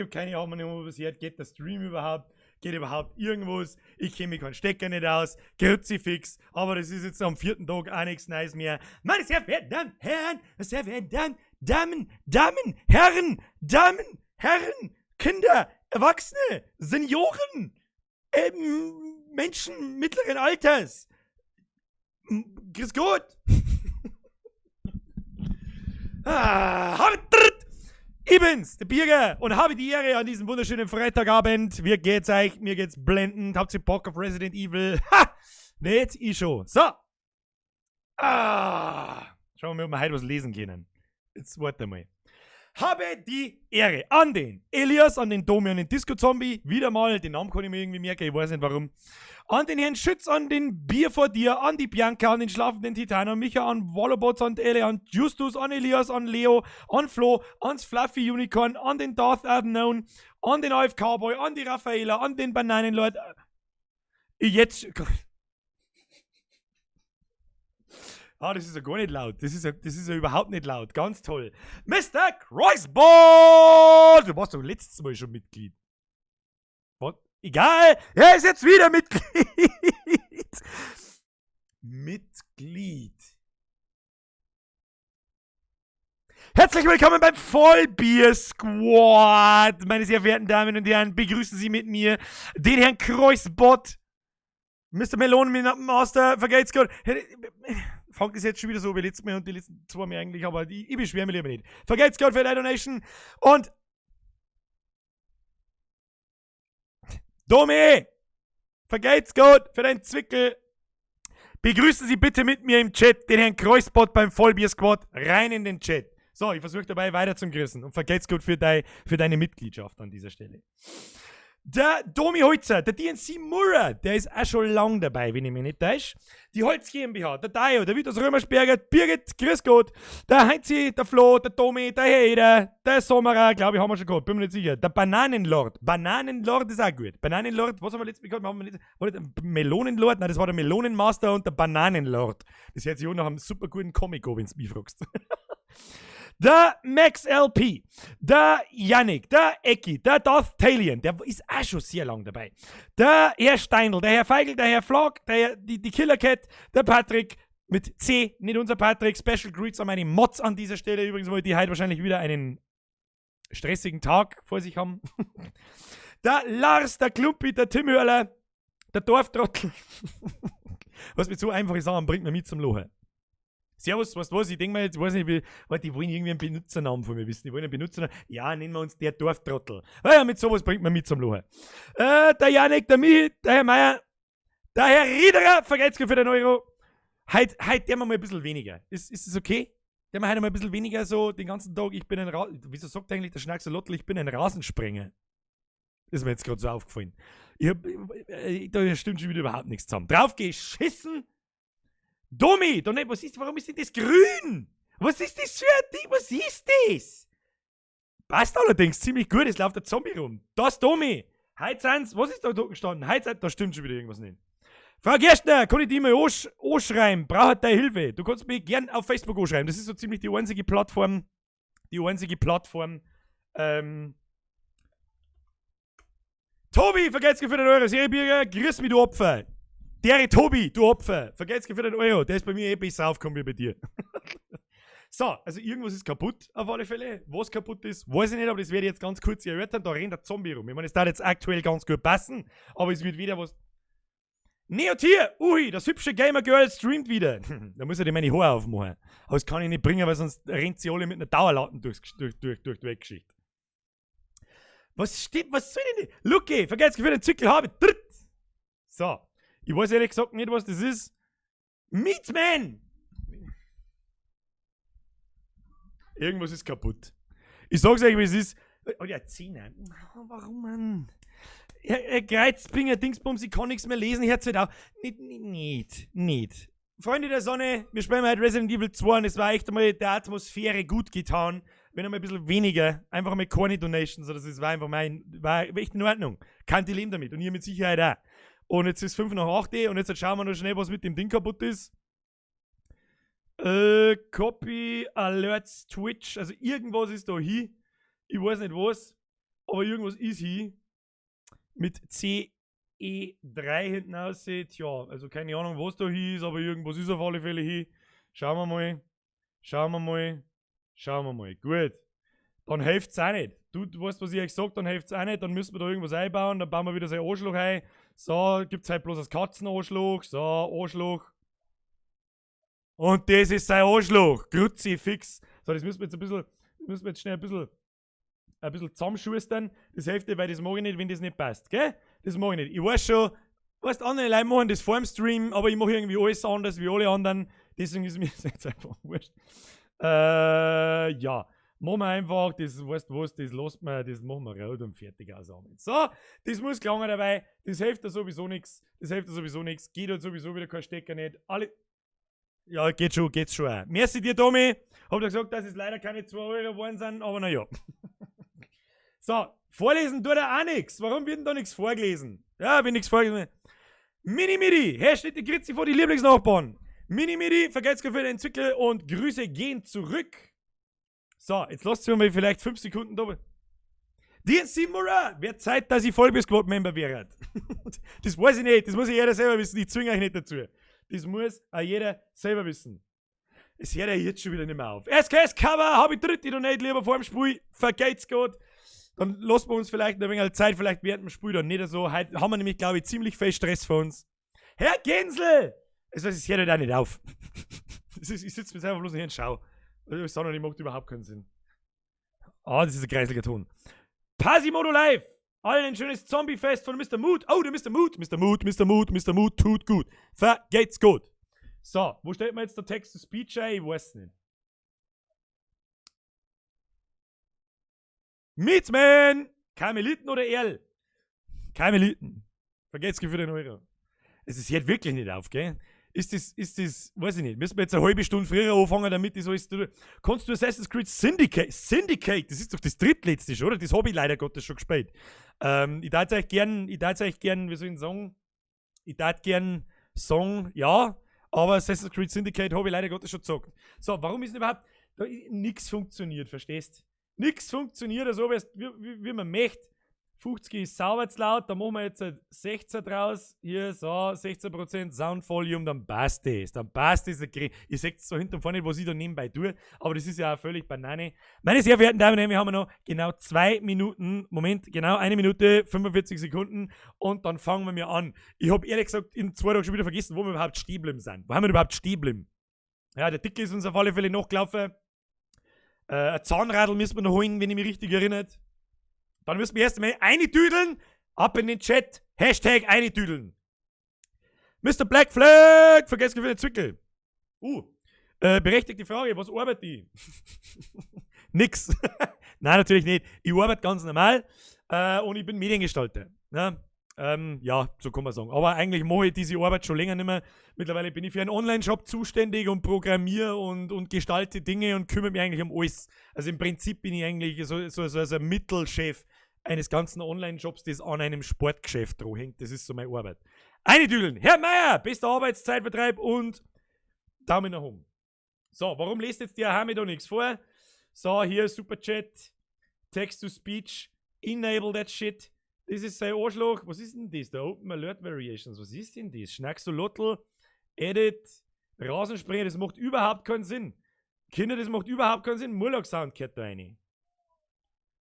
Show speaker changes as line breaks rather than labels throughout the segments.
Ich habe keine Ahnung, was passiert. Geht der Stream überhaupt? Geht überhaupt irgendwas? Ich kenne mich keinen Stecker nicht aus. Kruzifix. Aber das ist jetzt am vierten Tag auch nichts Neues mehr. Meine sehr verehrten Herren, sehr verehrten Damen, Damen, Herren, Damen, Herren, Kinder, Erwachsene, Senioren, Menschen mittleren Alters. Grüß Gott. Ah, ich bin's, der Birger, und habe die Ehre an diesem wunderschönen Freitagabend. Wie geht's euch? Mir geht's blendend. Habt ihr Bock auf Resident Evil? Ha! Nicht? Ich schon. So. Ah. Schauen wir mal, ob wir heute was lesen können. Jetzt warte mal. Habe die Ehre an den Elias, an den Domi, an den Disco Zombie. Wieder mal, den Namen kann ich mir irgendwie merken, ich weiß nicht warum. An den Herrn Schütz, an den Bier vor dir, an die Bianca, an den schlafenden Titan, an Micha, an Wallobots, an Ele, an Justus, an Elias, an Leo, an Flo, ans Fluffy Unicorn, an den Darth Unknown, an den AFK Boy, an die Raffaela, an den Bananenlord. Jetzt. Ah, das ist ja gar nicht laut. Das ist ja überhaupt nicht laut. Ganz toll. Mr. Kreuzbot! Du warst doch letztes Mal schon Mitglied. Was? Egal, er ist jetzt wieder Mitglied. Mitglied. Herzlich willkommen beim Vollbier Squad. Meine sehr verehrten Damen und Herren, begrüßen Sie mit mir den Herrn Kreuzbot. Mr. Melonen Master, vergelt's Gott. Fangt es jetzt schon wieder so wie letztes Mal und die letzten zwei Mal eigentlich, aber ich beschwere mich lieber nicht. Vergelt's Gott für die Donation und Domi! Vergelt's Gott für deinen Zwickel. Begrüßen Sie bitte mit mir im Chat den Herrn Kreuzbot beim Vollbier Squad. Rein in den Chat. So, ich versuche dabei weiter zum Grüßen und vergelt's Gott für deine Mitgliedschaft an dieser Stelle. Der Domi Holzer, der DNC Murrer, der ist auch schon lang dabei, wenn ich mich nicht täusche. Die Holz GmbH, der Dayo, der Vitus Römersberger, Birgit, grüß Gott, der Heinzi, der Flo, der Domi, der Herr Eder, der Sommerer, glaube ich, haben wir schon gehabt, bin mir nicht sicher. Der Bananenlord, Bananenlord ist auch gut. Bananenlord, was haben wir letztes Mal gehabt? Haben wir letztes, war das Melonenlord? Nein, das war der Melonenmaster und der Bananenlord. Das hört sich auch nach einem super guten Comic an, wenn du mich fragst. Der Max LP, der Yannick, der Ecki, der Darth Talion, der ist auch schon sehr lang dabei. Der Herr Steindl, der Herr Feigl, der Herr Flag, die Killer Cat, der Patrick mit C, nicht unser Patrick. Special Greets an meine Mods an dieser Stelle. Übrigens wollte die heute wahrscheinlich wieder einen stressigen Tag vor sich haben. Der Lars, der Klumpi, der Tim Hörler, der Dorftrottel. Was mit so einfachen Sachen bringt man mit zum Lachen. Servus, weißt du was? Ich denke mir jetzt, weiß nicht, wie, weil die wollen irgendwie einen Benutzernamen von mir wissen. Die wollen einen Benutzernamen. Ja, nennen wir uns der Dorftrottel. Ah ja, mit sowas bringt man mit zum Lachen. Der Janik, der Michi, der Herr Meier, der Herr Riederer, vergelt's für den Euro. Heute der wir mal ein bisschen weniger. Ist das okay? Der wir heute mal ein bisschen weniger so den ganzen Tag. Ich bin ein Ra Wieso sagt eigentlich der Schnackselotl, ich bin ein Rasensprenger? Ist mir jetzt gerade so aufgefallen. Da stimmt schon wieder überhaupt nichts zusammen. Drauf geschissen! Domi, doch nicht, was ist, warum ist denn das grün? Was ist das für ein Ding? Was ist das? Passt allerdings ziemlich gut, es läuft der Zombie rum. Das Domi. Heute sind's, was ist da gestanden? Heute sind, da stimmt schon wieder irgendwas nicht. Frau Gerstner, kann ich dich mal anschreiben? Braucht deine Hilfe. Du kannst mich gern auf Facebook anschreiben. Das ist so ziemlich die einzige Plattform, die einzige Plattform, Tobi, vergelt's für den Euro. Serie grüß mich, du Opfer. Der Tobi, du Opfer, vergelt's für den Euro. Der ist bei mir eh besser aufgekommen wie bei dir. So, also irgendwas ist kaputt auf alle Fälle. Was kaputt ist, weiß ich nicht, aber das werde ich jetzt ganz kurz erörtern. Da rennt der Zombie rum. Ich meine, es darf jetzt aktuell ganz gut passen, aber es wird wieder was. Neotier, ui, das hübsche Gamer Girl streamt wieder. Da muss ich dir meine Haare aufmachen. Aber das kann ich nicht bringen, weil sonst rennt sie alle mit einer Dauerlatten durch die Weltgeschichte. Was steht, was soll denn das? Lucky, vergelt's für den Zykel habe. Dritt. So. Ich weiß ehrlich gesagt nicht, was das ist. Meatman! Irgendwas ist kaputt. Ich sag's euch, wie es ist. Oh ja, Zehner. Oh, warum, Mann? Herr Kreuzbinger, Dingsbums, ich kann nichts mehr lesen. Hört's halt auf. Nicht, nicht, nicht. Freunde der Sonne, wir spielen heute Resident Evil 2 und es war echt einmal der Atmosphäre gut getan. Wenn einmal ein bisschen weniger, einfach mal keine Donations oder so, das war einfach mein, war echt in Ordnung. Kann die leben damit und ihr mit Sicherheit auch. Und jetzt ist 5 nach 8 und jetzt schauen wir noch schnell, was mit dem Ding kaputt ist. Copy, Alerts, Twitch, also irgendwas ist da hin. Ich weiß nicht was. Aber irgendwas ist hier mit CE3 hinten aussieht. Tja, also keine Ahnung, was da hier ist, aber irgendwas ist auf alle Fälle hier. Schauen wir mal. Schauen wir mal. Schauen wir mal. Gut. Dann hilft's auch nicht. Du weißt, was ich euch sag, dann hilft's auch nicht. Dann müssen wir da irgendwas einbauen, dann bauen wir wieder sein Arschloch ein. So, gibt's halt bloß das Katzenarschloch. So, Arschloch. Und das ist sein Arschloch. Kruzifix. So, das müssen wir jetzt ein bisschen, das müssen wir jetzt schnell ein bisschen zusammenschustern. Das hilft dir, weil das mag ich nicht, wenn das nicht passt, gell? Das mag ich nicht. Ich weiß schon, weißt, andere Leute machen das vor dem Stream, aber ich mache irgendwie alles anders wie alle anderen. Deswegen ist mir das jetzt einfach wurscht. Ja. Machen wir einfach, das, weißt du was, das lässt man, das machen wir rot und fertig aus. So, das muss gelangen dabei, das hilft da sowieso nichts, das hilft da sowieso nichts, geht halt sowieso wieder kein Stecker nicht. Alle, ja, geht schon, geht's schon auch. Merci dir, Tommy. Hab dir gesagt, dass es leider keine 2 Euro geworden sind, aber naja. So, vorlesen tut er auch nichts. Warum wird denn da nichts vorgelesen? Ja, wenn nichts vorgelesen. Mini Midi, Hashtag die Grüezi vor die Lieblingsnachbarn. Mini Midi, vergelt's für den Entwickler und Grüße gehen zurück. So, jetzt lasst ihr mal vielleicht 5 Sekunden da. Dear Simura, wird Zeit, dass ich Vollbier-Squad-Member wäre. Das weiß ich nicht, das muss ja jeder selber wissen. Ich zwinge euch nicht dazu. Das muss auch jeder selber wissen. Es hört ja jetzt schon wieder nicht mehr auf. SKS Cover, habe ich dritte Donate lieber vor dem Spiel. Vergelt's Gott. Dann lassen wir uns vielleicht ein wenig Zeit, vielleicht während dem Spiel dann nicht so. Heute haben wir nämlich, glaube ich, ziemlich viel Stress vor uns. Herr Gensel! Also, es hört halt auch nicht auf. Ich sitze mir selber bloß nicht und schau. Das sondern macht überhaupt keinen Sinn. Ah, das ist ein kreisliger Ton. Pasimodo Live! Allen ein schönes Zombie-Fest von Mr. Mood. Oh, der Mr. Mood. Mr. Mood, Mr. Mood, Mr. Mood tut gut. Vergelt's gut. So, wo stellt man jetzt der Text-to-Speech ein? Ich weiß nicht. Meatman! Karmeliten oder Erl? Karmeliten. Vergesst für den Euro. Es ist jetzt wirklich nicht auf, gell? Ist das, weiß ich nicht, müssen wir jetzt eine halbe Stunde früher anfangen, damit das alles. Kannst du Assassin's Creed Syndicate, Syndicate, das ist doch das drittletzte schon, oder? Das habe ich leider Gottes schon gespielt. Ich darf euch gern, ich darf euch gern, wie soll ich sagen, ich darf gern sagen, ja, aber Assassin's Creed Syndicate habe ich leider Gottes schon gezockt. So, warum ist denn überhaupt da nichts funktioniert, verstehst? Nix funktioniert, so wie man möchte. 50 ist sauber zu laut, da machen wir jetzt 16 draus. Hier, so, 16% Sound Volume, dann passt das. Dann passt das. Ihr seht so hinten und vorne nicht, was ich da nebenbei tue, aber das ist ja auch völlig Banane. Meine sehr verehrten Damen und Herren, wir haben noch genau 2 Minuten, Moment, genau 1 Minute, 45 Sekunden und dann fangen wir mir an. Ich hab ehrlich gesagt in 2 Tagen schon wieder vergessen, wo wir überhaupt stehen geblieben sind. Wo haben wir überhaupt stehen geblieben? Ja, der Dicke ist uns auf alle Fälle nachgelaufen. Ein Zahnradl müssen wir noch holen, wenn ich mich richtig erinnere. Dann müssen wir erst einmal eintüdeln. Ab in den Chat. Hashtag eintüdeln. Mr. Black Flag. Vergesst für den Zwickel. Berechtigte Frage. Was arbeitet ich? Nix. Nein, natürlich nicht. Ich arbeite ganz normal. Und ich bin Mediengestalter. Ja, ja, so kann man sagen. Aber eigentlich mache ich diese Arbeit schon länger nicht mehr. Mittlerweile bin ich für einen Online-Shop zuständig und programmiere und gestalte Dinge und kümmere mich eigentlich um alles. Also im Prinzip bin ich eigentlich so ein Mittelchef eines ganzen Online-Shops, das an einem Sportgeschäft dran hängt. Das ist so meine Arbeit. Eine Düdeln. Herr Meier, bester Arbeitszeitvertreib und Daumen nach oben. So, warum lest jetzt der Hami da nichts vor? So, hier Superchat, Text-to-Speech, enable that shit. Das ist sein Arschloch. Was ist denn das? Da Open Alert Variations. Was ist denn das? Schnacksolotl, Edit, Rasensprenger, das macht überhaupt keinen Sinn. Kinder, das macht überhaupt keinen Sinn. Murloc Sound gehört da rein.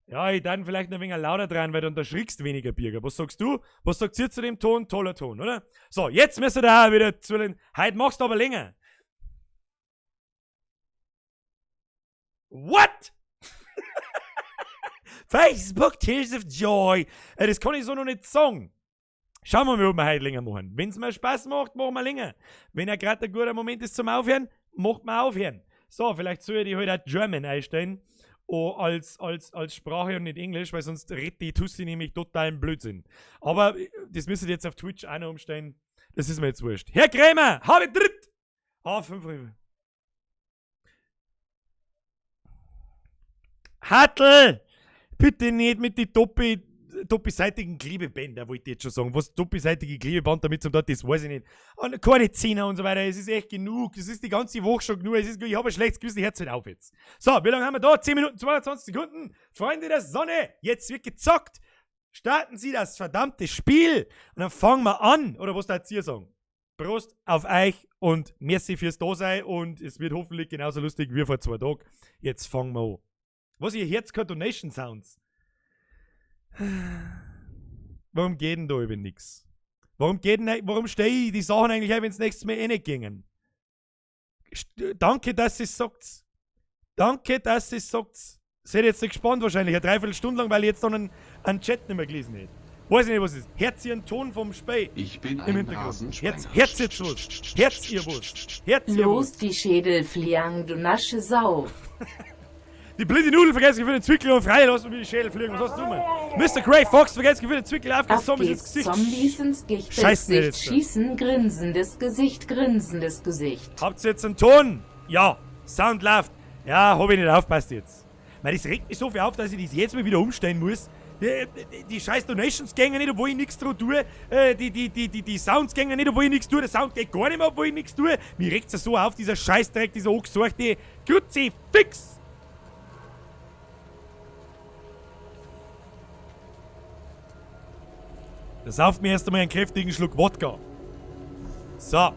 Ja, ich dann vielleicht noch ein wenig lauter dran, weil dann da schrickst weniger, Birger. Was sagst du? Was sagt ihr zu dem Ton? Toller Ton, oder? So, jetzt müsst ihr da wieder zu den. Heute machst du aber länger. What? Facebook Tears of Joy. Das kann ich so noch nicht sagen. Schauen wir mal, ob wir heute länger machen. Wenn's mir Spaß macht, machen wir länger. Wenn ja gerade ein guter Moment ist zum Aufhören, macht man aufhören. So, vielleicht soll ich die heute auch German einstellen. Oh, als Sprache und nicht Englisch, weil sonst redet die Tussi nämlich totalen Blödsinn. Aber das müsst ihr jetzt auf Twitch auch noch umstellen. Das ist mir jetzt wurscht. Herr Krämer, habe dritt! Ah, 5 Euro. Hartl! Bitte nicht mit die Doppel. doppelseitigen Klebebänder, wollte ich jetzt schon sagen. Was doppelseitige Klebeband damit zum dort, das weiß ich nicht. Und keine Zehner und so weiter. Es ist echt genug. Es ist die ganze Woche schon genug. Es ist, ich habe ein schlechtes Gewissen, hört's halt auf jetzt. So, wie lange haben wir da? 10 Minuten 22 Sekunden. Freunde der Sonne, jetzt wird gezockt. Starten Sie das verdammte Spiel. Und dann fangen wir an. Oder was da ihr sagen? Prost auf euch und merci fürs Dasein und es wird hoffentlich genauso lustig wie vor 2 Tagen. Jetzt fangen wir an. Was, ihr hört keine Donation Sounds? Warum geht denn da über nix? Warum geht denn, warum stehe ich die Sachen eigentlich ein, wenn's nächstes Mal eh nicht gingen? Danke, dass ihr's sagt. Danke, dass ihr's sagt. Seid jetzt nicht gespannt wahrscheinlich, eine Dreiviertelstunde lang, weil ich jetzt noch einen Chat nicht mehr gelesen hätte. Weiß ich nicht, was es ist. Herz ihren Ton vom Spey.
Ich bin
Im
ein
Hintergrund.
Rasensprenger.
Herz, Herz jetzt was. Herz ihr was. Herz ihr
Los,
was.
die Schädel fliegen, du nasche Sau.
Die blinde Nudel vergessen für den Zwickel und frei lassen wir die Schädel fliegen. Was hast du, Mann? Mister Grey Fox vergessen für den Zwickel auf,
Auf
Zombies ins
geht's,
Gesicht.
Zombies ins Gesicht,
Scheiß mir
Gesicht
jetzt.
schießen, grinsendes Gesicht, grinsendes Gesicht.
Habt ihr jetzt einen Ton? Ja. Sound läuft. Ja, hab ich nicht aufpasst jetzt. Weil das regt mich so viel auf, dass ich das jetzt mal wieder umstellen muss. Die scheiß Donations gehen nicht, obwohl ich nichts dran tue. Die Sounds gehen nicht, obwohl ich nichts tue. Der Sound geht gar nicht mehr, obwohl ich nichts tue. Mir regt's ja so auf, dieser Scheißdreck, dieser angesorgte Kruzifix. Da sauft mir erst einmal einen kräftigen Schluck Wodka. So.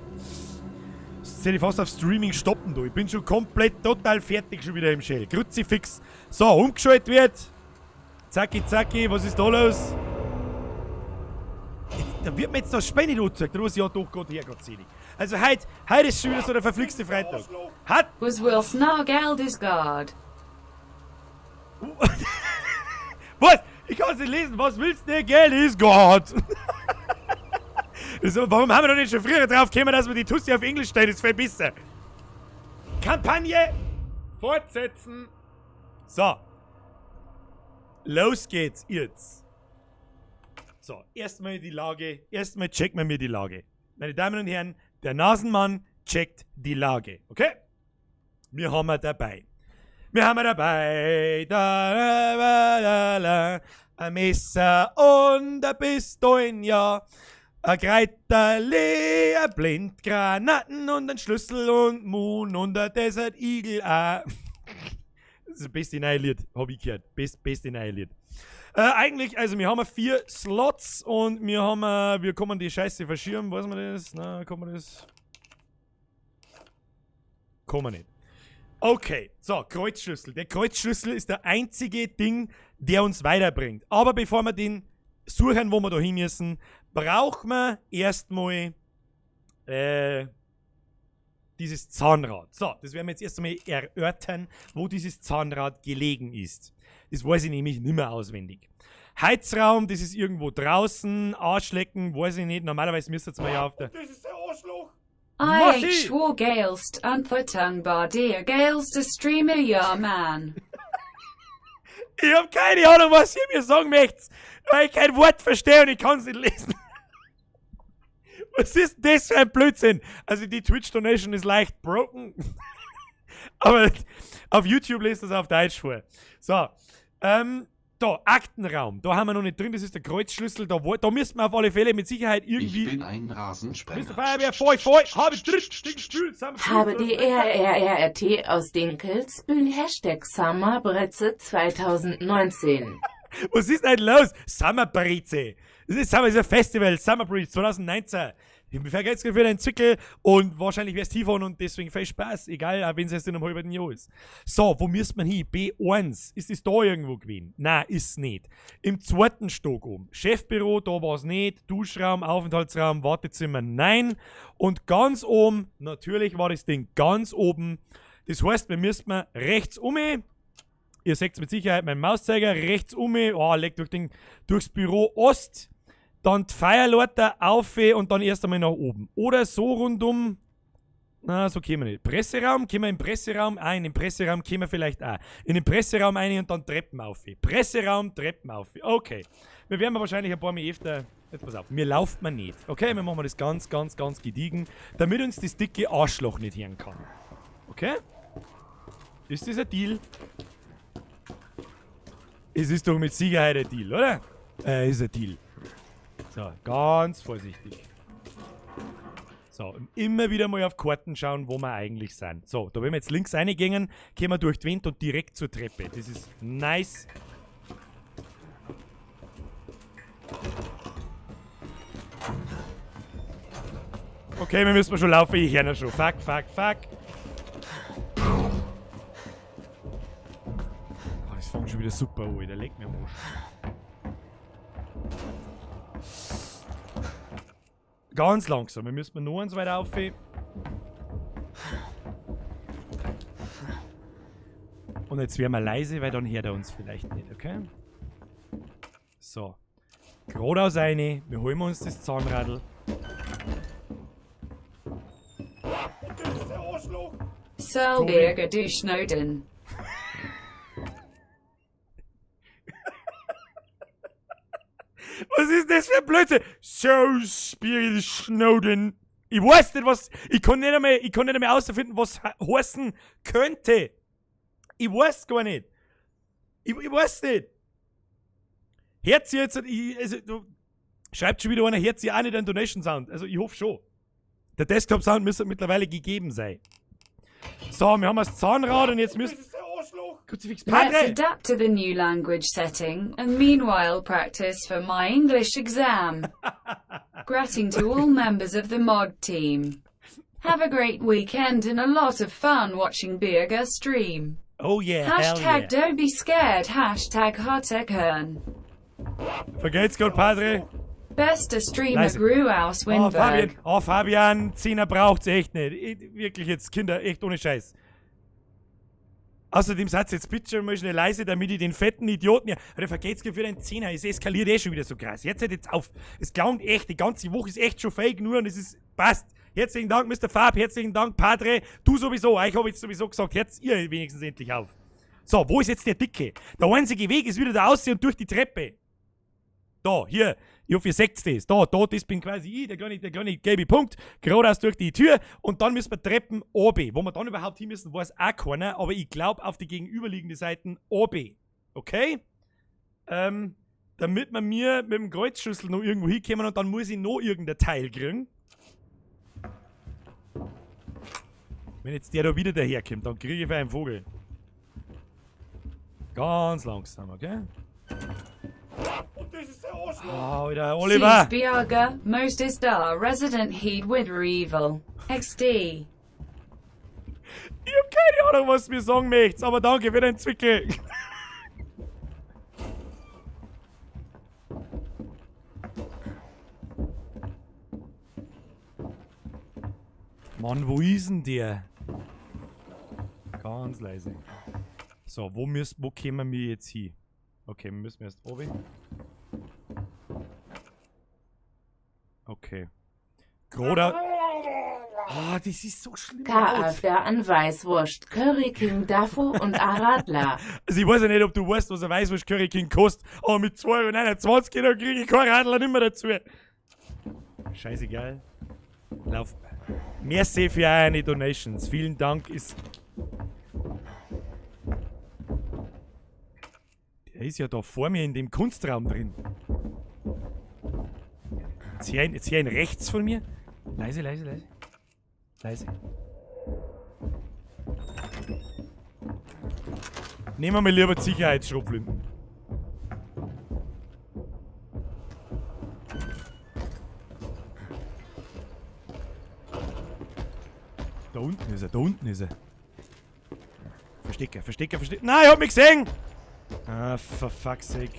Jetzt hätte ich fast auf Streaming stoppen, du. Ich bin schon komplett total fertig schon wieder im Shell. Kruzifix. So, umgeschaltet wird. Zacki, zacki, was ist da los? Jetzt, da wird mir jetzt das Spiel nicht angezeigt. Oder was? Ja, doch, Gott, Herrgott, selig. Also heute ist schon wieder so der verflixte Freitag. Hat.
Was Will Snargeld is God.
Was? Ich kann's nicht lesen. Was willst du denn? Geld ist Gott. So, warum haben wir doch nicht schon früher drauf gekommen, dass wir die Tussi auf Englisch stellen? Das ist viel besser. Kampagne fortsetzen. So. Los geht's jetzt. So, erstmal die Lage. Erstmal checken wir mir die Lage. Meine Damen und Herren, der Nasenmann checkt die Lage. Okay? Wir haben wir dabei. Wir haben wir dabei. Da, da, da, da, da. Ein Messer und ein Pistolen, ja. Ein Kreiterli, ein Blindgranaten und ein Schlüssel und Moon und ein Desert Eagle auch. Das ist das beste neue Lied, hab ich gehört. Beste neue Lied. Eigentlich, also wir haben 4 Slots und wir können die Scheiße verschieben. Weiß man das? Na, kann man das? Kann man nicht. Okay, so, Kreuzschlüssel. Der Kreuzschlüssel ist der einzige Ding, der uns weiterbringt. Aber bevor wir den suchen, wo wir da hin müssen, brauchen wir erstmal dieses Zahnrad. So, das werden wir jetzt erst einmal erörtern, wo dieses Zahnrad gelegen ist. Das weiß ich nämlich nimmer auswendig. Heizraum, das ist irgendwo draußen. Arschlecken, weiß ich nicht. Normalerweise müsste es mal ja auf der...
Das ist der Arschloch!
I
Mossi!
H war geilst Antwortung bar dir geilster Streamer ja man.
Ich hab keine Ahnung, was ihr mir sagen möchtet, weil ich kein Wort verstehe und ich kann's nicht lesen. Was ist denn das für ein Blödsinn? Also die Twitch-Donation ist leicht broken. Aber auf YouTube lest das auf Deutsch vor. So, da, Aktenraum. Da haben wir noch nicht drin, das ist der Kreuzschlüssel. Da müssen wir auf alle Fälle mit Sicherheit irgendwie...
Ich bin ein Rasensprenger.
Mister Feuerwehr, voll, voll, habe dritt, Ding, Spül, zusammen, Spül,
Habe D R R R R T aus Dinkelsbühl, Hashtag Summerbreze 2019.
Was ist denn los? Summerbreze. Das ist Summer, das ist ein Festival, Summer Breeze 2019. Ich bin vergessen für den Zwickel und wahrscheinlich wär's Tifon und deswegen viel Spaß, egal, auch wenn's erst in einem halben Jahr ist. So, wo müsste man hin? B1. Ist das da irgendwo gewesen? Nein, ist's nicht. Im zweiten Stock oben. Chefbüro, da war's nicht. Duschraum, Aufenthaltsraum, Wartezimmer, nein. Und ganz oben, natürlich war das Ding ganz oben. Das heißt, wir müssten rechts um. Ihr seht's mit Sicherheit, mein Mauszeiger, rechts um, oh, legt durch den, durchs Büro Ost, dann die Feierleute auf und dann erst einmal nach oben. Oder so rundum, na, so kämen wir nicht. Presseraum, kämen wir im Presseraum ein, im Presseraum kämen wir vielleicht auch. In den Presseraum ein und dann Treppen auf. Presseraum, Treppen auf. Okay. Wir werden wahrscheinlich ein paar Mal öfter, jetzt pass auf, mir lauft man nicht. Okay, wir machen das ganz, ganz, ganz gediegen, damit uns das dicke Arschloch nicht hören kann. Okay? Ist das ein Deal? Es ist doch mit Sicherheit ein Deal, oder? Ist ein Deal. So, ganz vorsichtig. So, und immer wieder mal auf Karten schauen, wo wir eigentlich sind. So, da wenn wir jetzt links reingehen, gehen wir durch die Wand und direkt zur Treppe. Das ist nice. Okay, wir müssen schon laufen. Ich höre schon. Fuck, fuck, fuck. Oh, das fängt schon wieder super an. Der leckt mir am Arsch. Ganz langsam. Wir müssen noch eins weiter auf. Und jetzt werden wir leise, weil dann hört er uns vielleicht nicht, okay? So. Geradeaus rein. Wir holen uns das Zahnradl. Das ist der Arschloch!
Selbirger du Snowden.
Was ist das für ein Blödsinn? So Spirit Snowden. Ich weiß nicht, was. Ich kann nicht einmal, ich kann nicht einmal herausfinden, was heißen könnte. Ich weiß gar nicht. Ich weiß nicht. Hört sie jetzt. Ich, also, du, schreibt schon wieder einer, hört sie auch nicht einen Donation Sound. Also, ich hoffe schon. Der Desktop Sound müsste mittlerweile gegeben sein. So, wir haben das Zahnrad und jetzt müssen. Das ist der Arschloch! Kruzifix
Let's
Padre!
adapt to the new language setting, and meanwhile practice for my English exam. Gratting to all members of the mod team. Have a great weekend and a lot of fun watching Birger stream.
Oh yeah, hell
Hashtag
yeah.
don't be scared. Hashtag Hartekern.
Vergelt's Gott, Padre!
Bester Streamer
Leise.
Gru aus
Oh, Fabian,
Winberg.
oh, Fabian, Zehner braucht's echt nicht. Ich, wirklich jetzt, Kinder, echt ohne Scheiß. Außerdem seid jetzt bitte schon mal schnell leise, damit ich den fetten Idioten hier. Der vergeht's für den Zehner, es eskaliert eh schon wieder so krass. Jetzt hört jetzt auf. Es glaunt echt, die ganze Woche ist echt schon fake nur und es ist. Passt. Herzlichen Dank, Mr. Fab, herzlichen Dank, Padre. Du sowieso, ich habe jetzt sowieso gesagt, hört ihr wenigstens endlich auf. So, wo ist jetzt der Dicke? Der einzige Weg ist wieder da aussehen und durch die Treppe. Da, hier. Ich hoffe, ihr seht das. Da, da, das bin quasi ich, der kleine gelbe Punkt. Geradeaus durch die Tür und dann müssen wir Treppen oben. Wo wir dann überhaupt hin müssen, weiß auch keiner, aber ich glaube auf die gegenüberliegende Seiten oben. Okay? Damit wir mir mit dem Kreuzschlüssel noch irgendwo hinkommen und dann muss ich noch irgendein Teil kriegen. Wenn jetzt der da wieder daherkommt, dann kriege ich einen Vogel. Ganz langsam, okay? Und das ist der Arschloch. Oh, wieder Oliver.
Biaga, most is da resident heed with evil. XD.
Ich hab keine Ahnung, was du mir sagen möchtest, aber danke für den Zwickel. Mann, wo ist denn der? Ganz leise. So, wo kommen wir jetzt hin? Okay, wir müssen erst oben. Okay. Groder. Ah, das ist so schlimm.
KF an Weißwurst, Curry King Dafo und Aradler.
Also ich weiß ja nicht, ob du weißt, was ein Weißwurst Curry King kostet, aber mit 2,29 Euro kriege ich kein Radler nicht mehr dazu. Scheißegal. Lauf. Merci für eure Donations. Vielen Dank. Ist. Der ist ja da vor mir in dem Kunstraum drin. Jetzt hier ein rechts von mir. Leise, leise, leise. Leise. Nehmen wir mal lieber die Sicherheitsschrotflinten. Da unten ist er, da unten ist er. Verstecke, verstecke, verstecke. Nein, ich hab mich gesehen! Ah, for fuck's sake.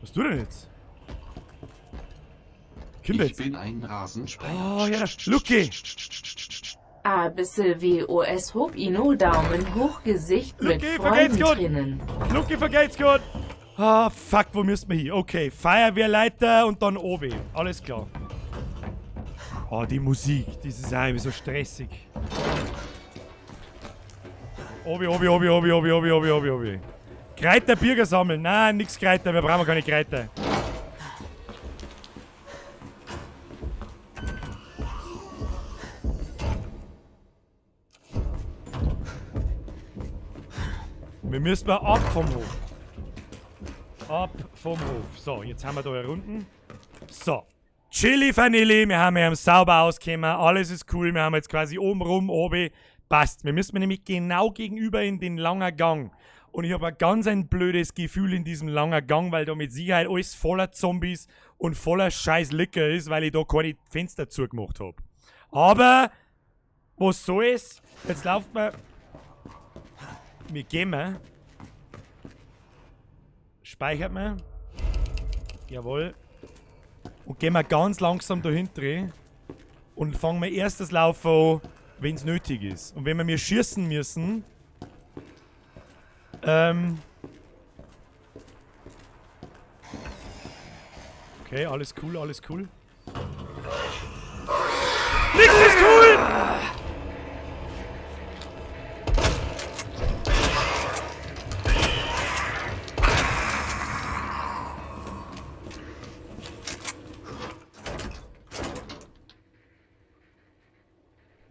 Was tut er denn jetzt? Kinder
Ich
jetzt.
bin ein Rasensprenger.
Oh, ja, Lucky!
A bissel W O S Hob Ino Daumen hoch Gesicht mit
Lucky, vergelt's Gott.
Freudentränen.
Lucky, vergelt's Gott! Ah, fuck, wo müssen wir hin? Okay, Feuerwehrleiter und dann oben. Alles klar. Oh, die Musik, das ist auch immer so stressig. Obi, obi, obi, obi, obi, obi, obi, obi, obi. Kräuter, Bürger sammeln. Nein, nix Kräuter, wir brauchen keine Kräuter. Wir müssen mal ab vom Hof. Ab vom Hof. So, jetzt haben wir da Runden. So. Chili Vanille, wir haben ja sauber ausgekommen, alles ist cool, wir haben jetzt quasi oben rum, oben, passt. Wir müssen nämlich genau gegenüber in den langen Gang. Und ich habe ein ganz ein blödes Gefühl in diesem langen Gang, weil da mit Sicherheit alles voller Zombies und voller scheiß Licker ist, weil ich da keine Fenster zugemacht habe. Aber, was so ist, jetzt lauft man. Wir gehen mal. Speichert man. Jawohl. Und gehen wir ganz langsam dahinter und fangen wir erst das Laufen an, wenn es nötig ist. Und wenn wir mir schießen müssen, okay, alles cool, alles cool. Nix ist cool!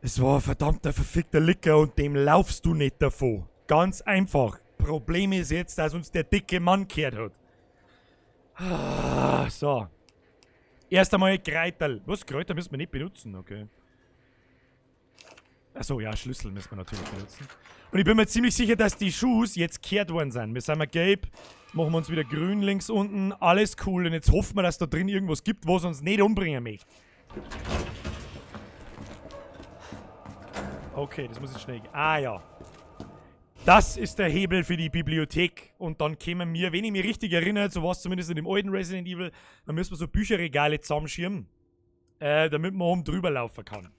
Es war ein verdammter, verfickter Licker und dem laufst du nicht davon. Ganz einfach. Problem ist jetzt, dass uns der dicke Mann gehört hat. Ah, so. Erst einmal Kräuterl. Was? Kräuter müssen wir nicht benutzen, okay. Achso, ja, Schlüssel müssen wir natürlich benutzen. Und ich bin mir ziemlich sicher, dass die Schuhe jetzt kehrt worden sind. Wir sind mal gelb, machen wir uns wieder grün links unten. Alles cool. Und jetzt hoffen wir, dass da drin irgendwas gibt, was uns nicht umbringen möchte. Okay, das muss ich schnell gehen. Ah ja. Das ist der Hebel für die Bibliothek. Und dann kämen wir, wenn ich mich richtig erinnere, so war es zumindest in dem alten Resident Evil, dann müssen wir so Bücherregale zusammenschirmen, damit man oben drüber laufen kann.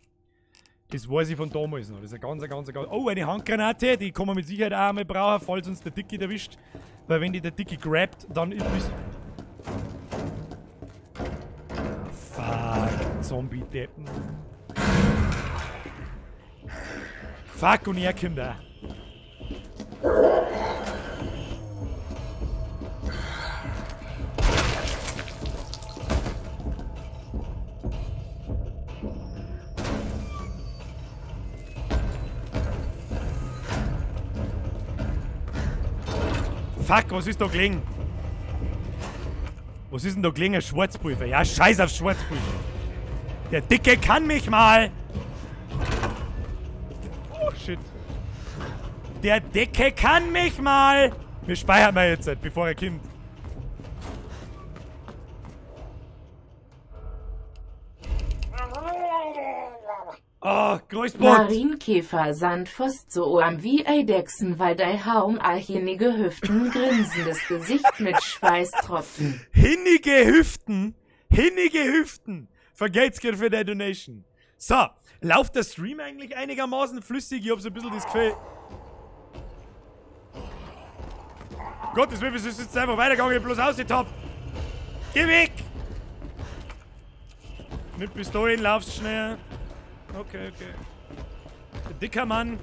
Das weiß ich von damals noch. Das ist eine ganz, ganz, ganz... Oh, eine Handgranate, die kann man mit Sicherheit auch einmal brauchen, falls uns der Dicke erwischt. Weil wenn die der Dicke grabt, dann ist... Fuck, Zombie-Deppen. Fuck, und er kommt auch. Fuck, was ist da gelegen? Was ist denn da gelegen? Ein Schwarzpulver. Ja, scheiß auf Schwarzpulver. Der Dicke kann mich mal! Oh, shit. Der Dicke kann mich mal! Wir speichern mal jetzt, bevor er kommt. Oh, Grüßbot!
Marienkäfer Sandfost so am wie Eidechsen, weil dei Haum archenige Hüften, grinsendes Gesicht mit Schweißtropfen.
Hinnige Hüften! Hinnige Hüften! Vergelt's gern für deine Donation. So, läuft der Stream eigentlich einigermaßen flüssig? Ich hab so ein bisschen das Gefühl... Gottes Willen, es ist jetzt einfach weitergegangen, ich hab bloß ausgetappt. Geh weg! Mit Pistolen laufst schnell. Okay, okay. Dicker Mann.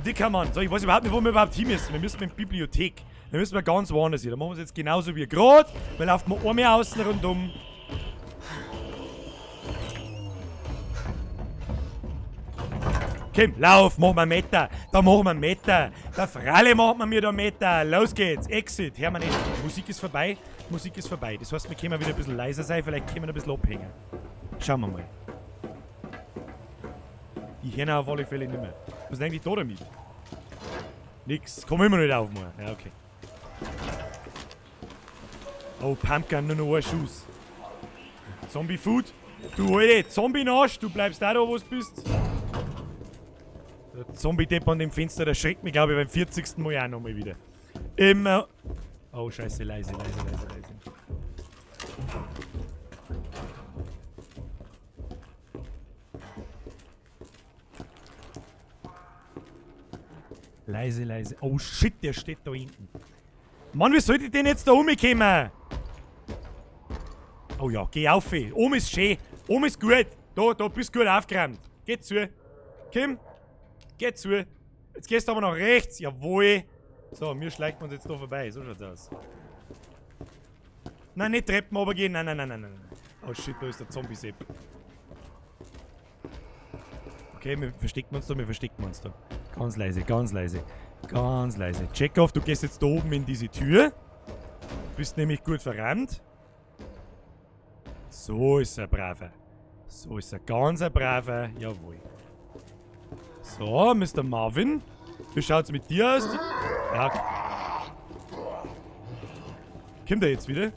Dicker Mann. So, ich weiß überhaupt nicht, wo wir überhaupt hin müssen. Wir müssen in die Bibliothek. Wir müssen mal ganz woanders hin. Da machen wir es jetzt genauso wie gerade. Wir laufen mal einmal außen rundum. Komm, lauf, mach mal Meter. Da machen wir Meter. Da Fralle macht man mir da Meter. Los geht's. Exit. Hör mal nicht. Musik ist vorbei. Musik ist vorbei. Das heißt, wir können wieder ein bisschen leiser sein. Vielleicht können wir ein bisschen abhängen. Schauen wir mal. Ich höre auf alle Fälle nicht mehr. Was ist denn eigentlich da damit? Nix. Komm immer nicht auf, Mann. Ja, okay. Oh, Pumpgun, nur noch ein Schuss. Zombie Food. Du alte Zombie-Nasch, du bleibst auch da, wo du bist. Der Zombie-Depp an dem Fenster, der schreckt mich, glaube ich, beim 40. Mal auch nochmal wieder. Immer. Oh, scheiße, leise, leise, leise, leise. Leise, leise. Oh shit, der steht da hinten. Mann, wie sollte ich denn jetzt da rumkommen? Oh ja, geh auf. Oben ist schön. Oben ist gut. Da bist du gut aufgeräumt. Geh zu. Komm. Geh zu. Jetzt gehst du aber nach rechts. Jawohl. So, mir schleicht man jetzt da vorbei. So schaut's aus. Nein, nicht Treppen runtergehen. Nein, nein, nein, nein, nein. Oh shit, da ist der Zombie-Sepp. Okay, wir verstecken uns da, wir verstecken uns da. Ganz leise, ganz leise. Ganz leise. Chekhov, du gehst jetzt da oben in diese Tür. bist nämlich gut verrammt. So ist er braver. So ist er ganz ein braver. Jawohl. So, Mr. Marvin. Wie schaut's mit dir aus? Ja. Kommt er jetzt wieder?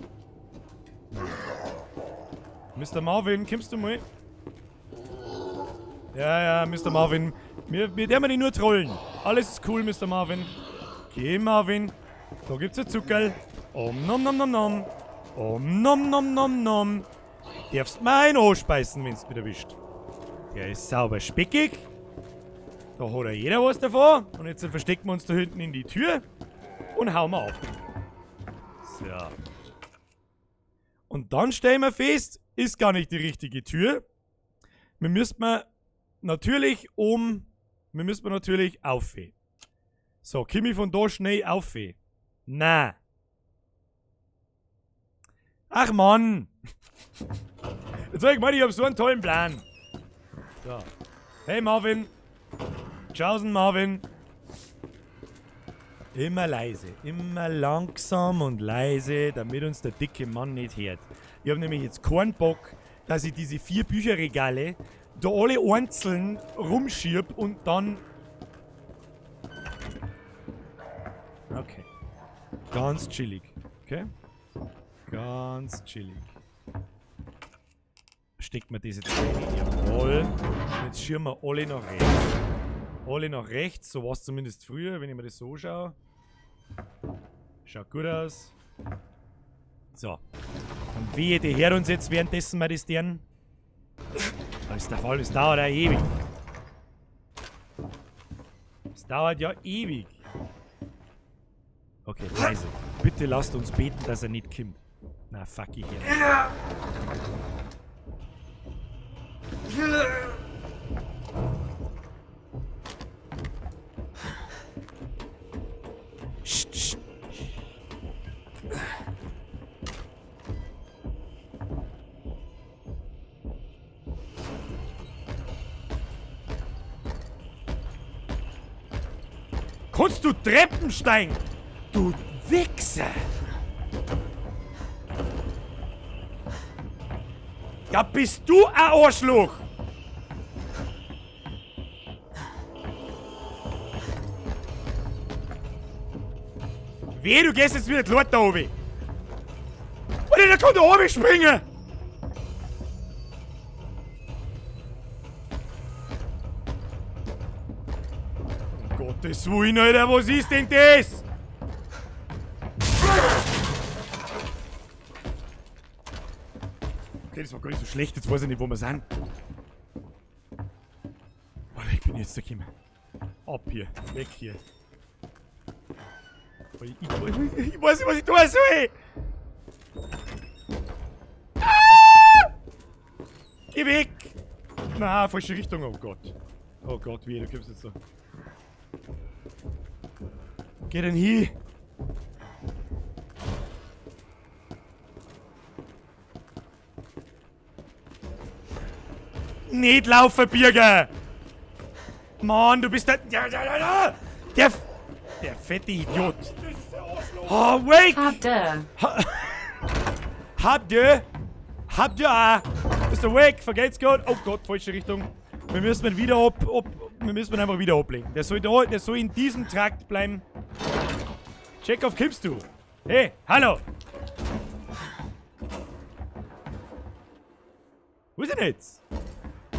Mr. Marvin, kommst du mal? Ja, ja, Mr. Marvin. Wir dürfen dich nur trollen. Alles ist cool, Mr. Marvin. Okay, Marvin. Da gibt's ein Zuckerl. Om nom nom nom nom. Om nom nom nom nom. Darfst mir einen anspeisen, wenn's mich erwischt. Der ist sauber speckig. Da hat ja jeder was davon. Und jetzt verstecken wir uns da hinten in die Tür und hauen wir ab. So. Und dann stellen wir fest, ist gar nicht die richtige Tür. Wir müssen natürlich wir müssen natürlich auf. So, komm ich von da schnell auf? Na. Ach Mann! Jetzt sag ich mal, ich hab so einen tollen Plan. So. Hey Marvin. Tschaußen Marvin. Immer leise, immer langsam und leise, damit uns der dicke Mann nicht hört. Ich hab nämlich jetzt keinen Bock, dass ich diese 4 Bücherregale da alle einzeln rumschieb und dann... Okay. Ganz chillig, okay? Ganz chillig. Steckt mir das jetzt rein? Jawohl. Und jetzt schirmen wir alle nach rechts. Alle nach rechts, so war's zumindest früher, wenn ich mir das so anschaue. Schaut gut aus. So. Und wehe, die hört uns jetzt währenddessen mal das deren. Das ist der Fall, das dauert ja ewig. Das dauert ja ewig. Okay, leise. Bitte lasst uns beten, dass er nicht kommt. Na, fuck ich hier. Psst, psst. Kannst du Treppen steigen? Du Wichser! Ja, bist du ein Arschloch! Weh, du gehst jetzt wieder die Leute da oben! Alter, der kann da oben springen! Um Gottes Willen, Alter, was ist denn das? Okay, das war gar nicht so schlecht, jetzt weiß ich nicht, wo wir sind. Alter, ich bin jetzt da gekommen. Ab hier, weg hier. Ich weiß nicht, was ich tun soll! Ah! Geh weg! Na, falsche Richtung, oh Gott. Oh Gott, wie, du kommst jetzt da. Geh denn hin? Nicht laufen, Birger! Mann, du bist der... Ja, ja, ja, ja. Der fette Idiot. Oh, wake!
Habt ihr?
Habt ihr? Habt ihr auch? Mr. Wake, vergelt's Gott. Oh Gott, falsche Richtung. Wir müssen wieder wir müssen einfach wieder ablenken. Der soll da, der soll in diesem Trakt bleiben. Chekhov, kommst du? Hey, hallo! Wo ist denn jetzt?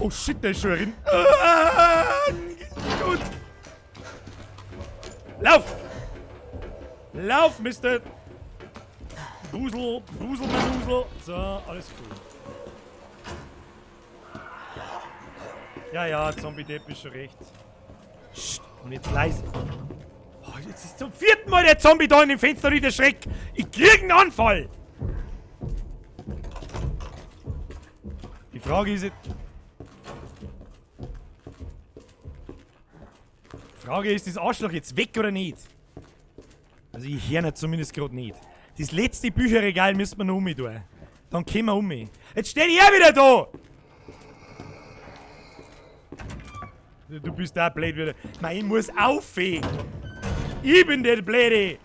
Oh shit, der ist schon drin. Ah, gut. Lauf! Lauf, Mister! Busel, Busel, Manusel. So, alles cool. Ja, ja, Zombie-Depp ist schon recht. Psst, und jetzt leise. Oh, jetzt ist zum 4. Mal der Zombie da in dem Fenster wieder Schreck. Ich krieg einen Anfall! Die Frage ist jetzt... Die Frage ist, ist das Arschloch jetzt weg oder nicht? Also ich höre ihn zumindest grad nicht. Das letzte Bücherregal müssen wir noch um tun. Dann kommen wir um. Jetzt steh ich auch wieder da! Du bist da blöd wieder. Nein, ich muss auf. Ich bin der Blöde.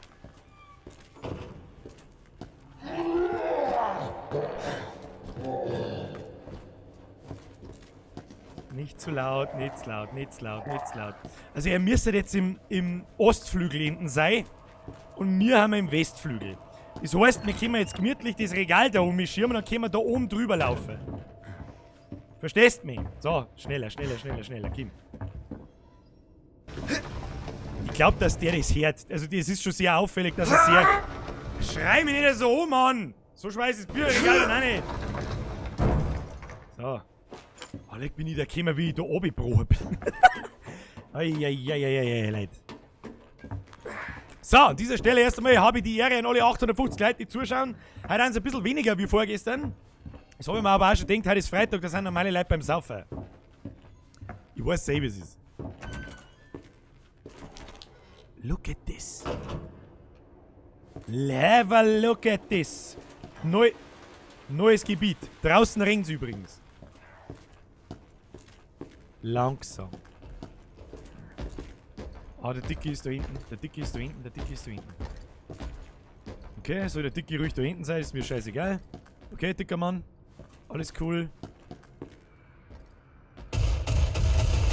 Nicht zu laut, nicht zu laut, nicht zu laut, nicht zu laut. Also er müsste jetzt im Ostflügel hinten sein und wir haben im Westflügel. Das heißt, wir können jetzt gemütlich das Regal da umschirmen und dann können wir da oben drüber laufen. Verstehst mich? So, schneller, schneller, schneller, schneller, Kim. Ich glaub, dass der das hört. Also das ist schon sehr auffällig, dass er sehr... Schrei mich nicht so an, Mann! So schwer ist das Bücherregal dann auch nicht. So. Oh, leck bin ich da gekommen, wie ich da runtergebrochen bin. Eieieiei, Leute. So, an dieser Stelle erst einmal habe ich die Ehre an alle 850 Leute, die zuschauen. Heute sind es ein bisschen weniger wie vorgestern. Das habe ich mir aber auch schon gedacht, heute ist Freitag, da sind normale Leute beim Saufen. Ich weiß selber, wie es ist. Look at this. Have a look at this. Neues Gebiet. Draußen regnet's übrigens. Langsam. Ah, der Dicke ist da hinten. Der Dicke ist da hinten. Der Dicke ist da hinten. Okay, soll der Dicke ruhig da hinten sein, ist mir scheißegal. Okay, dicker Mann. Alles cool.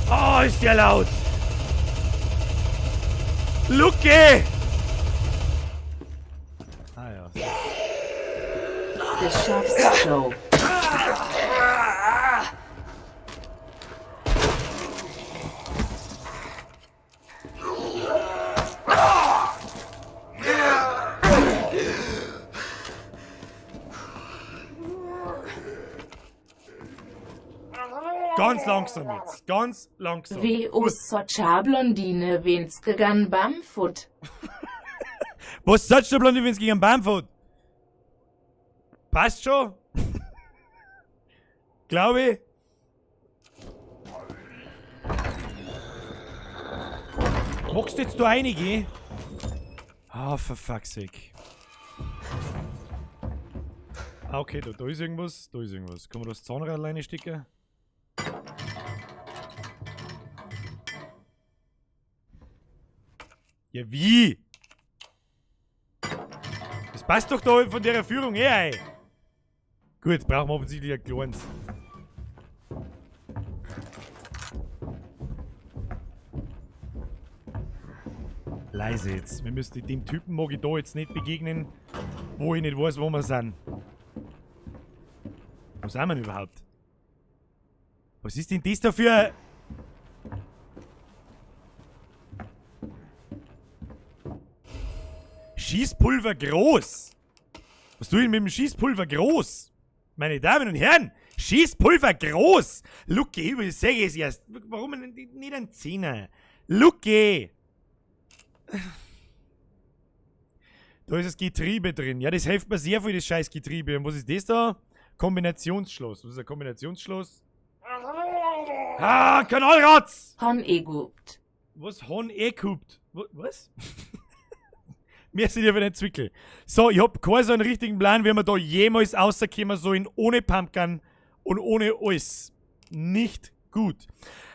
Oh, ist der laut! Lucke! Ah ja.
Das schaffst du.
Ganz langsam jetzt. Ganz langsam.
W. Socha Blondine wenn's gegangen Bamfut.
Was sagst du, Blondine, wenn's gegen Bamfut? Passt schon? Glaube ich. Magst du jetzt da reingehen? Ah, for fuck's sake. Ah, okay, da ist irgendwas. Da ist irgendwas. Kann man das Zahnrad reinstecken? Ja, wie? Das passt doch da von der Führung her, ey. Gut, brauchen wir offensichtlich ein kleines. Leise jetzt. Wir müssen dem Typen mag ich da jetzt nicht begegnen, wo ich nicht weiß, wo wir sind. Wo sind wir denn überhaupt? Was ist denn das da für ein Schießpulver groß? Was tue ich denn mit dem Schießpulver groß? Meine Damen und Herren, Schießpulver groß! Lucke, ich sage es erst. Warum nicht ein Zehner? Lucke! Da ist das Getriebe drin. Ja, das hilft mir sehr viel, das scheiß Getriebe. Und was ist das da? Kombinationsschloss. Was ist ein Kombinationsschloss? Ah, Kanalratz!
Hon Egupt.
Was? Hon Egupt? Was? Mir sind ja für den Zwickel. So, ich hab keinen so einen richtigen Plan, wie wir da jemals rauskommen sollen, ohne Pumpgun und ohne alles. Nicht gut.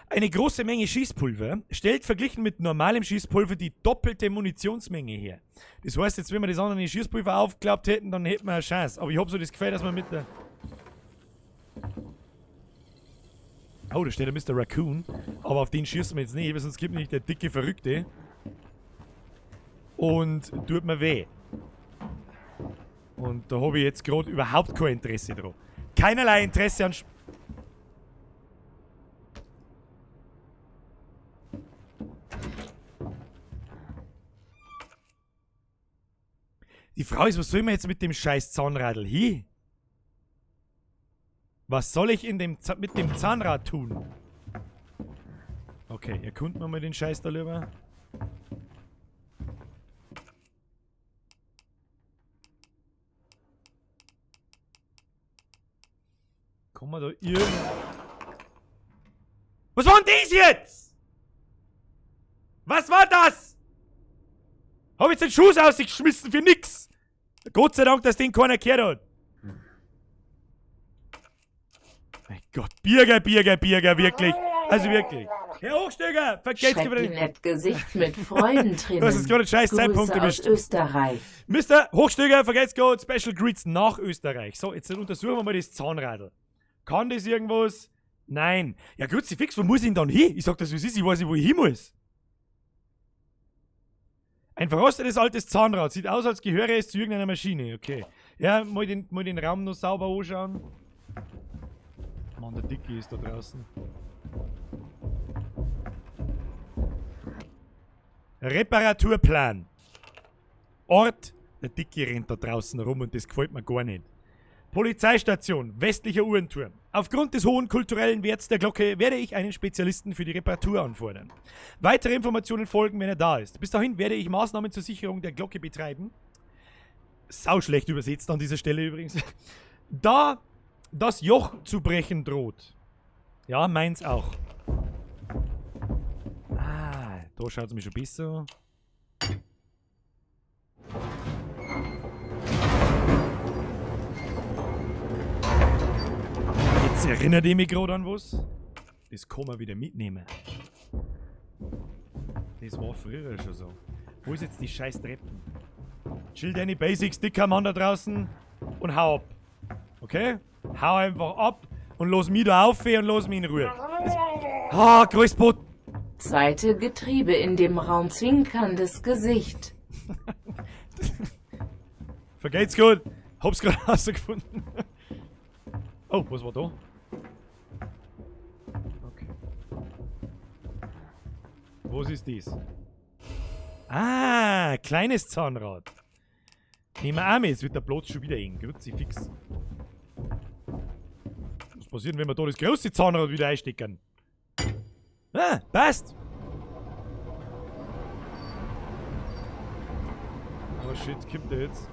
Eine große Menge Schießpulver stellt verglichen mit normalem Schießpulver die doppelte Munitionsmenge her. Das heißt, jetzt, wenn wir das andere Schießpulver aufgeklappt hätten, dann hätten wir eine Chance. Aber ich hab so das Gefühl, dass wir mit der... Oh, da steht der Mister Raccoon. Aber auf den schießen wir jetzt nicht, weil sonst gibt nicht der dicke Verrückte. Und tut mir weh. Und da hab ich jetzt grad überhaupt kein Interesse dran. Keinerlei Interesse an Sch- Die Frage ist, was soll man jetzt mit dem scheiß Zahnradl hin? Was soll ich mit dem Zahnrad tun? Okay, erkunden wir mal den Scheiß da lieber. Kommen wir da irgend... Was war denn das jetzt? Was war das? Hab ich den Schuss ausgeschmissen für nix? Gott sei Dank, dass den keiner gehört hat. Mein Gott, Birger, Birger, Birger, wirklich. Also wirklich. Herr Hochstöger, vergesst
Schreck
über den
die nett Gesicht mit Freudentränen.
Du hast jetzt gerade einen scheiß Zeitpunkt
Grüße aus
erwischt.
Österreich.
Mister Hochstöger, vergesst Gott, Special Greets nach Österreich. So, jetzt untersuchen wir mal das Zahnradl. Kann das irgendwas? Nein. Ja, Kruzifix, wo muss ich denn dann hin? Ich sag das, wie es ist, ich weiß nicht, wo ich hin muss. Ein verrostetes altes Zahnrad. Sieht aus, als gehöre es zu irgendeiner Maschine. Okay. Ja, mal den Raum noch sauber anschauen. Mann, der Dicke ist da draußen. Reparaturplan. Ort. Der Dicke rennt da draußen rum und das gefällt mir gar nicht. Polizeistation, westlicher Uhrenturm. Aufgrund des hohen kulturellen Werts der Glocke werde ich einen Spezialisten für die Reparatur anfordern. Weitere Informationen folgen, wenn er da ist. Bis dahin werde ich Maßnahmen zur Sicherung der Glocke betreiben. Sau schlecht übersetzt an dieser Stelle übrigens. Da das Joch zu brechen droht. Ja, meins auch. Ah, da schaut es mir schon besser. Jetzt erinnert ich mich gerade an was. Das kann man wieder mitnehmen. Das war früher schon so. Wo ist jetzt die scheiß Treppen? Chill deine Basics, dicker Mann da draußen. Und hau ab. Okay? Hau einfach ab und lass mich da auf und lass mich in Ruhe. Ah, Kreuzboot!
Zweite Getriebe in dem Raum, zwinkerndes Gesicht.
Vergeht's gut. Hab's gerade rausgefunden. Oh, was war da? Okay. Was ist dies? Ah, kleines Zahnrad. Nehmen wir auch mit, jetzt wird der Platz schon wieder eng. Kruzifix. Was passiert, wenn wir da das große Zahnrad wieder einstecken? Ah, passt. Oh shit, kommt der jetzt?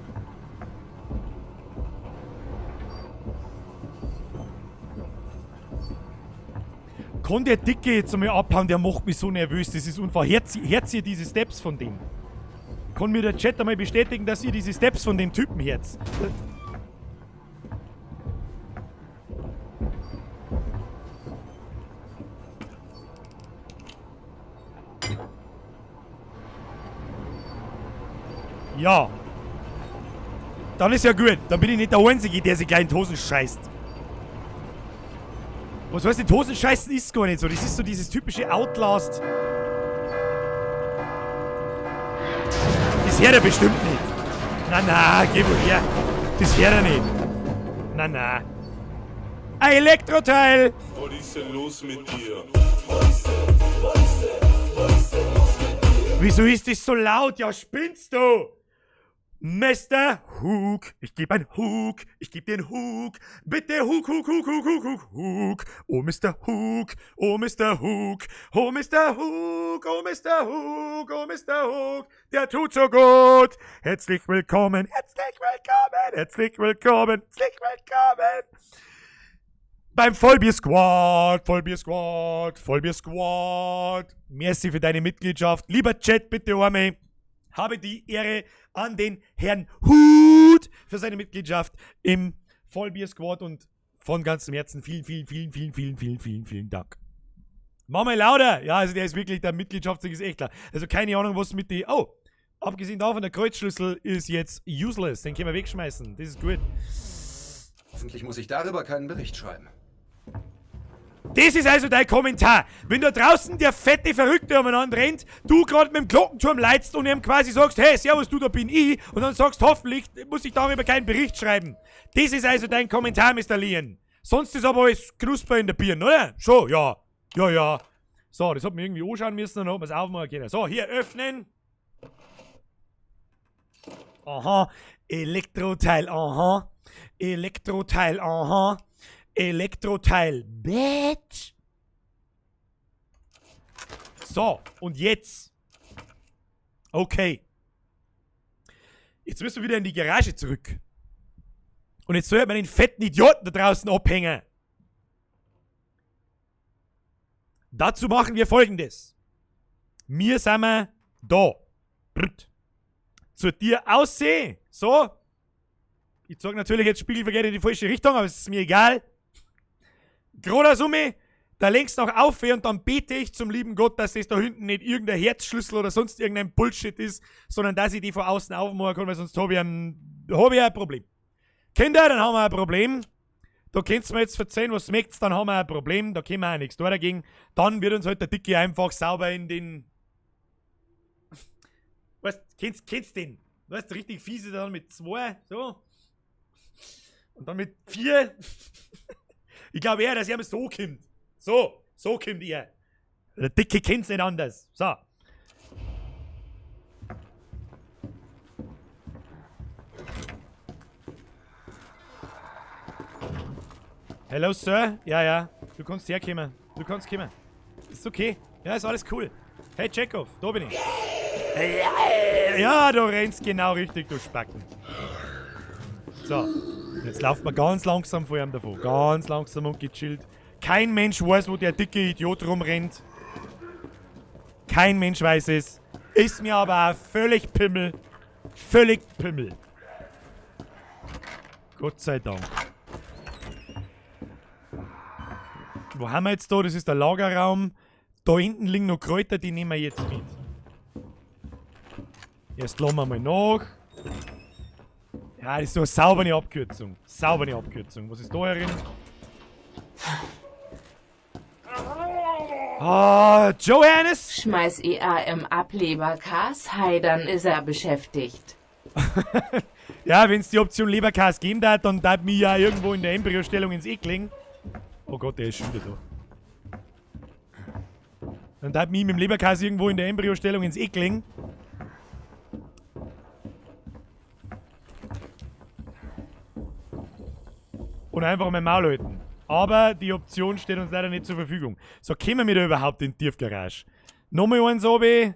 Kann der Dicke jetzt einmal abhauen? Der macht mich so nervös. Das ist unfair. Hört ihr diese Steps von dem? Kann mir der Chat einmal bestätigen, dass ihr diese Steps von dem Typen hört? Ja. Dann ist ja gut. Dann bin ich nicht der Einzige, der sich gleich in die Hosen scheißt. Was heißt, in die Hosen scheißen ist gar nicht so. Das ist so dieses typische Outlast. Das hört er bestimmt nicht. Na, na, geh wohl her. Das hört er nicht. Na, na. Ein Elektroteil!
Was ist denn los mit dir?
Wieso ist das so laut? Ja, spinnst du? Mr. Hook, ich geb ein Hook, ich geb dir einen Hook. Bitte Hook, Hook, Hook, Hook, Hook, Hook, Hook. Oh, Mr. Hook, oh, Mr. Hook, oh, Mr. Hook, oh, Mr. Hook, oh, Mr. Hook, der tut so gut. Herzlich willkommen, herzlich willkommen, herzlich willkommen, herzlich willkommen. Beim Vollbier Squad, Vollbier Squad, Vollbier Squad. Merci für deine Mitgliedschaft. Lieber Chat, bitte Arme. Habe die Ehre an den Herrn Hut für seine Mitgliedschaft im Vollbier Squad und von ganzem Herzen vielen, vielen, vielen, vielen, vielen, vielen, vielen, vielen Dank. Mach mal lauter! Ja, also der ist wirklich, der Mitgliedschaftszug ist echt klar. Also keine Ahnung, was mit die. Oh! Abgesehen davon, der Kreuzschlüssel ist jetzt useless. Den können wir wegschmeißen. Das ist gut.
Hoffentlich muss ich darüber keinen Bericht schreiben.
Das ist also dein Kommentar. Wenn da draußen der fette Verrückte umeinander rennt, du gerade mit dem Glockenturm leitst und ihm quasi sagst, hey, servus, du, da bin ich, und dann sagst, hoffentlich muss ich darüber keinen Bericht schreiben. Das ist also dein Kommentar, Mr. Leon. Sonst ist aber alles Knusper in der Birne, oder? Schon, ja. Ja, ja. So, das hat man irgendwie anschauen müssen, dann hat man es aufmachen können. So, hier, öffnen. Aha. Elektroteil, aha. Elektroteil, aha. Elektroteil, Bitch. So, und jetzt. Okay. Jetzt müssen wir wieder in die Garage zurück. Und jetzt soll man den fetten Idioten da draußen abhängen. Dazu machen wir Folgendes. Wir sind wir da. Brrt. Zur Tür aussehen. So. Ich zeig natürlich jetzt spiegelverkehrt in die falsche Richtung, aber es ist mir egal. Gerade Summe, da lenkst noch auf und dann bete ich zum lieben Gott, dass das da hinten nicht irgendein Herzschlüssel oder sonst irgendein Bullshit ist, sondern dass ich die von außen aufmachen kann, weil sonst hab ich ein Problem. Kinder, dann haben wir ein Problem. Da könnt's mir jetzt verzeihen, was schmeckt's, dann haben wir ein Problem, da können wir auch nichts da dagegen. Dann wird uns halt der Dicke einfach sauber in den. Weißt, kennst den? Weißt, richtig fiese dann mit 2, so. Und dann mit 4. Ich glaube eher, dass er so kommt. So kommt er. Der Dicke kennt's nicht anders. So. Hello, Sir. Ja, ja. Du kannst herkommen. Du kannst kommen. Ist okay. Ja, ist alles cool. Hey, Chekhov, da bin ich. Ja, du rennst genau richtig, du Spacken. So. Jetzt laufen wir ganz langsam vor ihm davon. Ganz langsam und gechillt. Kein Mensch weiß, wo der dicke Idiot rumrennt. Kein Mensch weiß es. Ist mir aber auch völlig Pimmel. Völlig Pimmel. Gott sei Dank. Wo haben wir jetzt da? Das ist der Lagerraum. Da hinten liegen noch Kräuter, die nehmen wir jetzt mit. Erst lassen wir mal nach. Ja, das ist so eine saubere Abkürzung. Saubere Abkürzung. Was ist da herin? Ah, Johannes!
Schmeiß EAM ab, Leberkas, hi, dann ist er beschäftigt.
Ja, wenn es die Option Leberkas geben darf, dann darf mich ja irgendwo in der Embryostellung ins Eck legen. Oh Gott, der ist schon wieder da. Dann darf mich mit dem Leberkas irgendwo in der Embryostellung ins Eck legen. Und einfach mein Maul halten. Aber die Option steht uns leider nicht zur Verfügung. So, kommen wir da überhaupt in die Tiefgarage? Nochmal eins runter.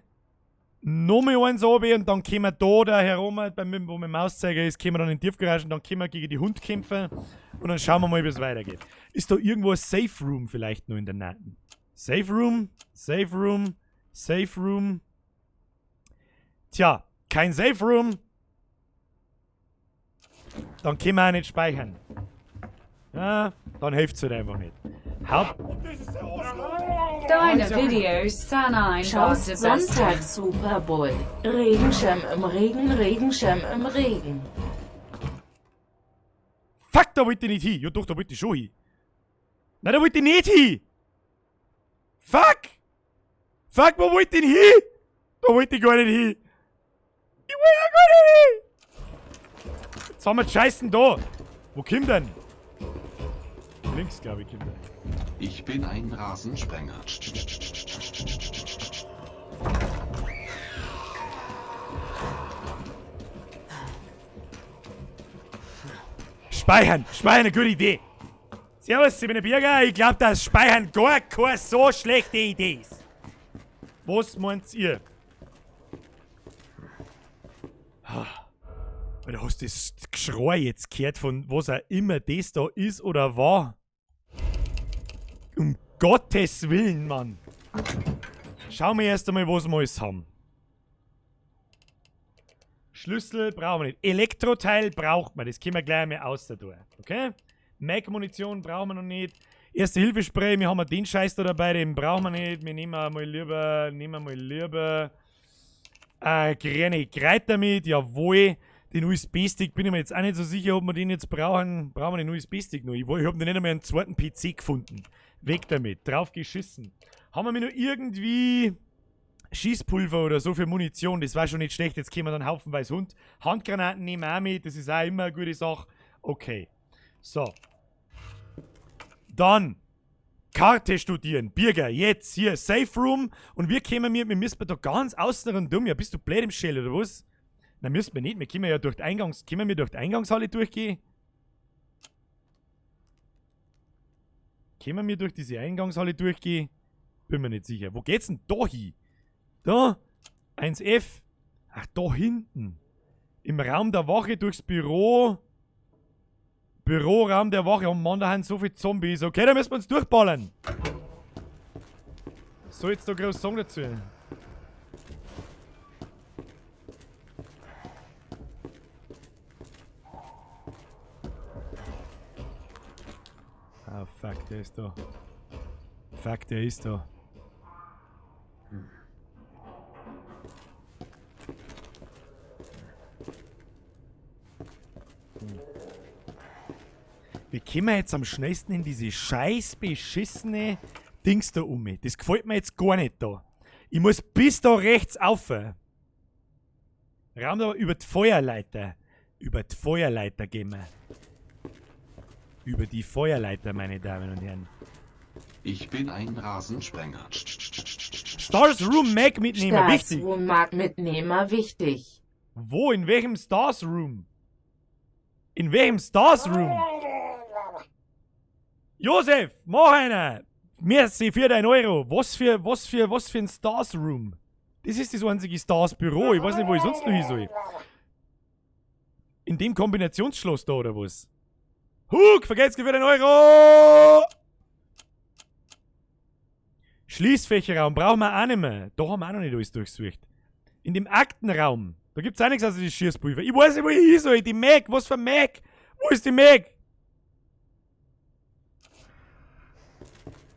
Nochmal eins runter und dann kommen wir da herum, wo mein Mauszeiger ist, kommen wir dann in die Tiefgarage und dann können wir gegen die Hund kämpfen. Und dann schauen wir mal, wie es weitergeht. Ist da irgendwo ein Safe Room vielleicht noch in der Nähe? Safe Room, Safe Room, Safe Room. Tja, kein Safe Room. Dann können wir auch nicht speichern. Ja, dann hilft's halt einfach nicht.
Deine Videos san einfach
Schaust
der beste.
Sonntag Super Bowl. Regenschirm im Regen, Regenschirm im Regen.
Fuck, da wollte ich nicht hin. Ja doch, da wollte ich schon hin. Nein, da wollte ich nicht hin. Fuck! Fuck, wo wollte ich denn hin? Da wollte ich gar nicht hin. Ich wollte ja gar nicht hin. Jetzt haben wir die Scheißen da. Wo kommt denn? Links, glaube ich, kommt er.
Ich bin ein Rasensprenger.
Speichern! Speichern, eine gute Idee! Servus, ich bin der Birger. Ich glaube, dass Speichern gar keine so schlechte Idee ist. Was meint ihr? Alter, hast du das Geschrei jetzt gehört, von was auch immer das da ist oder war? Um Gottes Willen, Mann! Schauen wir erst einmal, was wir alles haben. Schlüssel brauchen wir nicht. Elektroteil braucht man. Das können wir gleich einmal außer tun. Okay? Mag-Munition brauchen wir noch nicht. Erste-Hilfe-Spray, wir haben den Scheiß da dabei, den brauchen wir nicht. Wir nehmen mal lieber, grüne Kräuter mit, jawohl. Den USB-Stick bin ich mir jetzt auch nicht so sicher, ob wir den jetzt brauchen. Brauchen wir den USB-Stick noch? Ich hab den nicht einmal einen zweiten PC gefunden. Weg damit. Drauf geschissen. Haben wir noch irgendwie Schießpulver oder so für Munition? Das war schon nicht schlecht. Jetzt kriegen wir dann haufenweise Hund. Handgranaten nehmen wir auch mit. Das ist auch immer eine gute Sache. Okay. So. Dann Karte studieren. Birger, jetzt hier. Safe Room. Und wir kommen wir müssen da ganz außen rundum. Ja, bist du blöd im Schäl oder was? Na, müssen wir nicht. Wir können ja durch die Eingangs-, können wir durch die Eingangshalle durchgehen? Können wir durch diese Eingangshalle durchgehen? Bin mir nicht sicher. Wo geht's denn da hin? Da? 1F. Ach, da hinten. Im Raum der Wache durchs Büro. Büroraum der Wache. Oh Mann, da haben so viele Zombies. Okay, da müssen wir uns durchballern. So, jetzt da groß sagen dazu. Ah, fuck, der ist da. Fuck, der ist da. Wie kommen wir jetzt am schnellsten in diese scheiß beschissene Dings da um? Das gefällt mir jetzt gar nicht da. Ich muss bis da rechts auf. Raum da über die Feuerleiter. Über die Feuerleiter gehen wir. Über die Feuerleiter, meine Damen und Herren.
Ich bin ein Rasensprenger.
Stars Room Mag Mitnehmer,
Stars
wichtig.
Room Mag Mitnehmer wichtig.
Wo? In welchem Stars Room? In welchem Stars Room? Josef, mach einer! Merci für dein Euro. Was für ein Stars Room? Das ist das einzige Stars Büro. Ich weiß nicht, wo ich sonst noch hin soll. In dem Kombinationsschloss da, oder was? Hug, vergesst für den Euro! Schließfächerraum brauchen wir auch nicht mehr. Da haben wir auch noch nicht alles durchsucht. In dem Aktenraum. Da gibt's auch nichts außer die Schießpulver. Ich weiß nicht, wo ich hin soll. Die Mag. Was für Mag? Wo ist die Mag?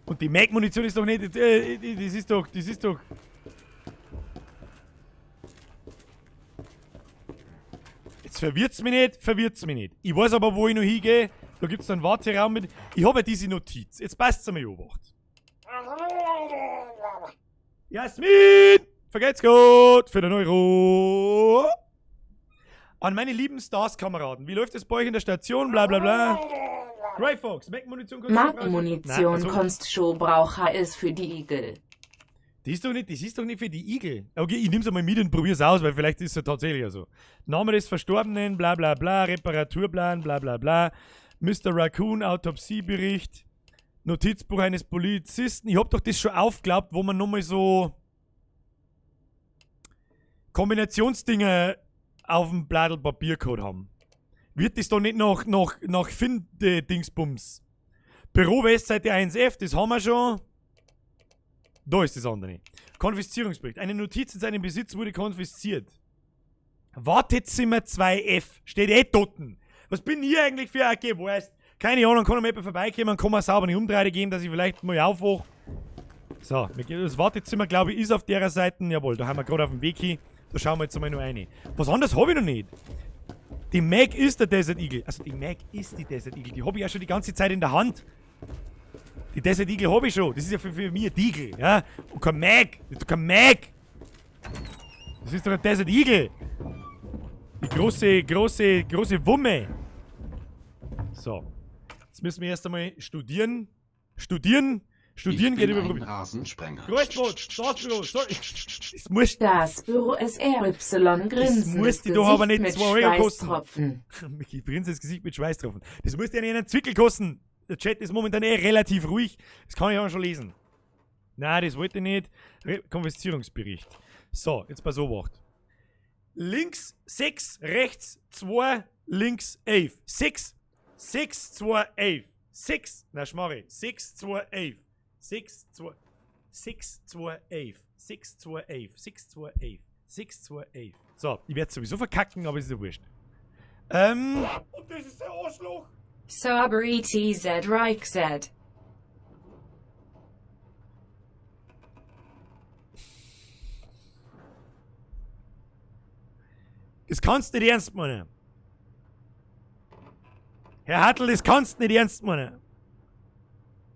Und die Mag-Munition ist doch nicht... Das ist doch... Das ist doch... Jetzt verwirrt's mich nicht, verwirrt's mich nicht. Ich weiß aber, wo ich noch hingehe. Da gibt's einen Warteraum mit... Ich habe ja diese Notiz. Jetzt passt's einmal, Obacht. Jasmin! Vergelt's gut für den Euro! An meine lieben Stars-Kameraden. Wie läuft es bei euch in der Station? Bla bla bla. Grey Fox, Mac-Munition kostet
Mac-Munition kostet Braucher ist für die Igel.
Das ist doch nicht, das ist doch nicht für die Igel. Okay, ich nehm's einmal mit und probier's aus, weil vielleicht ist es ja tatsächlich so. Name des Verstorbenen, bla bla bla, Reparaturplan, bla bla bla. Mr. Raccoon, Autopsiebericht, Notizbuch eines Polizisten. Ich hab doch das schon aufgeglaubt, wo man nochmal so Kombinationsdinge auf dem Blattl Papier gehabt haben. Wird das doch nicht nach Finde-Dingsbums? Büro Westseite 1F, das haben wir schon. Da ist das andere. Konfiszierungsbericht. Eine Notiz in seinem Besitz wurde konfisziert. Wartezimmer 2F. Steht eh toten. Was bin ich eigentlich für ein AG? Weißt? Keine Ahnung, kann noch mal jemand vorbeikommen, kann man sauber eine Umdrehung geben, dass ich vielleicht mal aufwache. So, das Wartezimmer, glaube ich, ist auf der Seite. Jawohl, da haben wir gerade auf dem Weg hin. Da schauen wir jetzt einmal noch rein. Was anderes habe ich noch nicht. Die Mag ist der Desert Eagle. Also die Mag ist die Desert Eagle. Die habe ich ja schon die ganze Zeit in der Hand. Die Desert Eagle habe ich schon. Das ist ja für mich ein Eagle. Ja? Und kein Mag. Das ist doch kein Mag. Das ist doch ein Desert Eagle. Die große, große, große Wumme. So. Jetzt müssen wir erst einmal studieren. Studieren. Studieren
ich bin
geht über
ein Rasensprenger.
Großbrot, Staatsbüro, sorry. Das muss,
Staatsbüro SRY grinsen.
Das muss die doch aber nicht
mit
2 Euro kosten.
Schweißtropfen.
Michi, Prinzes Gesicht mit Schweißtropfen. Das muss dir nicht einen Zwickel kosten. Der Chat ist momentan eh relativ ruhig. Das kann ich auch schon lesen. Nein, das wollte ich nicht. Konfiszierungsbericht. So, jetzt pass auf. Links 6, rechts 2, links 11. 6, 6, 2, 11. 6, na schmarre. 6, 2, 11. 6, 2, 6, 2, 11. 6, 2, 11. 6, 2, 11. 6, 2, 11. So, ich werde sowieso verkacken, aber es ist ja wurscht. Und das ist der Arschloch!
So aber ETZ Reich Z.
Das kannst du nicht ernst meinen. Herr Hartl, das kannst du nicht ernst meinen.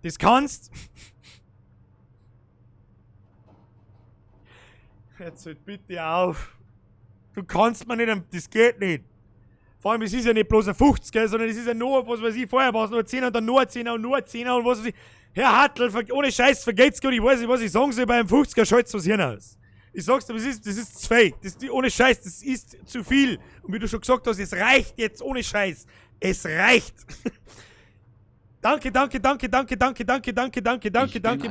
Das kannst. Jetzt halt bitte auf. Du kannst mir nicht, das geht nicht. Vor allem, es ist ja nicht bloß ein 50er, sondern es ist ja nur, was weiß ich, vorher war es nur ein 10er und dann nur ein 10er und nur ein 10er und was weiß ich. Herr Hartl, ohne Scheiß, vergeht's gut, ich weiß nicht, was ich sagen soll, bei einem 50er schalt's was Hirn aus. Ich sag's dir, das ist zu viel. Das, ohne Scheiß, das ist zu viel. Und wie du schon gesagt hast, es reicht jetzt, ohne Scheiß. Es reicht. Danke, danke, danke, danke, danke, danke, danke, danke, danke, danke.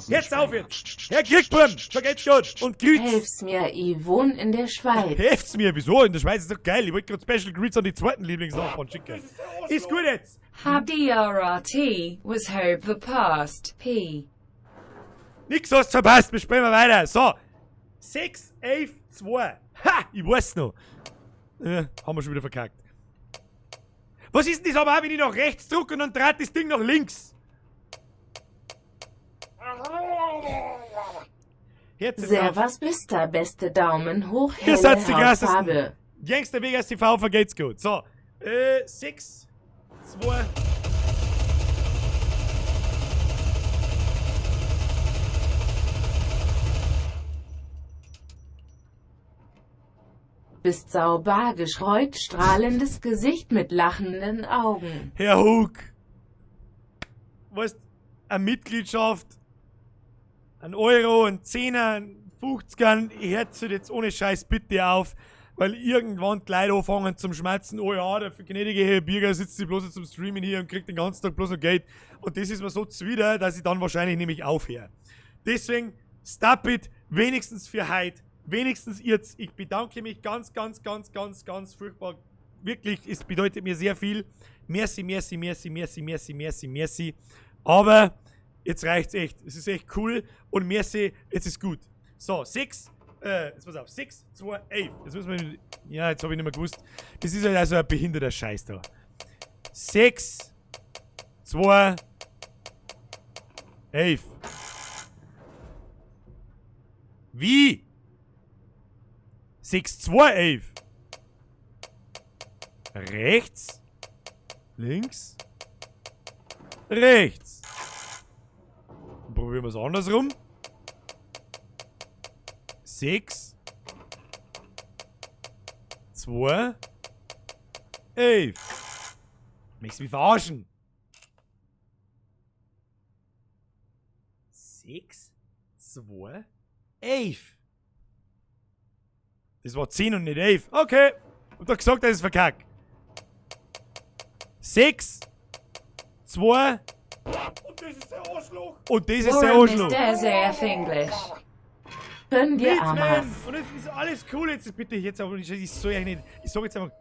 Jetzt auf jetzt! Herr Kriegburm, vergeht's gut und grüß!
Helf's mir, ich wohne in der Schweiz.
Helft's mir, wieso? In der Schweiz ist doch geil. Ich wollte gerade Special Greets an die zweiten Lieblingsnachbarn schicken. Ist gut jetzt!
HDRRT was hope the past P.
Nix hast verpasst, wir spielen weiter. So. 6, 11, 2. Ha! Ich weiß noch. Haben wir schon wieder verkackt. Was ist denn das aber auch, wenn ich nach rechts drücke und dann dreht das Ding nach links?
Servus, bist der beste Daumen hoch,
Ihr seid die
helle
krassesten.
Hautfarbe.
Gangster Vegas TV vergeht's gut. So, 6, 2,
Bist sauber geschreut, strahlendes Gesicht mit lachenden Augen.
Herr Hug, weißt, eine Mitgliedschaft, ein Euro, ein Zehner, ein 50er, ich hör's jetzt ohne Scheiß bitte auf, weil irgendwann die Leute anfangen zum Schmerzen, oh ja, der gnädige Herr Birger sitzt sich bloß noch zum Streamen hier und kriegt den ganzen Tag bloß noch Geld. Und das ist mir so zuwider, dass ich dann wahrscheinlich nämlich aufhöre. Deswegen, stop it, wenigstens für heute, wenigstens jetzt. Ich bedanke mich ganz, ganz, ganz, ganz, ganz furchtbar. Wirklich, es bedeutet mir sehr viel. Merci, merci, merci, merci, merci, merci, merci. Aber jetzt reicht's echt. Es ist echt cool. Und merci, jetzt ist gut. So, 6, jetzt pass auf, 6, 2, 11. Jetzt müssen wir, ja, jetzt habe ich nicht mehr gewusst. Das ist halt also ein behinderter Scheiß da. 6, 2, 11. Wie? 6, 2, 11. Rechts. Links. Rechts. Dann probieren wir es andersrum. 6. 2. 11. Möchtest du mich verarschen? 6, 2, 11. Das war 10 und nicht 11. Okay. Hab doch gesagt, das ist verkackt. 6, 2. Und das ist der Arschloch. Und das ist der
Warren
Arschloch.
Mr. AF English.
Gönn dir
Nichts,
Amas.
man. Und es ist alles cool jetzt. Bitte jetzt aber nicht. Ich soll ja nicht. Ich sag jetzt einfach.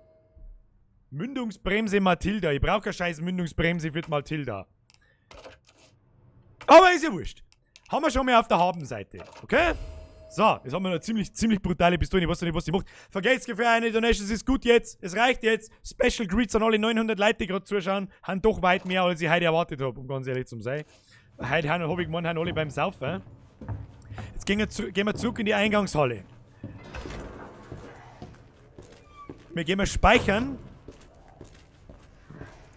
Mündungsbremse Matilda. Ich brauche keine scheiß Mündungsbremse für die Matilda. Aber ist ja wurscht. Haben wir schon mal auf der Habenseite. Okay? So, jetzt haben wir noch eine ziemlich, ziemlich brutale Pistole. Ich weiß noch nicht, was die macht. Vergesst für eine Donation, es ist gut jetzt. Es reicht jetzt. Special Greets an alle 900 Leute, die gerade zuschauen. Haben doch weit mehr, als ich heute erwartet habe, um ganz ehrlich zu sein. Heute habe ich gemeint, haben alle beim Saufen. Jetzt gehen wir zurück in die Eingangshalle. Wir gehen mal speichern.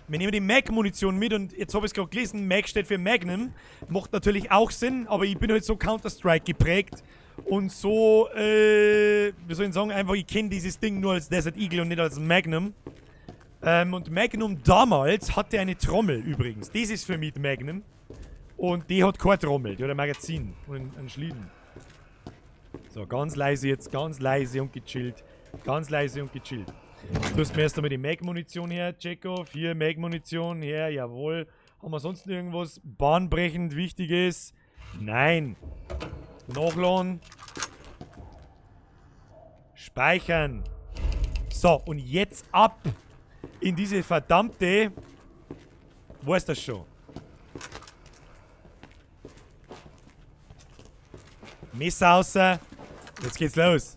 Wir nehmen die Mag-Munition mit und jetzt habe ich es gerade gelesen, Mag steht für Magnum. Macht natürlich auch Sinn, aber ich bin halt so Counter-Strike geprägt und so, wie soll ich sagen, einfach, ich kenne dieses Ding nur als Desert Eagle und nicht als Magnum. Und Magnum damals hatte eine Trommel übrigens. Das ist für mich die Magnum. Und die hat keine Trommel, die hat ein Magazin und einen Schlitten. So, ganz leise jetzt, ganz leise und gechillt. Ganz leise und gechillt. Du hast mir erst einmal die Mag-Munition her, Chekhov. Hier, Mag-Munition her, jawohl. Haben wir sonst irgendwas bahnbrechend Wichtiges? Nein. Nachladen. Speichern. So, und jetzt ab in diese verdammte... Wo ist das schon? Messer raus. Jetzt geht's los.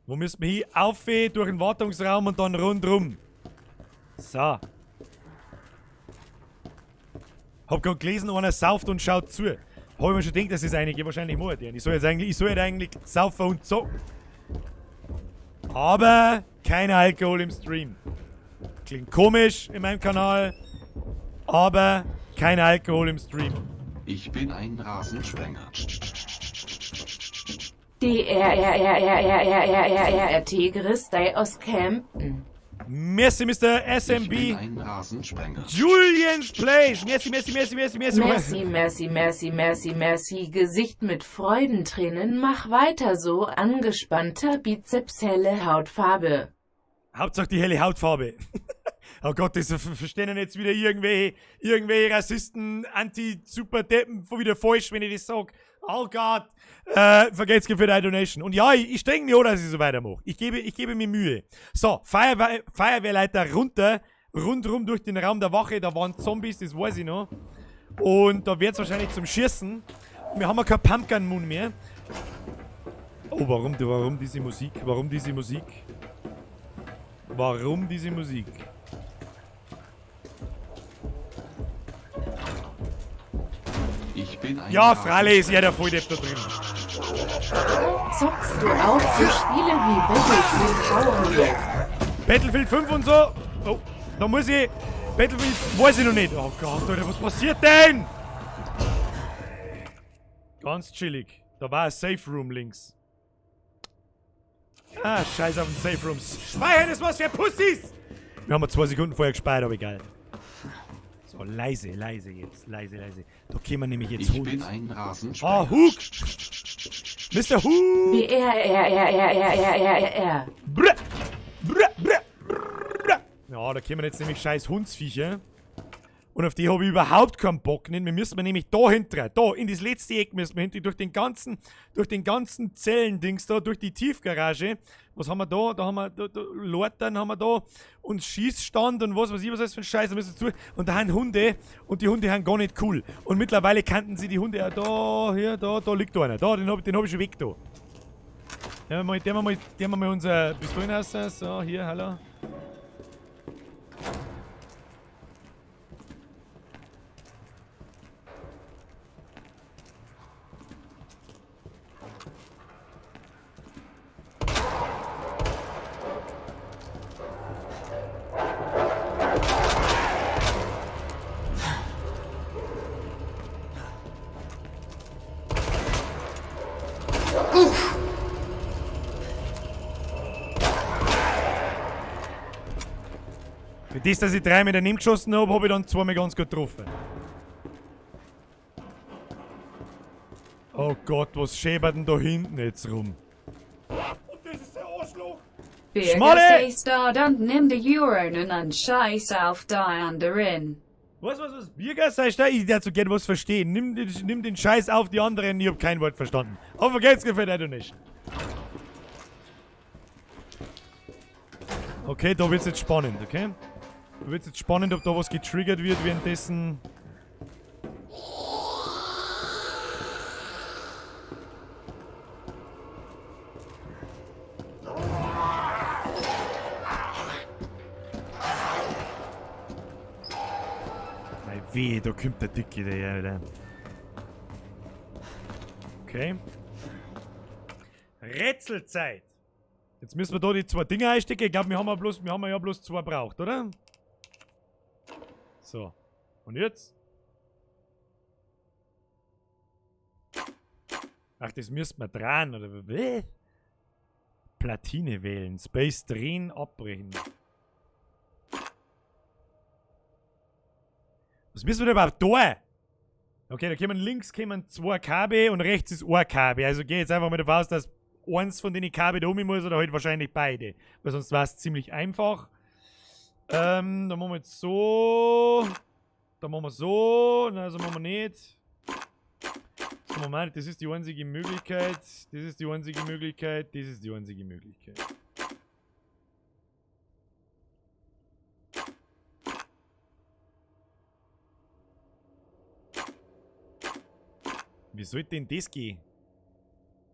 Wo müssen wir hin? Auf durch den Wartungsraum und dann rundrum. So. Hab grad gelesen, einer sauft und schaut zu. Hab ich mir schon gedacht, dass es einige wahrscheinlich machen. Ich soll jetzt eigentlich, ich soll jetzt eigentlich saufen und zocken. Aber kein Alkohol im Stream. Klingt komisch in meinem Kanal, aber kein Alkohol im Stream.
Ich bin ein Rasensprenger.
D R R R R R R R R R R Tigris Dei aus Kempten.
Merci, Mr.
Ich
SMB.
bin ein Rasensprenger.
Julian's Place. Merci, merci, merci, merci, merci.
Merci, merci, merci, merci, merci. Gesicht mit Freudentränen. Mach weiter so. Angespannter Bizeps, helle Hautfarbe.
Hauptsache die helle Hautfarbe. Oh Gott, das verstehen jetzt wieder irgendwelche Rassisten, Anti-Superdeppen wieder falsch, wenn ich das sag. Oh Gott. Vergelt's für deine Donation. Und ja, ich streng mich an, dass ich so weitermache. Ich gebe mir Mühe. So, Feuerwehrleiter runter, rundrum durch den Raum der Wache. Da waren Zombies, das weiß ich noch. Und da wird's wahrscheinlich zum Schießen. Und wir haben ja kein Pumpgun Moon mehr. Oh, warum diese Musik? Warum diese Musik? Warum diese Musik?
Ich bin ein
Ja, freilich ist ja der Volldepp da drin.
Zockst du auch so Spiele wie Battlefield 5 und so?
Battlefield 5 und so? Oh, da muss ich... Battlefield weiß ich noch nicht. Oh Gott, Alter, was passiert denn? Ganz chillig. Da war ein Safe Room links. Ah, scheiß auf den Safe Rooms. Speichern ist was für Pussys! Wir haben 2 Sekunden vorher gespeichert, aber egal. So, leise, leise jetzt. Leise, leise. Da kämen nämlich jetzt
Ich
Hund.
bin ein Rasensprenger.
Ah, Hook! Mr. Hook!
B R R R R R R R R R.
Brr, brr, brr, brr. Ja, da kämen jetzt nämlich scheiß Hundsviecher. Und auf die habe ich überhaupt keinen Bock. Nicht? Wir müssen nämlich da hinten, da in das letzte Eck müssen wir hinten, durch den ganzen Zellendings da, durch die Tiefgarage. Was haben wir da? Da haben wir, da, da, Lortern haben wir da und Schießstand und was weiß ich, was das für ein Scheiß. Da müssen wir zu. Und da haben Hunde und die Hunde haben gar nicht cool. Und mittlerweile kannten sie die Hunde auch da, hier, da, da liegt einer. Da, den hab ich schon weg da. Den haben wir mal unser Pistolen raus. So, hier, hallo. Für das, dass ich 3 mit daneben geschossen hab, hab ich dann 2 mal ganz gut getroffen. Oh Gott, was schäbert denn da hinten jetzt rum? Und das ist der Arschloch! Schmolle! Was, was, was? Birger, sei stark? Ich dazu gerne was verstehen. Nimm den Scheiß auf die anderen, ich hab kein Wort verstanden. Aber geht's gefällt dir nicht. Okay, da wird's jetzt spannend, okay? Da wird's jetzt spannend, ob da was getriggert wird währenddessen. Mei weh, da kommt der Dicke daher wieder. Okay. Rätselzeit! Jetzt müssen wir da die 2 Dinger einstecken. Ich glaub, wir haben ja bloß 2 braucht, oder? So. Und jetzt? Ach, das müssen wir dran, oder? Was? Platine wählen. Space drehen, abbrechen. Was müssen wir da überhaupt tun? Okay, da kommen links kommen 2 Kabel und rechts ist 1 Kabel. Also geh jetzt einfach mal davon aus, dass eins von den Kabel da um muss oder halt wahrscheinlich beide. Weil sonst war's ziemlich einfach. Da machen wir jetzt so. Da machen wir so. Nein, so machen wir nicht. So machen wir nicht. Das ist die einzige Möglichkeit. Das ist die einzige Möglichkeit. Das ist die einzige Möglichkeit. Wie soll denn das gehen?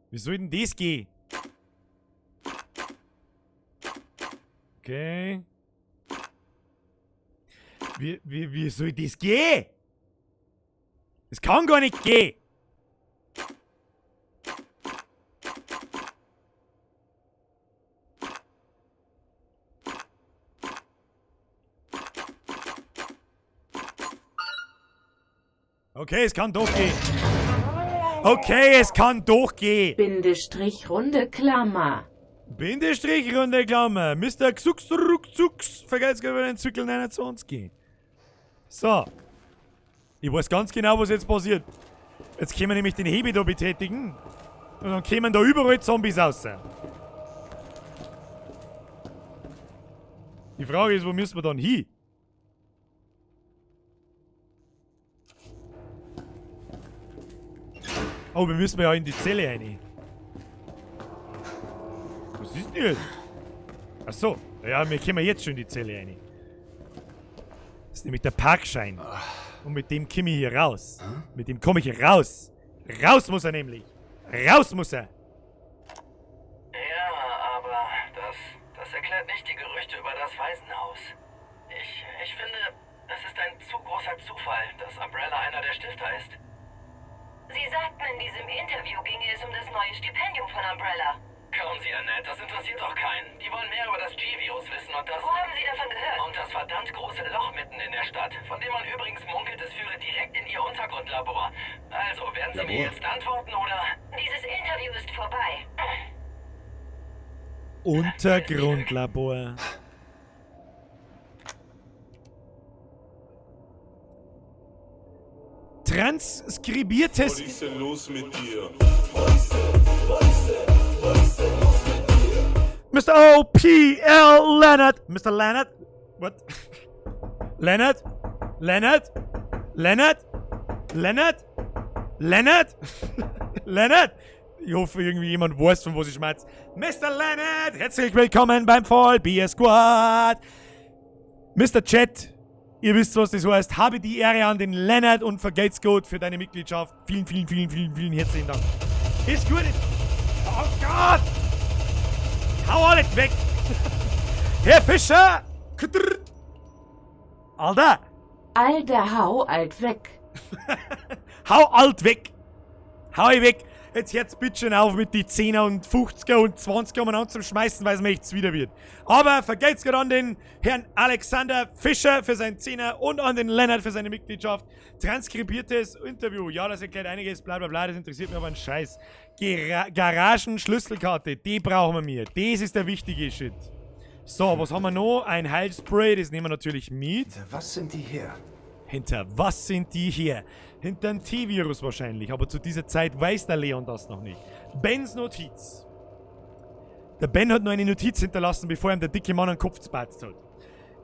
Wie soll denn das gehen? Okay. Wie soll das gehen? Das kann gar nicht gehen! Okay, es kann doch gehen. Okay, es kann doch gehen.
Bindestrich runde Klammer.
Bindestrich runde Klammer. Mister Xux Ruckzucks. Vergesst über den Zyklen 29. So. Ich weiß ganz genau, was jetzt passiert. Jetzt können wir nämlich den Hebel da betätigen. Und dann kommen da überall Zombies raus. Die Frage ist, wo müssen wir dann hin? Oh, wir müssen ja in die Zelle rein. Was ist denn jetzt? Ach so. Ja, wir kommen jetzt schon in die Zelle rein. Das ist nämlich der Parkschein. Und mit dem komme ich hier raus. Mit dem komme ich hier raus. Raus muss er nämlich. Raus muss er.
Ja, aber das erklärt nicht die Gerüchte über das Waisenhaus. Ich finde, es ist ein zu großer Zufall, dass Umbrella einer der Stifter ist.
Sie sagten, in diesem Interview ginge es um das neue Stipendium von Umbrella.
Kaum Sie, Annette, das interessiert doch keinen. Die wollen mehr über das G-Virus wissen und das...
Wo haben Sie davon gehört?
Und das verdammt große Loch mitten in der Stadt, von dem man übrigens munkelt, es führe direkt in Ihr Untergrundlabor. Also, werden Sie mir
Labor?
jetzt antworten, oder...
Dieses Interview ist vorbei.
Untergrundlabor. Transkribiertes.
Was ist denn los mit dir?
Mr. O.P.L. Leonard. Mr. Leonard. What? Leonard? Leonard? Leonard? Leonard? Leonard? Leonard? Ich hoffe, irgendwie jemand weiß, von wo sie schmerzt. Mr. Leonard, herzlich willkommen beim Vollbier Squad. Mr. Chat, ihr wisst, was das heißt. Habe die Ehre an den Leonard und vergelt's gut für deine Mitgliedschaft. Vielen, vielen, vielen, vielen, vielen herzlichen Dank. Ist gut. Oh Gott! Hau alles weg! Herr Fischer! Alter!
Alter, hau alt weg.
Hau alt weg! Hau ich weg! Jetzt hört's bitte schön auf mit die 10er und 50er und 20er umeinander zum Schmeißen, weil es mir echt wieder wird. Aber vergelt's gerade an den Herrn Alexander Fischer für seinen 10er und an den Lennart für seine Mitgliedschaft. Transkribiertes Interview. Ja, das erklärt einiges, bla bla bla, das interessiert mich aber ein Scheiß. Garagenschlüsselkarte, die brauchen wir mir. Das ist der wichtige Shit. So, was haben wir noch? Ein Heilspray, das nehmen wir natürlich mit.
Hinter was sind die her?
Hinter was sind die hier? Hinter dem T-Virus wahrscheinlich, aber zu dieser Zeit weiß der Leon das noch nicht. Bens Notiz. Der Ben hat noch eine Notiz hinterlassen, bevor ihm der dicke Mann einen Kopf gespatzt hat.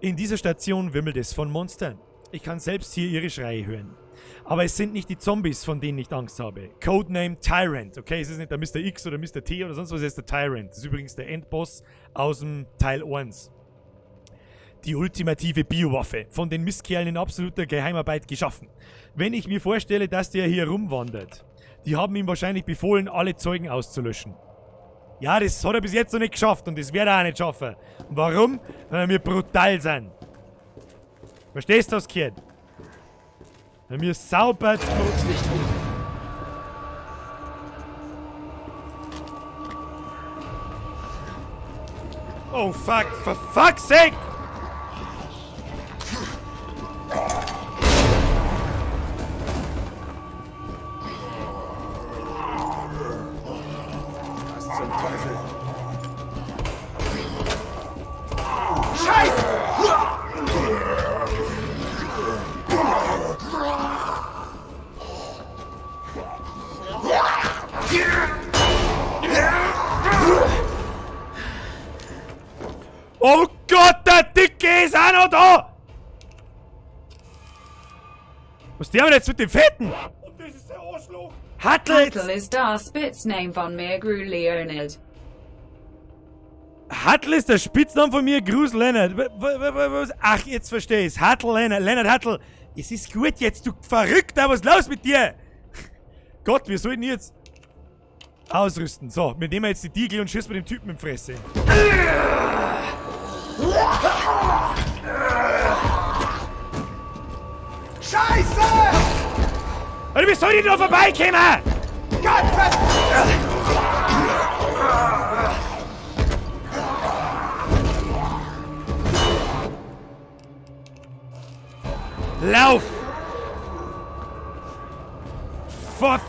In dieser Station wimmelt es von Monstern. Ich kann selbst hier ihre Schreie hören. Aber es sind nicht die Zombies, von denen ich Angst habe. Codename Tyrant. Okay, es ist nicht der Mr. X oder Mr. T oder sonst was, es ist der Tyrant. Das ist übrigens der Endboss aus dem Teil 1. Die ultimative Biowaffe, von den Mistkerlen in absoluter Geheimarbeit geschaffen. Wenn ich mir vorstelle, dass der hier rumwandert, die haben ihm wahrscheinlich befohlen, alle Zeugen auszulöschen. Ja, das hat er bis jetzt noch nicht geschafft und das wird er auch nicht schaffen. Und warum? Weil wir brutal sind. Verstehst du das, Kid? Weil wir sauber
Nicht gut.
Oh fuck, for fuck's sake!
Was zum Teufel? Scheiße!
Oh Gott, der Dicke ist auch noch da! Was der denn jetzt mit dem Fetten? Und das ist der Arschloch! Hattel jetzt!
Hattel ist das Spitzname von mir Gru Leonard.
Hattel ist der Spitzname von mir, Gruß Lennart. Was? Ach, jetzt verstehe ich's. Hattel Lennart, Lennart Hattel. Es ist gut jetzt, du Verrückter, was ist los mit dir? Gott, wir sollten jetzt ausrüsten. So, wir nehmen jetzt die Diegel und schießen mit dem Typen in die Fresse.
Scheiße!
Alter, wie soll ich denn da vorbeikommen?
Gott
Lauf! Fuck!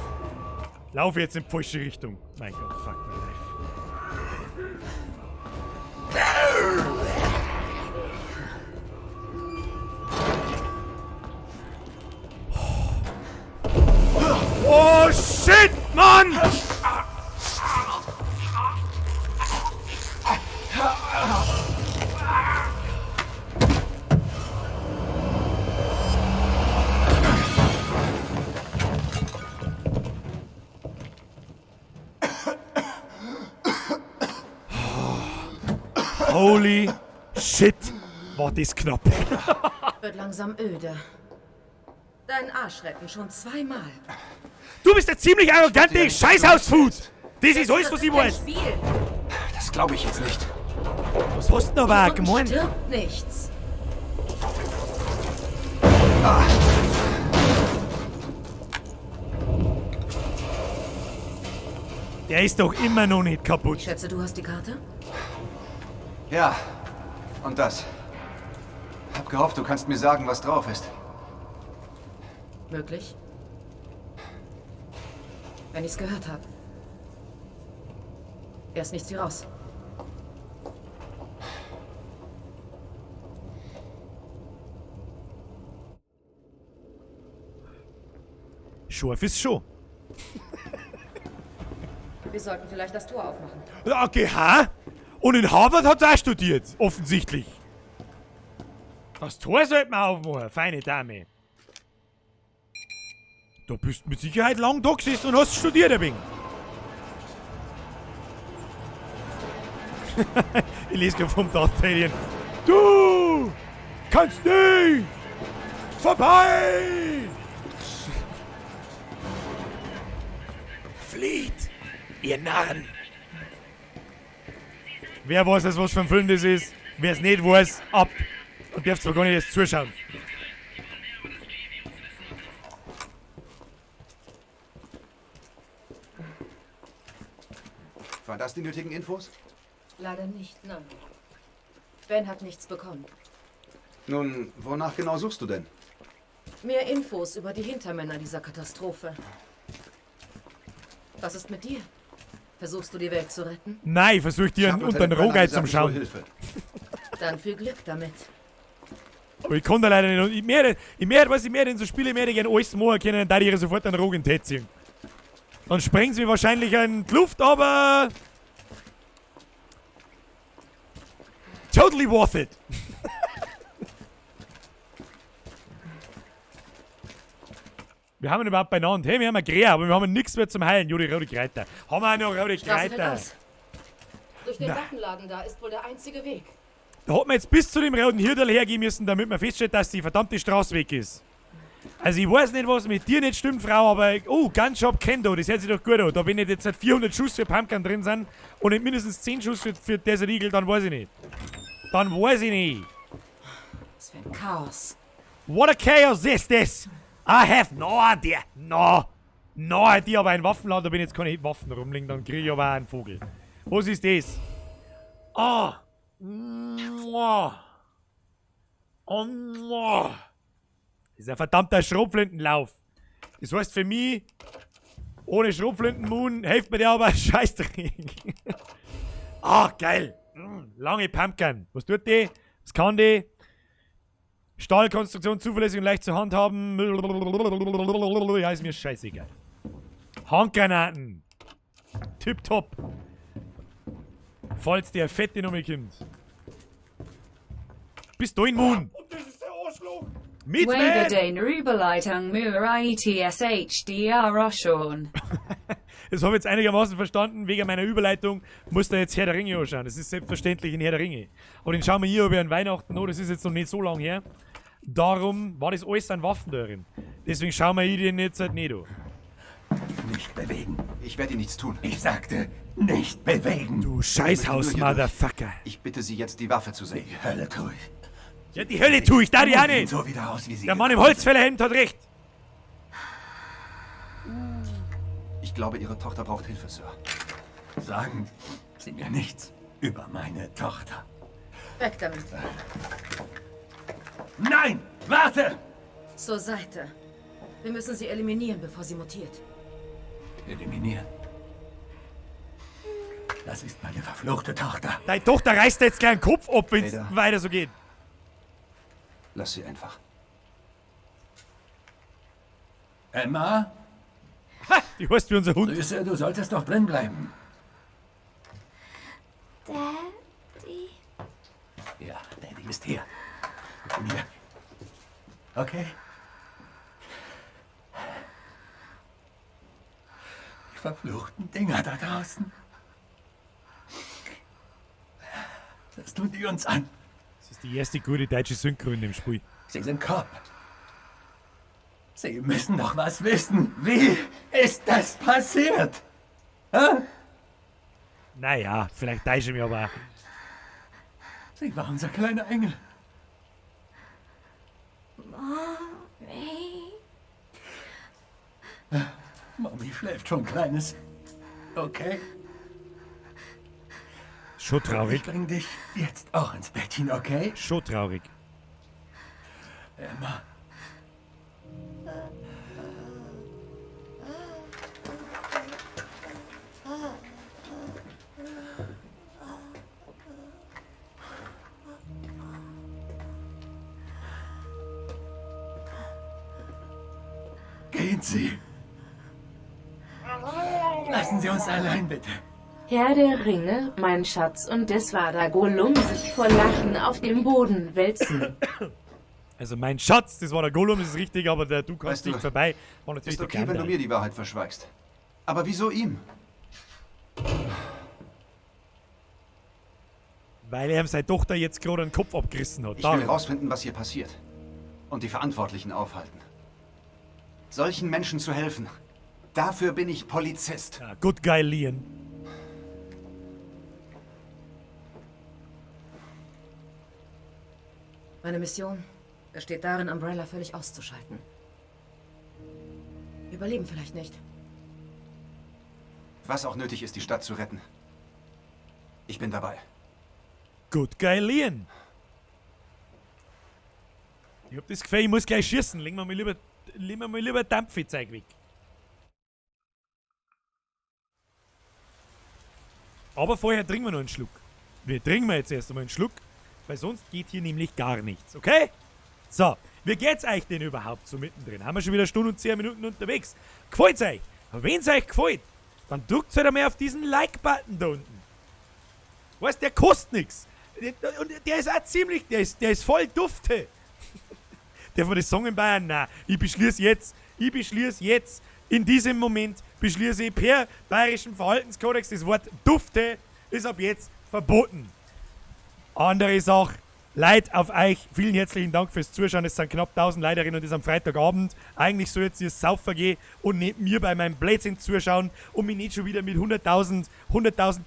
Lauf jetzt in die falsche Richtung. Mein Gott, fuck my life. Oh shit, Mann! Holy shit, war das knapp.
Wird langsam öde. Deinen Arsch retten schon zweimal.
Du bist ja ziemlich arrogante Scheißhausfuß. Das ist alles, was ich weiß.
Spiel.
Das glaube ich jetzt nicht.
Was hast du denn aber
Unten
gemeint?
stirbt nichts.
Der ist doch immer noch nicht kaputt.
Ich schätze, du hast die Karte?
Ja, und das. Hab gehofft, du kannst mir sagen, was drauf ist.
Möglich. Wenn ich's gehört habe. Erst nichts wie raus.
Scharf ist schon.
Wir sollten vielleicht das Tor aufmachen.
Okay, ha? Und in Harvard hat er auch studiert, offensichtlich. Das Tor sollte man aufmachen, feine Dame. Du bist mit Sicherheit lang da gesessen und hast studiert ein wenig. Ich lese gerade vom Darth Talion. Du kannst nicht vorbei! Flieht, ihr Narren! Wer weiß jetzt, was für ein Film das ist? Wer es nicht weiß, ab! Und darf zwar gar nicht erst zuschauen.
Waren das die nötigen Infos?
Leider nicht, nein. Ben hat nichts bekommen.
Nun, wonach genau suchst du denn?
Mehr Infos über die Hintermänner dieser Katastrophe. Was ist mit dir? Versuchst du, die Welt zu retten?
Nein, ich versuch dir
hab
unter den
Lieutenant
Rohgei
Brenner
zum
gesagt, ich hol
Schauen.
Hilfe.
Dann viel Glück damit.
Aber ich kann da leider nicht. Und ich mehr, was ich mehr in so Spiele mehr gerne alles machen können, da ich sofort einen Rogen ziehen. Dann sprengen sie mich wahrscheinlich in die Luft, aber. Totally worth it! Wir haben ihn überhaupt beieinander. Hey, wir haben ein Gräer, aber wir haben nichts mehr zum Heilen. Jodi, rote Kreiter. Haben wir auch noch rote
Straße fällt
Kreiter.
aus. Durch den
Na.
Waffenladen da ist wohl der einzige Weg.
Da hat man jetzt bis zu dem roten Hirtel hergehen müssen, damit man feststellt, dass die verdammte Straße weg ist. Also ich weiß nicht, was mit dir nicht stimmt, Frau, aber... Oh, Gunshop Kendo, das hört sich doch gut an. Da wenn nicht jetzt 400 Schuss für Pumpgun drin sind und nicht mindestens 10 Schuss für Desert Eagle, dann weiß ich nicht. Dann weiß ich nicht.
Was für ein Chaos.
What a chaos is this? I have no idea. No. No idea, aber ein Waffenladen, da bin jetzt keine Waffen rumliegen, dann kriege ich aber auch einen Vogel. Was ist das? Ah. Mua. Oh, mua. Das ist ein verdammter Schrotflintenlauf. Das heißt für mich, ohne Schrotflintenmoon hilft mir der aber ein Scheißdreck. Ah, geil. Lange Pumpgun. Was tut die? Was kann die? Stahlkonstruktion zuverlässig und leicht zu handhaben. Ja, ist mir scheißegal. Handgranaten. Tipptopp. Falls der Fette noch mal kommt. Bist du in Moon? Und das ist der Arschloch. Mit
Wege den Überleitung Mur-ITSHDR Oshorn.
Das habe ich jetzt einigermaßen verstanden. Wegen meiner Überleitung muss da jetzt Herr der Ringe anschauen. Das ist selbstverständlich in Herr der Ringe. Aber den schauen wir hier über an Weihnachten an. Das ist jetzt noch nicht so lange her. Darum war das alles an Waffen darin. Deswegen schauen wir hier den jetzt halt nicht an.
Nicht bewegen.
Ich werde Ihnen nichts tun.
Ich sagte, nicht bewegen.
Du Scheißhaus, Motherfucker.
Ich bitte Sie jetzt, die Waffe zu senken.
Die Hölle tue ich.
Ja, die Hölle tue ich, da die auch nicht.
So wieder aus, wie sie
Der Mann im Holzfällerhemd hat recht.
Ich glaube, Ihre Tochter braucht Hilfe, Sir.
Sagen Sie mir nichts über meine Tochter.
Weg damit.
Nein, warte!
Zur Seite. Wir müssen sie eliminieren, bevor sie mutiert.
Eliminieren. Das ist meine verfluchte Tochter.
Deine Tochter reißt jetzt gleich den Kopf ab, wenn es weiter so geht.
Lass sie einfach.
Emma?
Ha, die heißt wie unser Hund.
Süße, du solltest doch drin bleiben.
Daddy?
Ja, Daddy ist hier. Mit mir. Okay? Die verfluchten Dinger da draußen. Das tun die uns an.
Das ist die erste gute deutsche Synchro in dem Spiel.
Sie sind Cop. Sie müssen doch was wissen. Wie ist das passiert? Hä?
Naja, vielleicht täusche ich mich aber auch.
Sie war unser kleiner Engel.
Mommy?
Mami schläft schon, Kleines. Okay?
Schon traurig.
Ich bring dich jetzt auch ins Bettchen, okay?
Schon traurig.
Emma. Gehen Sie. Lassen Sie uns allein, bitte.
Herr der Ringe, mein Schatz, und es war da Gollum sich vor Lachen auf dem Boden wälzen.
Also mein Schatz, das war der Gollum, das ist richtig, aber der du kannst
Weißt du,
nicht vorbei. War natürlich
Ist
der
okay, wenn du
Gandalf.
mir die Wahrheit verschweigst. Aber wieso ihm?
Weil er ihm seine Tochter jetzt gerade den Kopf abgerissen hat.
Ich will
Darum.
herausfinden, was hier passiert. Und die Verantwortlichen aufhalten. Solchen Menschen zu helfen. Dafür bin ich Polizist.
Ja, good guy Leon.
Meine Mission besteht darin, Umbrella völlig auszuschalten. Überleben vielleicht nicht.
Was auch nötig ist, die Stadt zu retten. Ich bin dabei.
Good guy Leon. Ich hab das Gefühl, ich muss gleich schießen. Legen wir mal lieber, legen wir mal lieber Dampfzeug weg. Aber vorher trinken wir noch einen Schluck. Wir trinken wir jetzt erst einmal einen Schluck, weil sonst geht hier nämlich gar nichts, okay? So, wie geht's euch denn überhaupt so mittendrin? Haben wir schon wieder 1 Stunde und 10 Minuten unterwegs? Gefällt's euch? Wenn's euch gefällt, dann drückt halt einmal auf diesen Like-Button da unten. Weißt, der kostet nix. Und der ist auch ziemlich, der ist voll dufte. Der von den Song in Bayern, nein, ich beschließe jetzt, in diesem Moment beschließe ich per bayerischen Verhaltenskodex, das Wort dufte ist ab jetzt verboten. Andere Sache, Leid auf euch, vielen herzlichen Dank fürs Zuschauen, es sind knapp 1000 Leiterinnen und das am Freitagabend. Eigentlich soll jetzt ihr Saufer gehen und nicht mir bei meinem Blödsinn zuschauen und mich nicht schon wieder mit 100.000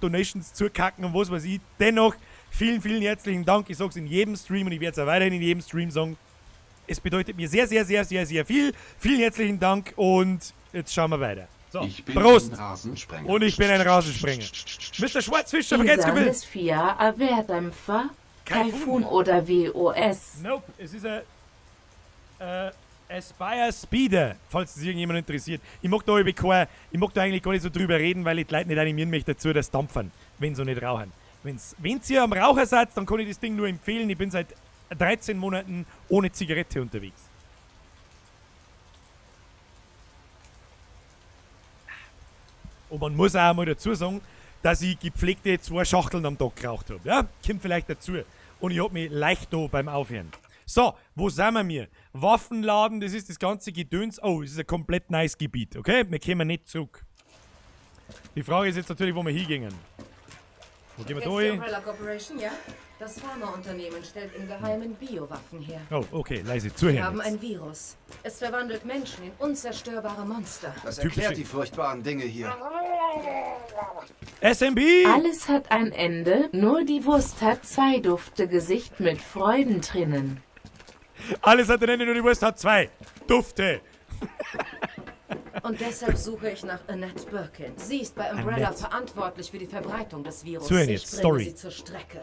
Donations zukacken und was weiß ich. Dennoch, vielen, vielen herzlichen Dank. Ich sag's in jedem Stream und ich werde es auch weiterhin in jedem Stream sagen. Es bedeutet mir sehr, sehr, sehr, sehr, sehr viel. Vielen herzlichen Dank und jetzt schauen wir weiter. So,
Ich bin
Prost!
ein Rasensprenger.
Und ich bin ein Rasensprenger. Mr. Schwarzfischer, vergesst
Isan
gewinnen.
ist Fia Abwehrdämpfer, Taifun oder WOS.
Nope, es ist ein Aspire Speeder, falls es irgendjemand interessiert. Ich mag da ich mag da eigentlich gar nicht so drüber reden, weil ich die Leute nicht animieren möchte dazu, dass dampfen, wenn sie nicht rauchen. Wenn's ihr am Raucher seid, dann kann ich das Ding nur empfehlen. Ich bin seit 13 Monaten ohne Zigarette unterwegs. Und man muss auch mal dazu sagen, dass ich gepflegte 2 Schachteln am Tag geraucht habe. Ja, kommt vielleicht dazu. Und ich hab mich leicht da beim Aufhören. So, wo sind wir mir? Waffenladen, das ist das ganze Gedöns. Oh, es ist ein komplett neues Gebiet, okay? Wir kommen nicht zurück. Die Frage ist jetzt natürlich, wo wir hingehen. Wo gehen wir da
Kennst du
hin?
Umbrella Corporation, ja? Das Pharmaunternehmen stellt im Geheimen Biowaffen her.
Oh, okay, leise
Wir
zuhören
haben
jetzt.
ein Virus. Es verwandelt Menschen in unzerstörbare Monster.
Das erklärt die furchtbaren Dinge hier.
SMB!
Alles hat ein Ende, nur die Wurst hat 2 dufte Gesicht mit Freudentränen.
Alles hat ein Ende, nur die Wurst hat 2 Dufte.
Und deshalb suche ich nach Annette Birkin. Sie ist bei Umbrella
Annette.
verantwortlich für die Verbreitung des Virus.
Zuhören
Ich
jetzt,
bringe
Story.
sie zur Strecke.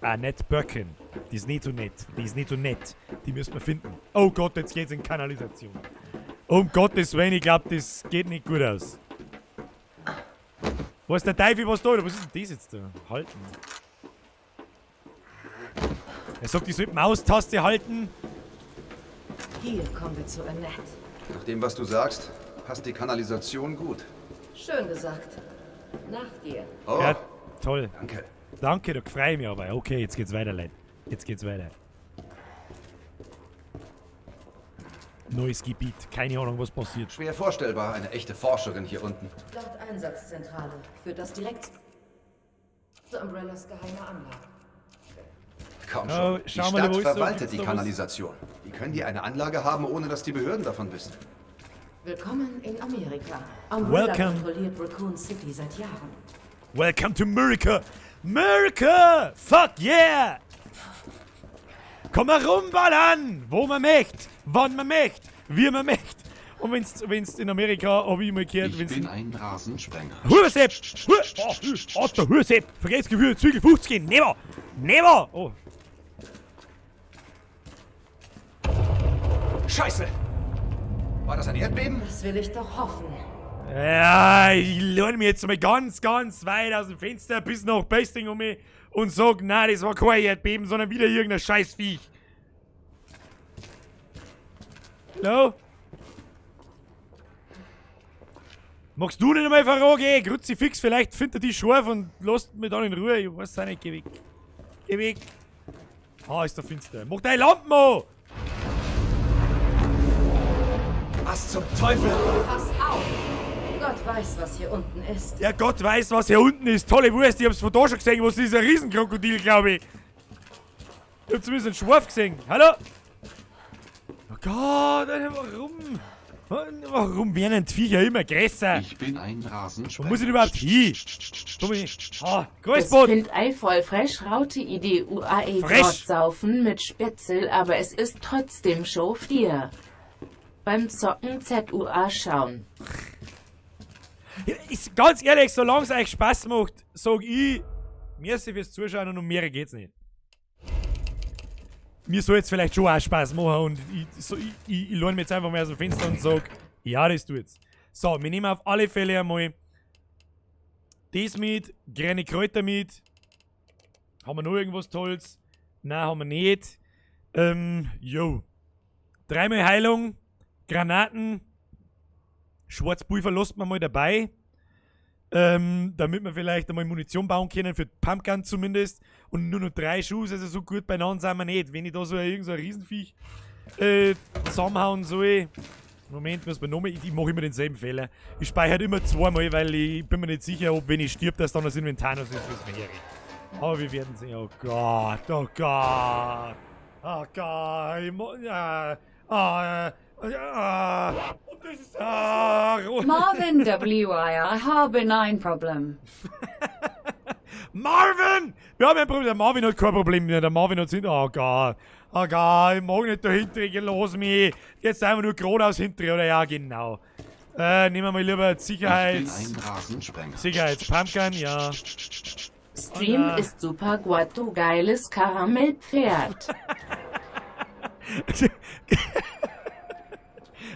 Annette Birkin. Die ist nicht so nett. Die ist nicht so nett. Die müssen wir finden. Oh Gott, jetzt geht's in Kanalisation. Um Gottes Willen, ich glaub, das geht nicht gut aus. Wo ist der Teufel, was da? Oder was ist denn das jetzt da? Halten. Er sagt, ich soll die Maustaste halten.
Hier kommen wir zu Annette.
Nach dem, was du sagst, passt die Kanalisation gut.
Schön gesagt. Nach dir.
Oh.
Ja, toll.
Danke.
Danke, da freue ich mich aber. Okay, jetzt geht's weiter, Leute. Jetzt geht's weiter. Neues Gebiet. Keine Ahnung, was passiert.
Schwer vorstellbar, eine echte Forscherin hier unten.
Laut Einsatzzentrale führt das direkt zu Umbrellas geheimer Anlage.
Kaum
Oh,
schon. Die
schau mal,
Stadt
wo ist so?
verwaltet
Gibt's
die
da was?
Kanalisation. Wie können die eine Anlage haben, ohne dass die Behörden davon wissen?
Willkommen in Amerika. Umbrella
Welcome.
kontrolliert Raccoon City seit Jahren.
Welcome to America! America! Fuck yeah! Komm mal rumballern! Wo man möchte, wann man möchte, wie man möchte. Und wenn's in Amerika, hab ich mal gehört,
Ich
wenn's
bin ein Rasensprenger.
Hubersepp! Oh, Otto, Hubersepp! Vergesst Gefühl, Zügel 50, never! Never! Oh.
Scheiße! War das ein Erdbeben?
Das will ich doch hoffen.
Ja, ich lehne mich jetzt mal ganz, ganz weit aus dem Fenster bis nach Basting um mich und sag, nein, das war kein Erdbeben, sondern wieder irgendein Scheißviech. Hallo? Magst du nicht einmal Frage? Kruzifix, vielleicht findet er die scharf und lasst mich dann in Ruhe. Ich weiß auch nicht, geh weg. Geh weg. Ah, ist da finster. Mach deine Lampen an!
Was zum Teufel?
Pass auf! Gott weiß, was hier unten ist.
Ja, Gott weiß, was hier unten ist. Tolle Wurst, ich hab's von da schon gesehen. Was ist ein Riesenkrokodil, glaube ich. Ich hab zumindest einen Schwarf gesehen. Hallo? Oh Gott, Alter, warum? Warum werden die Viecher immer größer?
Ich bin ein Rasensprenger.
Wo muss ich denn überhaupt hin? Komm ich. Ah,
Es
Grüßboot!
find ei voll fresh Raute IDUAE
Fresh.
Gott saufen mit Spätzl, aber es ist trotzdem Show 4. Beim Zocken ZUA schauen.
Ja, Ist, ganz ehrlich, solange es euch Spaß macht, sag ich, merci fürs Zuschauen und um mehr geht's nicht. Mir soll jetzt vielleicht schon auch Spaß machen und ich lehne mich jetzt einfach mal aus dem Fenster und sag, ja, das tut's. So, wir nehmen auf alle Fälle einmal das mit, grüne Kräuter mit. Haben wir noch irgendwas Tolles? Nein, haben wir nicht. Jo. Dreimal Heilung, Granaten, Schwarzpulver lässt man mal dabei. Damit wir vielleicht einmal Munition bauen können, für die Pumpgun zumindest. Und nur noch 3 Schuss, also so gut beieinander sind wir nicht. Wenn ich da so irgend so ein Riesenviech zusammenhauen soll. Moment, muss man nochmal. Ich mache immer denselben Fehler. Ich speichere immer zweimal, weil ich bin mir nicht sicher, ob wenn ich stirb, dass dann das Inventar noch ist, was mir herricht. Aber wir werden sehen. Oh Gott, oh Gott. Oh Gott. Ich ja, ah, und das ist, ah,
Marvin WIR habe ein Problem.
Marvin! Wir haben ein Problem. Der Marvin hat kein Problem mehr. Der Marvin hat sind. Oh Gott. Oh Gott, ich mag nicht dahinter. Geh los mich. Jetzt einfach nur geradeaus hinter, oder? Ja, genau. Nehmen wir mal lieber Sicherheits.
Ich bin ein Rasensprenger.
Sicherheits-Pumpgun, ja.
Stream
Und,
ist super guato, geiles Karamellpferd.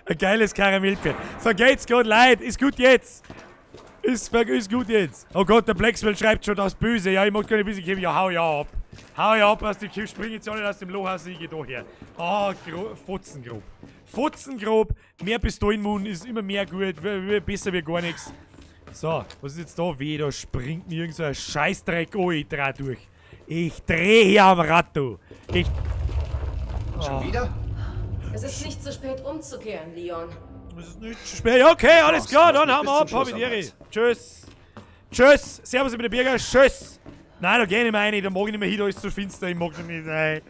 Ein geiles Karamellpferd. Vergeht's Gott, Leid. Ist gut jetzt. Ist gut jetzt. Oh Gott, der Blackswell schreibt schon das Böse. Ja, ich mag gar nicht wissen, ich gebe ja, hau ja ab. Hau ja ab aus dem Kiff, spring jetzt auch nicht aus dem Loch raus, ich geh da her. Ah, Fotzengrob. Fotzengrob, mehr Pistolenmun ist immer mehr gut, besser wie gar nichts. So, was ist jetzt da? Weh, da springt mir irgend so ein Scheißdreck. Oh, ich dreh durch. Ich dreh hier am Rad, du. Ich. Oh.
Schon wieder?
Es ist nicht zu spät umzukehren, Leon.
Es ist nicht zu spät. Ja, okay, alles klar, dann hauen wir ab.
Bis zum
Hab ich
Schluss
die Ehre.
am Platz.
Tschüss. Tschüss. Servus, ich bin der Birger. Tschüss. Nein, da geh ich nicht mehr rein. Da mag ich nicht mehr hin, da ist zu finster. Ich mag das nicht rein.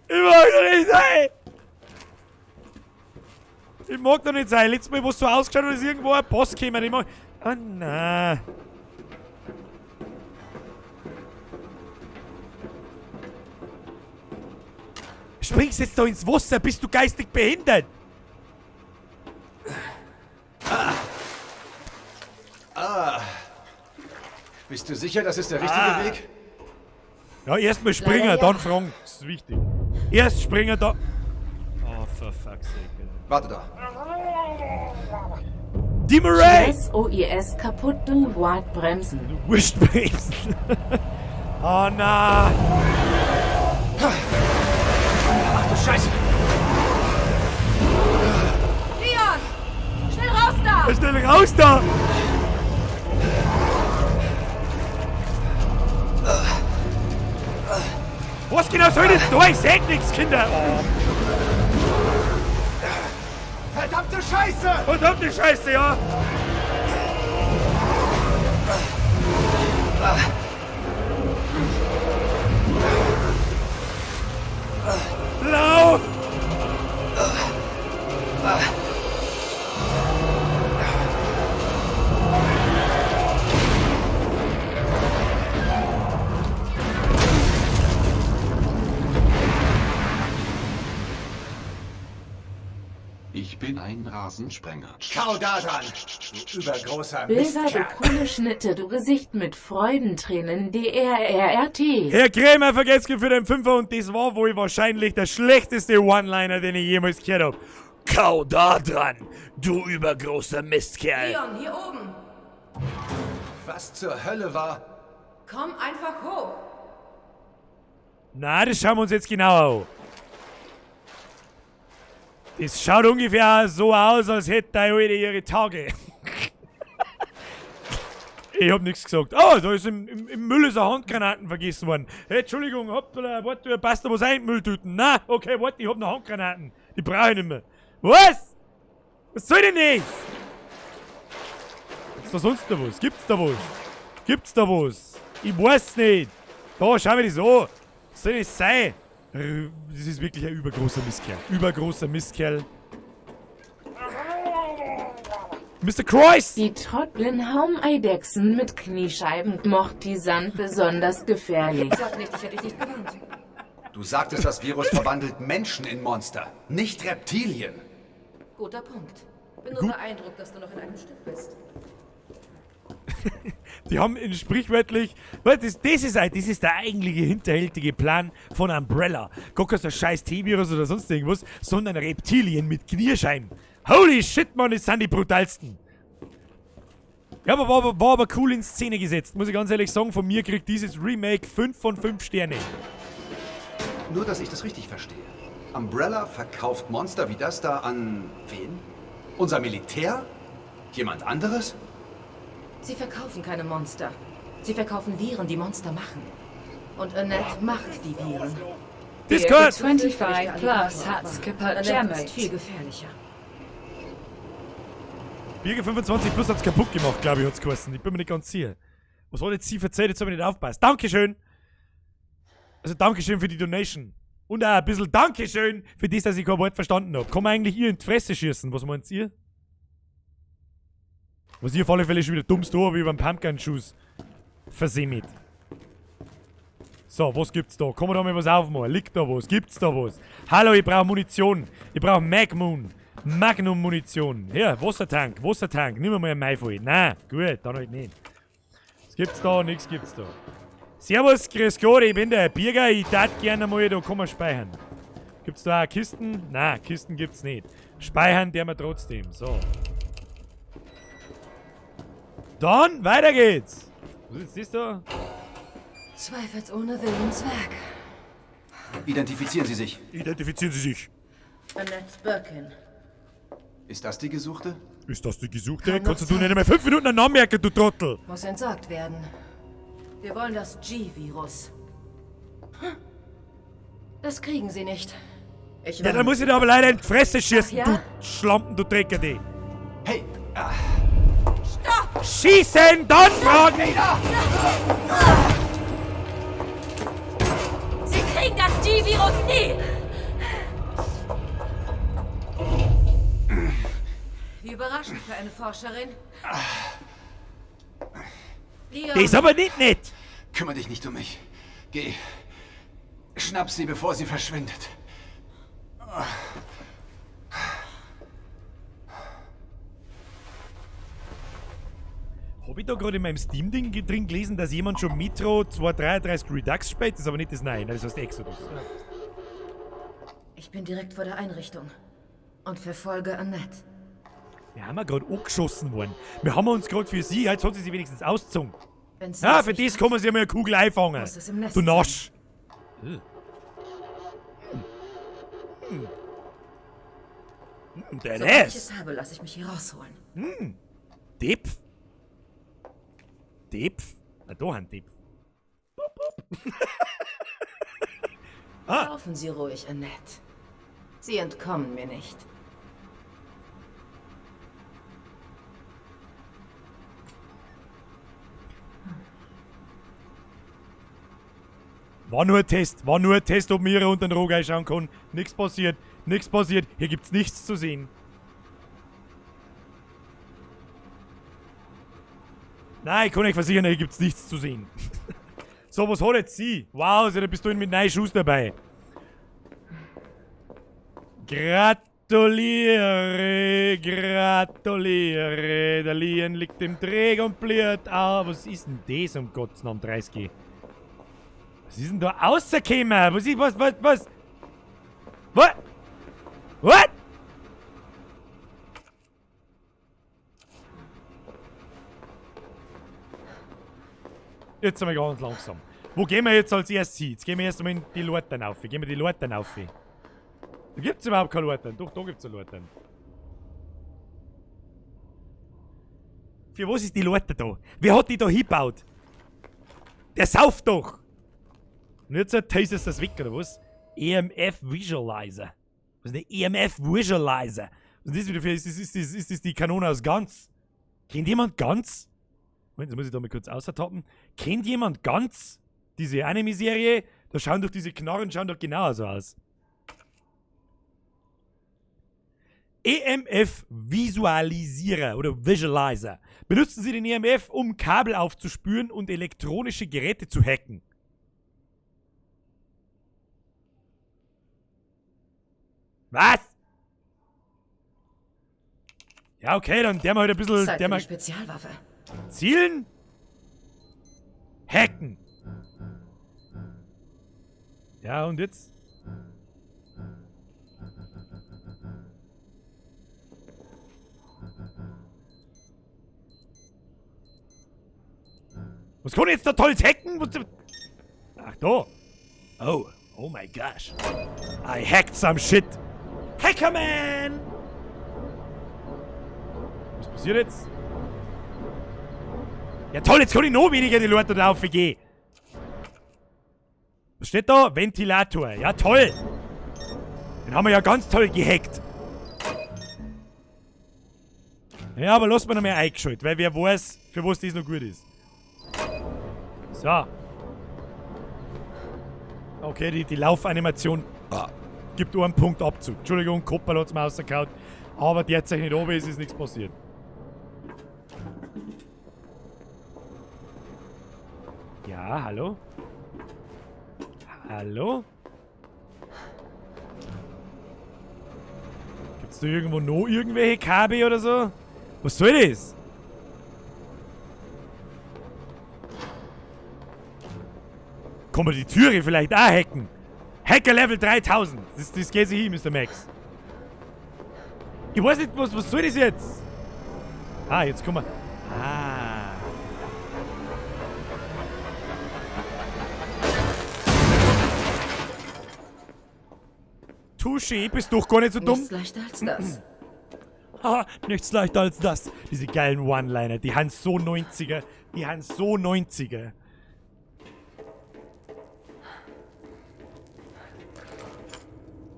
Ich mag da nicht sein. Ich mag da nicht sein. Letztes Mal, wo es so ausgeschaut hat, ist irgendwo ein Boss gekommen. Ich mag. Oh nein. Springst jetzt da ins Wasser, bist du geistig behindert?
Ah. Ah. Bist du sicher, das ist der richtige
Ah.
Weg?
Ja, erstmal springen,
Leider ja.
dann fragen. Das ist wichtig. Erst springen, dann. Oh, for fuck's sake.
Warte da.
Die Murray!
S-O-I-S kaputt, du Wart bremsen.
Du Wurstbremsen. Oh na.
Ach du Scheiße!
Leon! Schnell raus da!
Schnell raus da! Was genau soll das da? Ich seh nix, Kinder! Oh.
Verdammte Scheiße!
Verdammte Scheiße, ja! Lauf!
Ich bin ein Rasensprenger.
Kau da dran, du übergroßer
Bilder, du
Mistkerl.
coole Schnitte, du Gesicht mit Freudentränen, DRRRT.
Herr Krämer, vergesst für den Fünfer und das war wohl wahrscheinlich der schlechteste One-Liner, den ich jemals gehört hab. Kau da dran, du übergroßer Mistkerl.
Leon, hier oben!
Was zur Hölle war?
Komm einfach hoch!
Na, das schauen wir uns jetzt genauer an. Das schaut ungefähr so aus, als hätte die Alte ihre Tage. Ich hab nichts gesagt. Oh, da ist im Müll ist eine Handgranaten vergessen worden. Hey, Entschuldigung, hoppla, warte, passt da was ein, Mülltüten? Na, okay, warte, ich hab noch Handgranaten. Die brauche ich nicht mehr. Was? Was soll denn das? Gibt's da sonst noch was? Gibt's da was? Gibt's da was? Ich weiß nicht. Da, schau mir das an. Was soll das sein? Das ist wirklich ein übergroßer Mistkerl. Übergroßer Mistkerl. Mr. Kreuz!
Die Trotteln Haumeidechsen mit Kniescheiben mocht die Sand besonders gefährlich.
Sag nicht, ich hätte dich nicht gewarnt.
Du sagtest, das Virus verwandelt Menschen in Monster, nicht Reptilien.
Guter Punkt. Bin nur beeindruckt, dass du noch in einem Stück bist.
Die haben in sprichwörtlich. Weißt, das ist der eigentliche hinterhältige Plan von Umbrella. Gar kein so scheiß T-Virus oder sonst irgendwas, sondern Reptilien mit Kniescheiben. Holy shit, Mann, das sind die brutalsten. Ja, aber war aber cool in Szene gesetzt. Muss ich ganz ehrlich sagen, von mir kriegt dieses Remake 5 von 5 Sterne.
Nur, dass ich das richtig verstehe. Umbrella verkauft Monster wie das da an wen? Unser Militär? Jemand anderes?
Sie verkaufen keine Monster. Sie verkaufen Viren, die Monster machen. Und Annette macht die Viren.
Discord!
25 plus hat's kaputt
Annette ist viel
gemot.
gefährlicher.
Birger 25 plus hat's kaputt gemacht, glaube ich, hat's geheißen. Ich bin mir nicht ganz sicher. Was hat jetzt sie verzählt? Jetzt hab ich nicht aufgepasst. Dankeschön! Also Dankeschön für die Donation. Und auch ein bisschen Dankeschön für das, dass ich kein Wort verstanden hab. Kann man eigentlich ihr in die Fresse schießen? Was meint ihr? Was ich auf alle Fälle schon wieder dummst da hab, ich beim Pumpgun-Schuss versemmelt. So, was gibt's da? Kann man da mal was aufmachen? Liegt da was? Gibt's da was? Hallo, ich brauch Munition. Ich brauch Magmoon. Magnum-Munition. Ja, Wassertank, Wassertank. Nimm mal einen Maifall. Nein, gut, dann halt nicht. Was gibt's da? Nix gibt's da. Servus, grüß Gott, ich bin der Birger. Ich tat gerne mal, da kann man speichern. Gibt's da auch Kisten? Nein, Kisten gibt's nicht. Speichern der wir trotzdem. So. Dann, weiter geht's. Was ist das da?
Zweifelsohne Williams Werk.
Identifizieren Sie sich.
Identifizieren Sie sich.
Annette Birkin.
Ist das die Gesuchte?
Ist das die Gesuchte? Kannst du nicht einmal 5 Minuten einen Namen merken, du Trottel?
Muss entsorgt werden. Wir wollen das G-Virus. Das kriegen sie nicht. Ich
Ja, dann muss ich dir aber leider in die Fresse schießen,
Ach ja?
du Schlampen, du Drecker, die.
Hey!
Stopp!
Schießen, dann fragen!
Sie kriegen das G-Virus nie!
Wie überraschend für eine Forscherin. Leon.
Das ist aber nicht nett!
Kümmer dich nicht um mich. Geh. Schnapp sie, bevor sie verschwindet.
Hab ich da gerade in meinem Steam-Ding drin gelesen, dass jemand schon Metro 233 Redux spielt? Das ist aber nicht das Nein, das heißt Exodus.
Ich bin direkt vor der Einrichtung und verfolge Annette.
Wir haben ja gerade angeschossen worden. Wir haben uns gerade für sie, jetzt hat sie sich wenigstens ausgezogen.
Wenn's
Ja,
das
für
nicht
das kann man sich ja mal eine Kugel einfangen.
Muss es im Nest
Du Nasch. Der
Sobald ich
Nest.
es habe, lasse ich mich hier rausholen.
Hm. Depf. Depf. Na, da haben Depf. Bup, bup. Ah.
Laufen Sie ruhig, Annette. Sie entkommen mir nicht.
War nur ein Test. War nur ein Test, ob mir unter den Rock einschauen kann. Nichts passiert. Nichts passiert. Hier gibt's nichts zu sehen. Nein, ich kann euch versichern, hier gibt's nichts zu sehen. So, was hat jetzt sie? Wow, da bist du mit neuen Schuhen dabei. Gratuliere, gratuliere. Der Lien liegt im Dreck und bliert. Ah, was ist denn das um Gottes Namen 30? Was ist denn da rausgekommen? Was ist, was? Was? What? What? Jetzt sind wir ganz langsam. Wo gehen wir jetzt als erstes hin? Jetzt gehen wir erst einmal in die Leute auf. Gehen wir die Leute auf. Da gibt's überhaupt keine Leitern. Doch, da gibt's eine Leitern. Für was ist die Leiter da? Wer hat die da hingebaut? Der sauft doch! Und jetzt tasest das weg, oder was? EMF Visualizer. Was ist der EMF Visualizer? Was ist das wieder für? Ist das die Kanone aus Guns? Kennt jemand Guns? Moment, jetzt muss ich da mal kurz außertappen. Kennt jemand Guns? Diese Anime-Serie? Da schauen doch diese Knarren schauen doch genauso aus. EMF Visualisierer oder Visualizer. Benutzen Sie den EMF, um Kabel aufzuspüren und elektronische Geräte zu hacken. Was? Ja, okay, dann der mal halt ein bisschen.
Zeit
Der
für
mal
die Spezialwaffe.
Zielen? Hacken. Ja, und jetzt? Was kann ich jetzt da tolles hacken? Was, ach da. Oh, oh my gosh. I hacked some shit. Hackerman! Was passiert jetzt? Ja toll, jetzt kann ich noch weniger die Leute da aufgehen. Was steht da? Ventilator. Ja toll. Den haben wir ja ganz toll gehackt. Ja, aber lass mal noch mehr eingeschaltet, weil wer weiß, für was das noch gut ist. So. Okay, die Laufanimation gibt nur einen Punkt Abzug. Entschuldigung, Koppel hat's mir rausgehauen. Aber derzeit nicht oben ist, ist nichts passiert. Ja, hallo? Hallo? Gibt's da irgendwo noch irgendwelche Kabel oder so? Was soll das? Kann man die Türe vielleicht auch hacken? Hacker Level 3000. Das geht sich hin, Mr. Max. Ich weiß nicht, was soll das jetzt? Ah, jetzt kommen wir. Ah. Touché, bist doch gar nicht so dumm.
Nichts leichter als das.
Haha, nichts leichter als das. Diese geilen One-Liner, die haben so 90er. Die haben so 90er.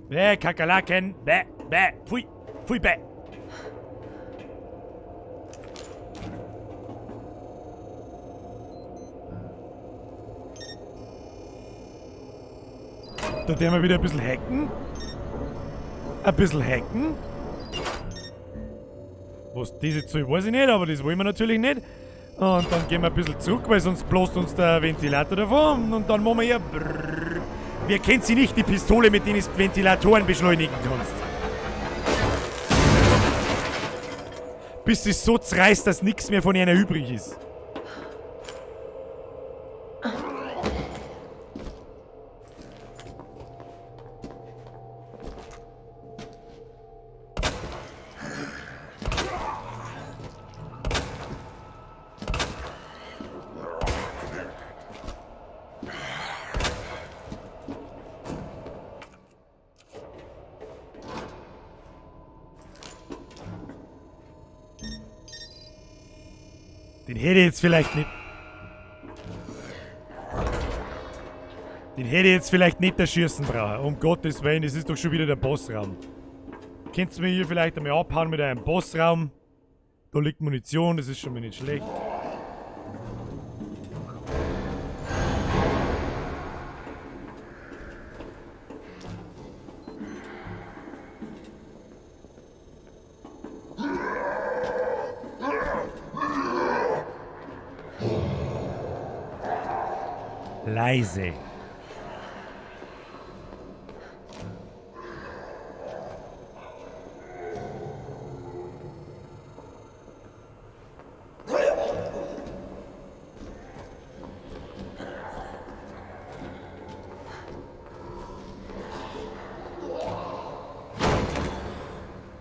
Bäh, Kakerlaken. Bäh, bäh, pfui, pfui, bäh. Da werden wir wieder ein bisschen hacken. Ein bisschen hacken. Was das jetzt soll, weiß ich nicht, aber das wollen wir natürlich nicht. Und dann gehen wir ein bisschen zurück, weil sonst bloßt uns der Ventilator davon. Und dann machen wir hier... Brrr. Wer kennt sie nicht, die Pistole, mit denen du Ventilatoren beschleunigen kannst? Bis es so zerreißt, dass nichts mehr von einer übrig ist. Den hätte ich jetzt vielleicht nicht... Den hätte ich jetzt vielleicht nicht erschießen brauchen. Um Gottes Willen, das ist doch schon wieder der Bossraum. Könntest du mir hier vielleicht einmal abhauen mit einem Bossraum? Da liegt Munition, das ist schon mal nicht schlecht. Leise.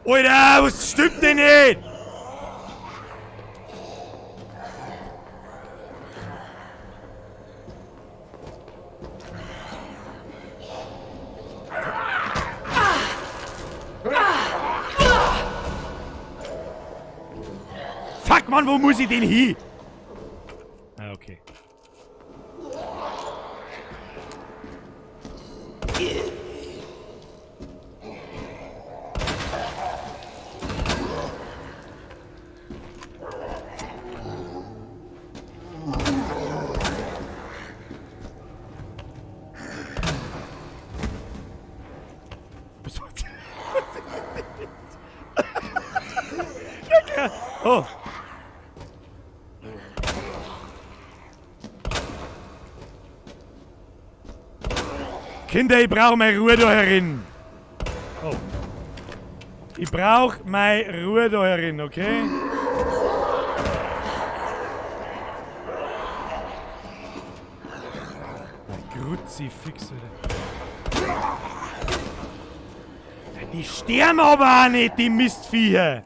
Alter, was stimmt denn nicht? Mann, wo muss ich denn hin? Ah, okay. Was war das? Oh. Kinder, ich brauche meine Ruhe da herin. Oh. Ich brauche meine Ruhe da herin, okay? Kruzifix, Alter. Die sterben aber auch nicht, die Mistviecher.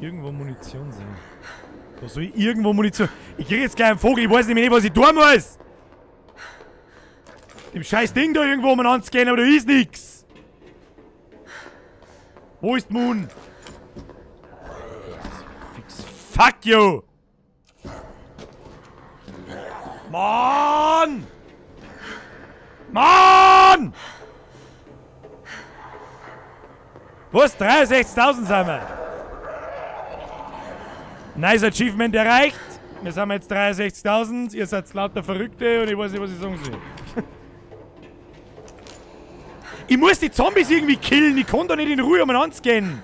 Irgendwo Munition sein. Da soll ich irgendwo Munition. Ich krieg jetzt gleich einen Vogel, ich weiß nämlich nicht, was ich tun muss. Dem scheiß Ding da irgendwo umeinander zu gehen, aber da ist nix. Wo ist Moon? Fix. Fuck you! Mann! Mann! Was? 63.000 sind wir. Nice Achievement erreicht. Wir sind jetzt 63.000. Ihr seid lauter Verrückte und ich weiß nicht, was ich sagen soll. Ich muss die Zombies irgendwie killen. Ich kann da nicht in Ruhe umeinander gehen.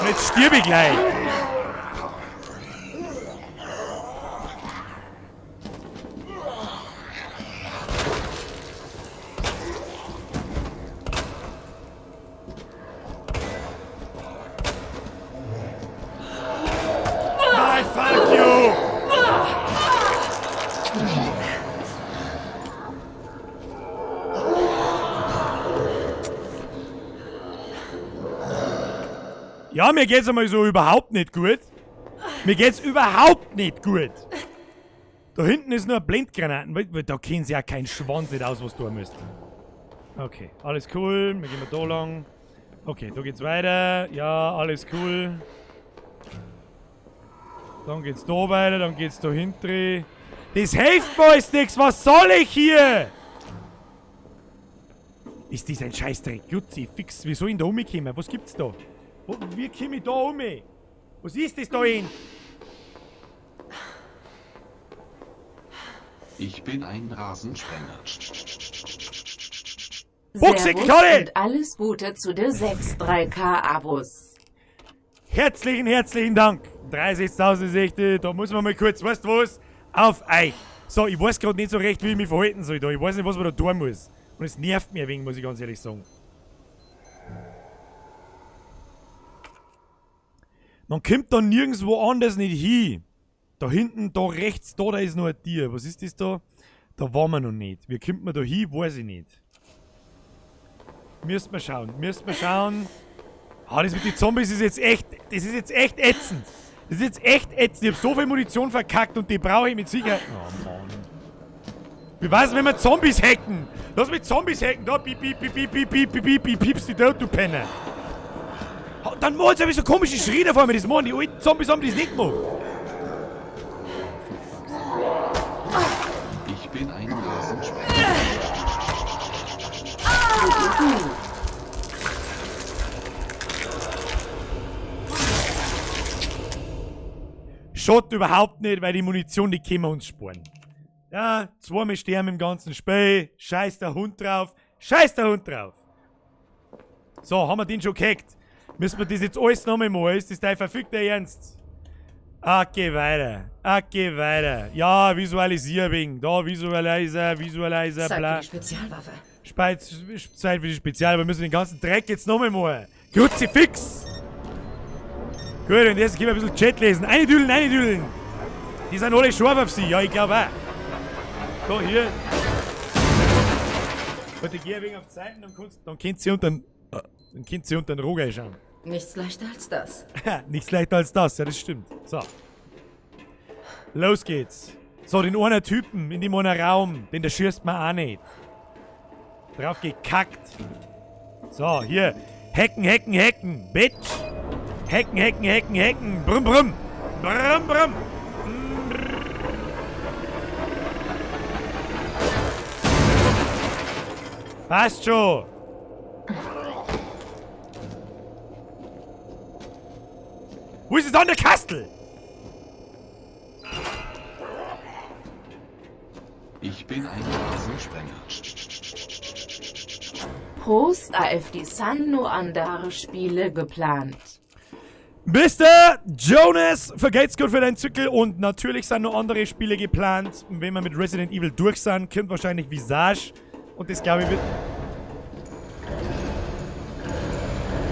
Und jetzt stirb ich gleich. Nein, fuck you! Ja, mir geht's einmal so überhaupt nicht gut. Mir geht's überhaupt nicht gut. Da hinten ist nur Blendgranaten. Weil da kennen sie ja keinen Schwanz nicht aus, was du tun müsst. Okay, alles cool. Wir gehen mal da lang. Okay, da geht's weiter. Ja, alles cool. Dann geht's da weiter, dann geht's da hinten. Das hilft mir alles nix. Was soll ich hier? Ist das ein Scheißdreck? Jutzi, fix. Wie soll ich denn da rumkommen? Was gibt's da? Wie komme ich da um? Was ist das da hin?
Ich bin ein Rasensprenger.
Buchse,
Servus
Knolle!
und alles Gute zu der 6,3K Abos.
Herzlichen, herzlichen Dank. 30.000 ist echt, da muss man mal kurz, weißt du was? Auf euch. So, ich weiß grad nicht so recht, wie ich mich verhalten soll da. Ich weiß nicht, was man da tun muss. Und es nervt mir ein wenig, muss ich ganz ehrlich sagen. Man kommt da nirgendwo anders nicht hin. Da hinten, da rechts, da ist noch ein Tier. Was ist das da? Da waren wir noch nicht. Wie kommt man da hin, weiß ich nicht. Müssen wir schauen, müssen wir schauen. Ah, das mit den Zombies ist jetzt echt, das ist jetzt echt ätzend. Das ist jetzt echt ätzend. Ich hab so viel Munition verkackt und die brauche ich mit Sicherheit. Oh Mann. Wie war's, wenn wir Zombies hacken? Lass mich Zombies hacken. Da, piep, piep, piep, piep, piep, piep, piep, piep, piepst die tot, du Penner. Dann machen sie so komische Schreie vor mir. Das machen die alten Zombies, haben das nicht gemacht.
Ich bin ein Rasensprenger.
Schaut überhaupt nicht, weil die Munition, die können wir uns sparen. Ja, zweimal sterben im ganzen Spiel. Scheiß der Hund drauf. Scheiß der Hund drauf. So, haben wir den schon gehackt. Müssen wir das jetzt alles nochmal machen? Ist das dein verfickter Ernst? Okay, weiter. Okay, weiter. Ja, Visualisierung. Da, Visualizer, Visualizer,
Zeit
bla.
für die Spezialwaffe.
Zeit für die Spezial. Wir müssen den ganzen Dreck jetzt nochmal machen. Kruzifix! Gut, und jetzt können wir ein bisschen Chat lesen. Eine Düdeln, eine Düdeln. Die sind alle scharf auf sie. Ja, ich glaube auch. Da, hier. Warte, geh ein wenig auf die Seiten, dann könnt ihr unter den, dann könnt ihr unter den Roger schauen.
Nichts leichter als das.
Nichts leichter als das, ja, das stimmt. So. Los geht's. So, den einen Typen in dem einen Raum, den da schießt man auch nicht. Drauf gekackt. So, hier. Hacken, hacken, hacken. Bitch. Hacken, hacken, hacken, hacken. Brumm, brumm. Brumm, brumm. Passt schon. Wo ist es an der Kastel?
Ich bin ein Rasensprenger.
Prost AfD san no andere Spiele geplant.
Mr. Jonas, vergelt's gut für deinen Zykel und natürlich sind noch andere Spiele geplant. Und wenn wir mit Resident Evil durch sind, kommt wahrscheinlich Visage. Und das glaube ich wird...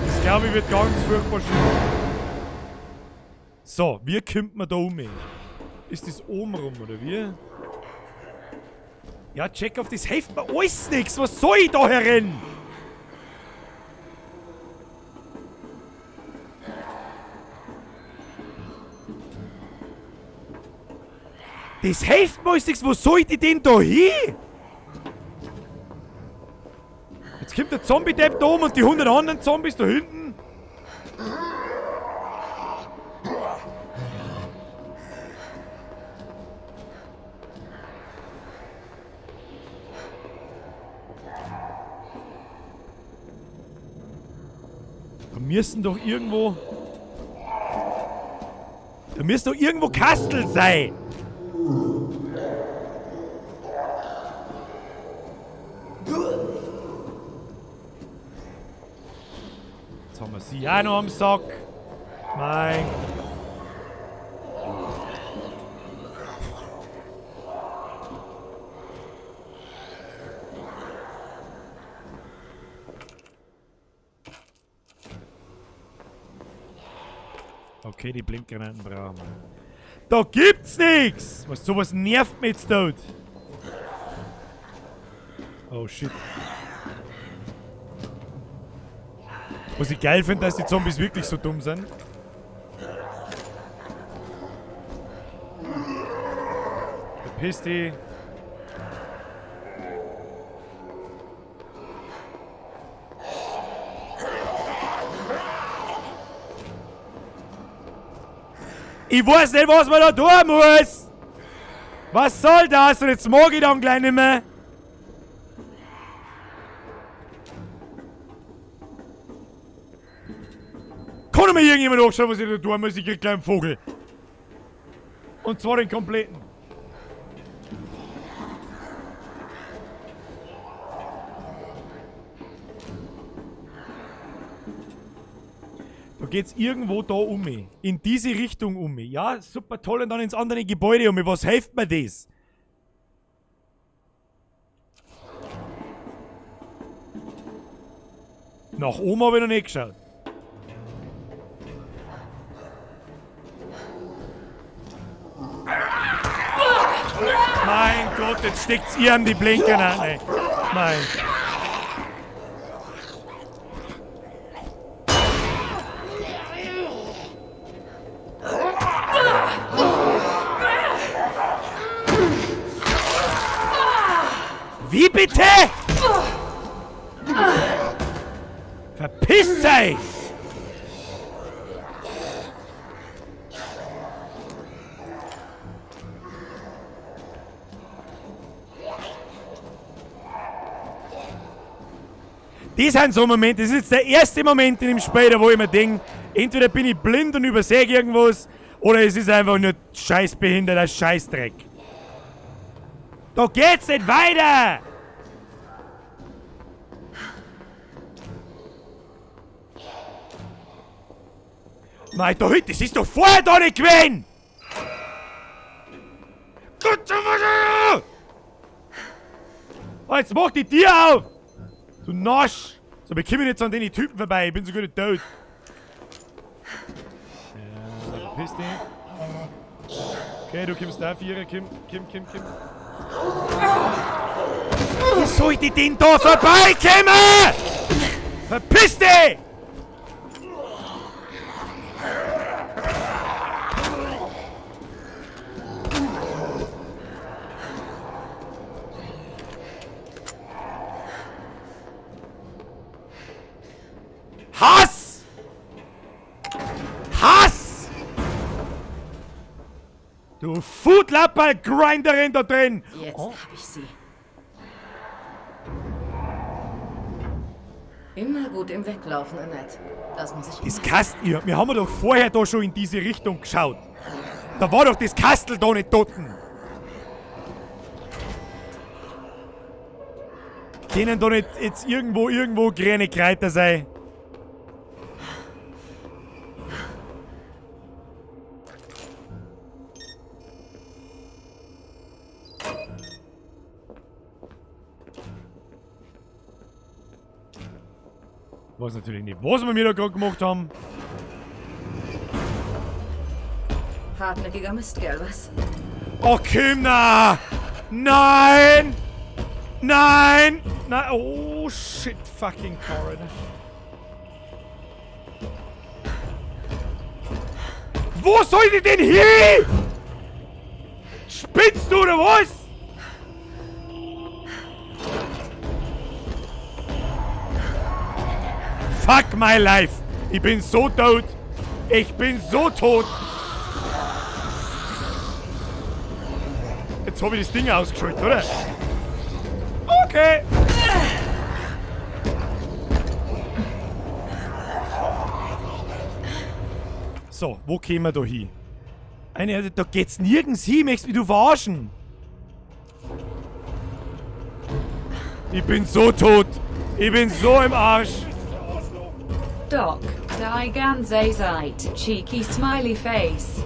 Das glaube ich wird ganz furchtbar schlimm. So, wie kommt man da um? Ist das oben rum, oder wie? Ja, check auf das hilft mir alles nix. Was soll ich da herin? Das hilft mir alles nix. Wo soll ich denn da hin? Jetzt kommt der Zombie-Depp da oben und die 100 anderen Zombies da hinten. Da müssen doch irgendwo... Da müssen doch irgendwo Kastel sein! Jetzt haben wir sie auch noch am Sack. Mein... Okay, die Blinkgranaten brauchen wir. Da gibt's nix! Was, sowas nervt mich jetzt dort. Oh shit. Was ich geil finde, dass die Zombies wirklich so dumm sind. Verpiss dich. Ich weiß nicht, was man da tun muss! Was soll das? Und jetzt mag ich dann gleich nicht mehr. Kann mir irgendjemand nachschauen, was ich da tun muss? Ich krieg gleich einen Vogel. Und zwar den kompletten. Da geht's irgendwo da um mich. In diese Richtung um mich. Ja, super toll. Und dann ins andere Gebäude um mich. Was hilft mir das? Nach oben habe ich noch nicht geschaut. Mein Gott, jetzt steckt's ihr an die Blinker. Nein, nein. Wie bitte? Verpisst euch! Das sind so Momente, das ist jetzt der erste Moment in dem Spiel, wo ich mir denke, entweder bin ich blind und übersehe irgendwas, oder es ist einfach nur scheißbehinderter Scheißdreck. Da geht's nicht weiter! Nein, da hinten, das ist doch vorher da nicht gewesen! Gott, oh, jetzt mach die Tür auf! Du Nasch! So, wir kommen jetzt an den Typen vorbei, ich bin so gut tot. Ja, verpiss dich. Okay, du kommst da, Vierer, Kim, Kim, Kim, Kim. Wie soll ich denn da vorbeikommen? Verpiss dich! Du Foodlapper-Grinderin da drin!
Jetzt
Oh.
hab ich sie. Immer gut im Weglaufen, Annette. Das muss ich
Das
immer
Kastel, ja, wir haben doch vorher da schon in diese Richtung geschaut. Da war doch das Kastel da nicht toten. Können da nicht jetzt irgendwo grüne Kräuter sein? Weiß natürlich nicht, was wir mir da gerade gemacht haben.
Hartnäckiger Mistkerl, was?
Oh, Kim, na! Nein! Nein! Nein! Oh, shit, fucking Corin. Wo soll ich denn hin? Spinnst du oder was? Fuck my life! Ich bin so tot! Ich bin so tot! Jetzt hab ich das Ding ausgeschaltet, oder? Okay! So, wo kämen wir da hin? Eine, da geht's nirgends hin, möchtest mich du verarschen? Ich bin so tot! Ich bin so im Arsch!
Doc, die ganze Zeit, cheeky smiley face.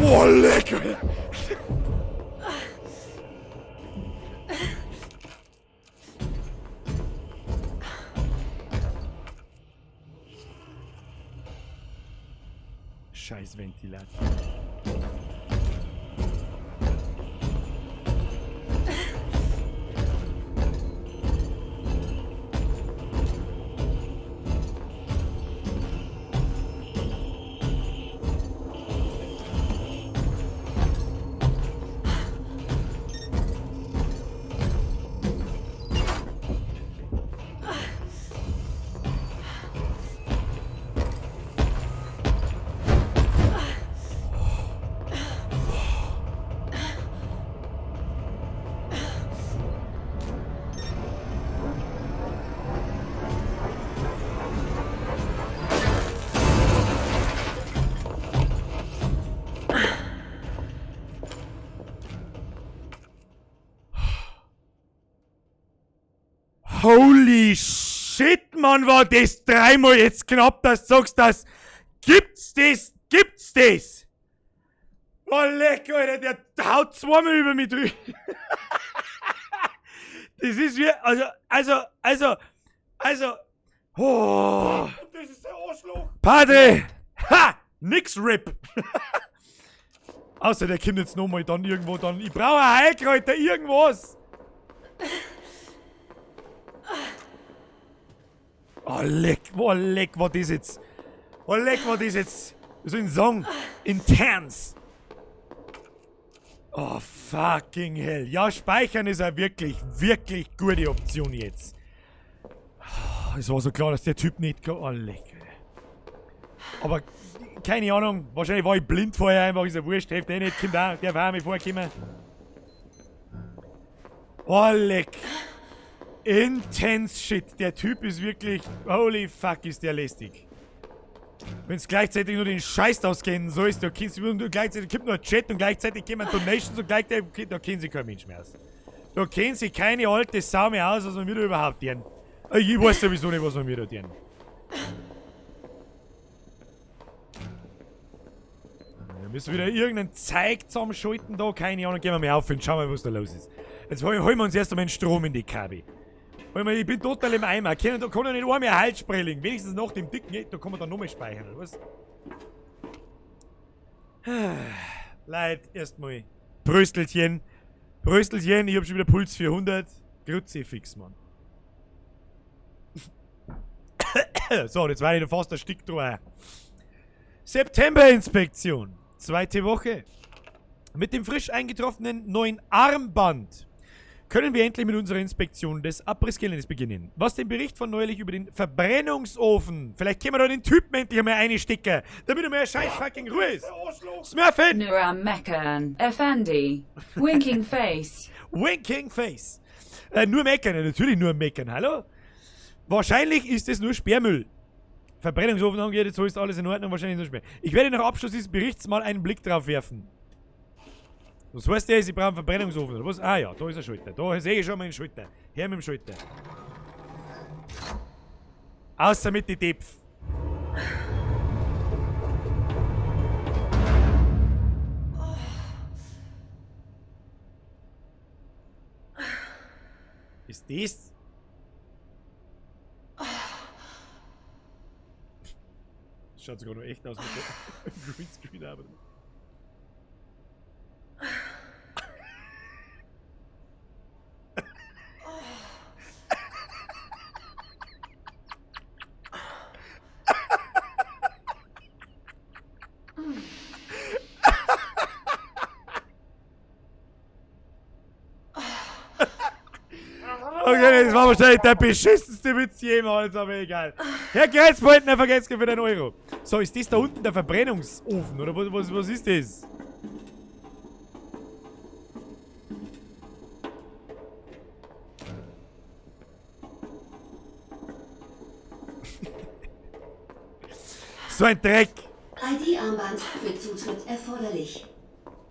Boah, lecker! Scheiß Ventilator. Holy shit, Mann, war das dreimal jetzt knapp, dass du sagst, das gibt's das, gibt's das? Oh, leck, Alter, der haut zweimal über mich drüber. Das ist wie, also, oh.
Das ist der Arschloch.
Padre! Ha! Nix RIP! Außer der kommt jetzt nochmal dann irgendwo dann. Ich brauche Heilkräuter, irgendwas! Oh leck, war das jetzt. Oh leck, war das jetzt. Wie soll ich denn sagen? Intens. Oh, fucking hell. Ja, speichern ist ja wirklich, wirklich gute Option jetzt. Es war so klar, dass der Typ nicht oh, leck. Aber, keine Ahnung, wahrscheinlich war ich blind vorher, einfach ist ja wurscht, hilft eh nicht, kommt auch, der war mir vorgekommen. Oh, leck. Intense Shit. Der Typ ist wirklich, holy fuck, ist der lästig. Wenn's gleichzeitig nur den Scheiß auskennen sollst, da kennst du nur gleichzeitig kommt nur ein Chat und gleichzeitig kommen Donations und gleichzeitig, da kennen sie kein Mensch mehr aus. Da kennen sie keine alte Sau mehr aus, was wir mir da überhaupt tun. Ich weiß sowieso nicht, was wir mir da tun. Wir müssen wieder irgendein Zeug zusammenschalten da, keine Ahnung, gehen wir mal auf und schauen wir, was da los ist. Jetzt holen wir uns erst einmal den Strom in die Kabel. Ich bin total im Eimer. Da kann ich nicht einmal Halsspray legen. Wenigstens nach dem dicken, da kann man dann nochmal speichern, oder was? Leute, erstmal Bröstelchen. Bröstelchen, ich hab schon wieder Puls 400. Kruzifix, Mann. So, jetzt war ich noch fast erstickt drüber. September-Inspektion. Zweite Woche. Mit dem frisch eingetroffenen neuen Armband können wir endlich mit unserer Inspektion des Abrissgeländes beginnen. Was den Bericht von neulich über den Verbrennungsofen. Vielleicht können wir da den Typen endlich einmal einstecken, damit er mal scheiß fucking Ruhe ist. Smurfin!
Nur am Meckern, Effendi. Winking Face.
Winking Face. Nur meckern, ja, natürlich nur meckern, hallo? Wahrscheinlich ist es nur Sperrmüll. Verbrennungsofen angeht, so ist alles in Ordnung, wahrscheinlich nur Sperrmüll. Ich werde nach Abschluss dieses Berichts mal einen Blick drauf werfen. Was heißt der? Ich brauche einen Verbrennungsofen, oder was? Ah ja, da ist ein Schalter. Da sehe ich schon mal einen Schalter. Her mit dem Schalter. Außer mit den Töpfen. Ist das? Schaut sogar noch echt aus mit der Greenscreen, aber. Okay, das war wahrscheinlich der beschissenste Witz jemals, aber egal. Herr Kreuzbeutner, vergesst für den Euro. So, ist das da unten der Verbrennungsofen, oder was ist das? So ein Dreck.
ID-Armband für Zutritt erforderlich.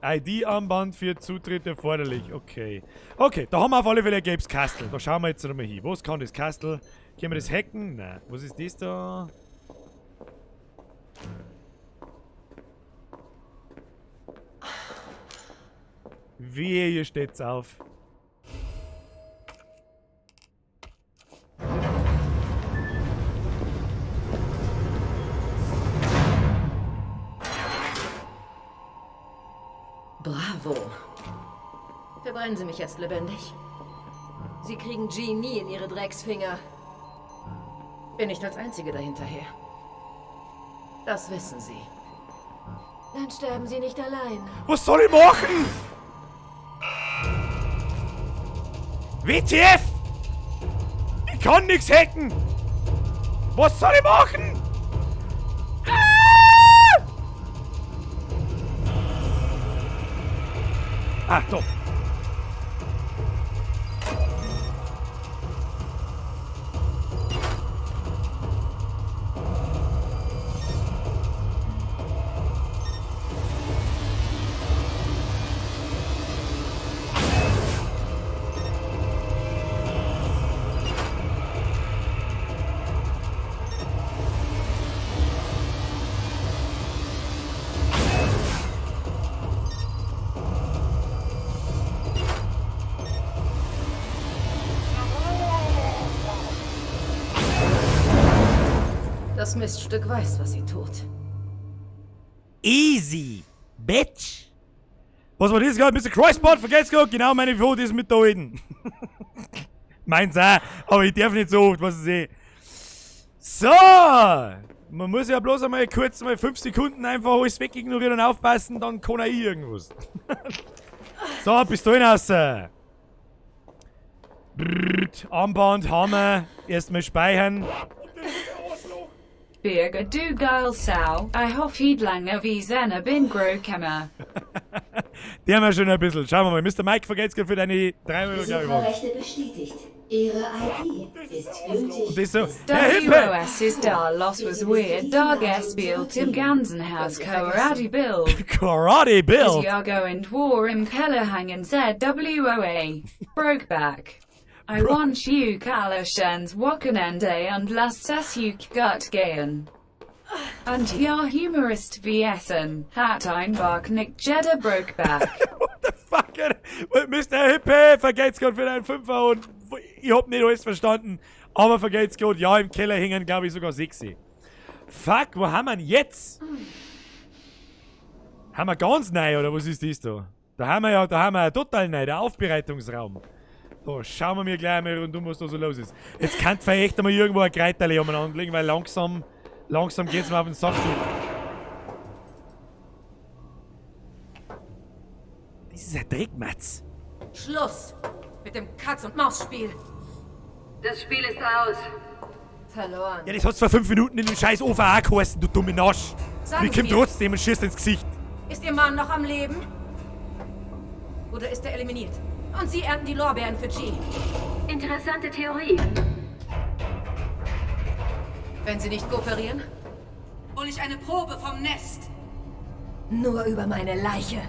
ID-Armband für Zutritt erforderlich, okay. Okay, da haben wir auf alle Fälle ein gelbes Kastel. Da schauen wir jetzt nochmal hin. Was kann das Kastel? Können wir das hacken? Nein. Was ist das da? Wehe, hier steht's auf.
Bravo. Verbrennen Sie mich jetzt lebendig. Sie kriegen G nie in Ihre Drecksfinger. Bin nicht als Einzige dahinterher. Das wissen Sie.
Dann sterben Sie nicht allein.
Was soll ich machen? WTF! Ich kann nichts hacken! Was soll ich machen? Ah! Ah, doch.
Das Miststück weiß, was sie tut.
Easy, bitch. Was war das gerade? Mr. Crossbot, vergesst gar genau meine Fotos mit da hinten. Meins auch, aber ich darf nicht so oft, was ich sehe. So! Man muss ja bloß einmal kurz mal 5 Sekunden einfach alles wegignorieren und aufpassen, dann kann auch ich irgendwas. So, Pistolen raus. Brrrt, Armband, Hammer, erstmal speichern.
Birger du geil Sau, I hoff he'd lange wie seine bin Grokemmer.
Die haben wir schon ein bisschen. Schauen wir mal. Mr. Mike, vergelt's für deine 3 Euro, glaub ich, war's.
Besucherrechte bestätigt. Ihre ID ist gültig.
Und das so. Herr Hippe!
WOS ist da los was weird dog spielt im ganzen Haus Karate Bild.
Karate Bild?
Jago und war im Keller hängen ZWOA. Brokeback. I want you Kalaschens Wochenende und lass es euch gut gehen. Und ja Humorist VSen, hat einfach nicht jeder Brokeback.
What the fuck, Alter? Mister Hippe, vergelt's Gott für deinen Fünfer und ich hab nicht alles verstanden, aber vergelt's Gott, ja, im Keller hängen, glaub ich, sogar 6. Fuck, wo haben wir denn jetzt? Haben wir ganz neu, oder was ist das da? Da haben wir ja, da haben wir ja total neu, der Aufbereitungsraum. Da schauen wir mir gleich mal rundum, was da so los ist. Jetzt kann vielleicht einmal irgendwo ein Kreiterli umeinander legen, weil langsam geht's mir auf den Sack. ist ein Dreckmatz.
Schluss mit dem Katz-und-Maus-Spiel.
Das Spiel ist aus.
Verloren.
Ja, das hat's vor 5 Minuten in dem scheiß OVA geheißen, du dumme Nasch.
Sagen
Ich komm
Sie mir-
trotzdem und schießt ins Gesicht.
Ist Ihr Mann noch am Leben? Oder ist er eliminiert? Und Sie ernten die Lorbeeren für G.
Interessante Theorie.
Wenn Sie nicht kooperieren,
Hol ich eine Probe vom Nest.
Nur über meine Leiche.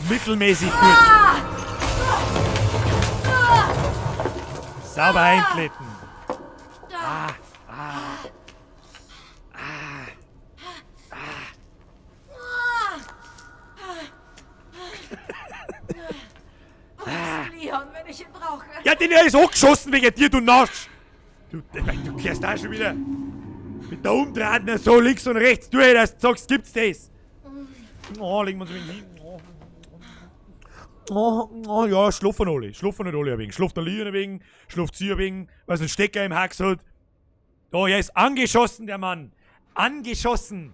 Mittelmäßig gut. Sauber einklitten. Ah, ah, ah, ah.
Wo ist Leon, wenn ich ihn brauche?
Ja, den er ist angeschossen wegen dir, du Nasch! Du, du kehrst da schon wieder mit der Umdrahten so links und rechts durch, dass du sagst, gibt's das? Oh, legen wir uns ein wenig hin. Oh, oh, ja, schlafen alle. Schlafen nicht alle ein wenig. Schlaft der Leon ein wenig, schlaft sie ein wenig, weil es einen Stecker im Hax hat. Da, er ist angeschossen, der Mann. Angeschossen.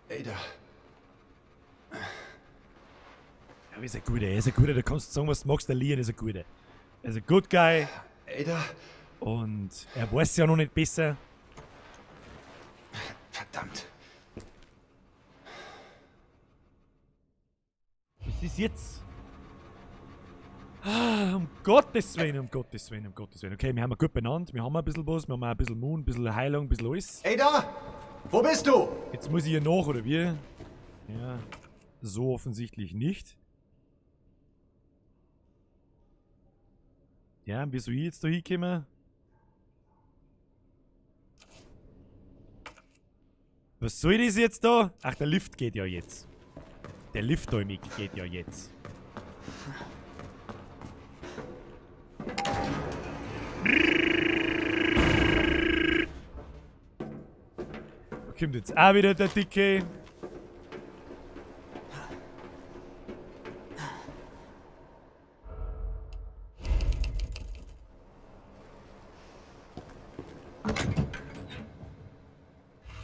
Ada.
Ja, ist ein guter, er ist ein guter. Da kannst du sagen, was du magst, der Leon ist ein guter. Er ist ein good guy.
Ada.
Und er weiß ja noch nicht besser.
Verdammt.
Was ist jetzt? Ah, um Gottes Willen, um Gottes Willen, um Gottes Willen. Okay, wir haben gut benannt, wir haben ein bisschen was, wir haben auch ein bisschen Moon, ein bisschen Heilung, ein bisschen alles.
Ada! Wo bist du?
Jetzt muss ich hier nach, oder wie? Ja, so offensichtlich nicht. Ja, wie soll ich jetzt da hinkommen? Was soll das jetzt da? Ach, der Lift geht ja jetzt. Der Lift da im Eck geht ja jetzt. Da kommt jetzt auch wieder der Dicke.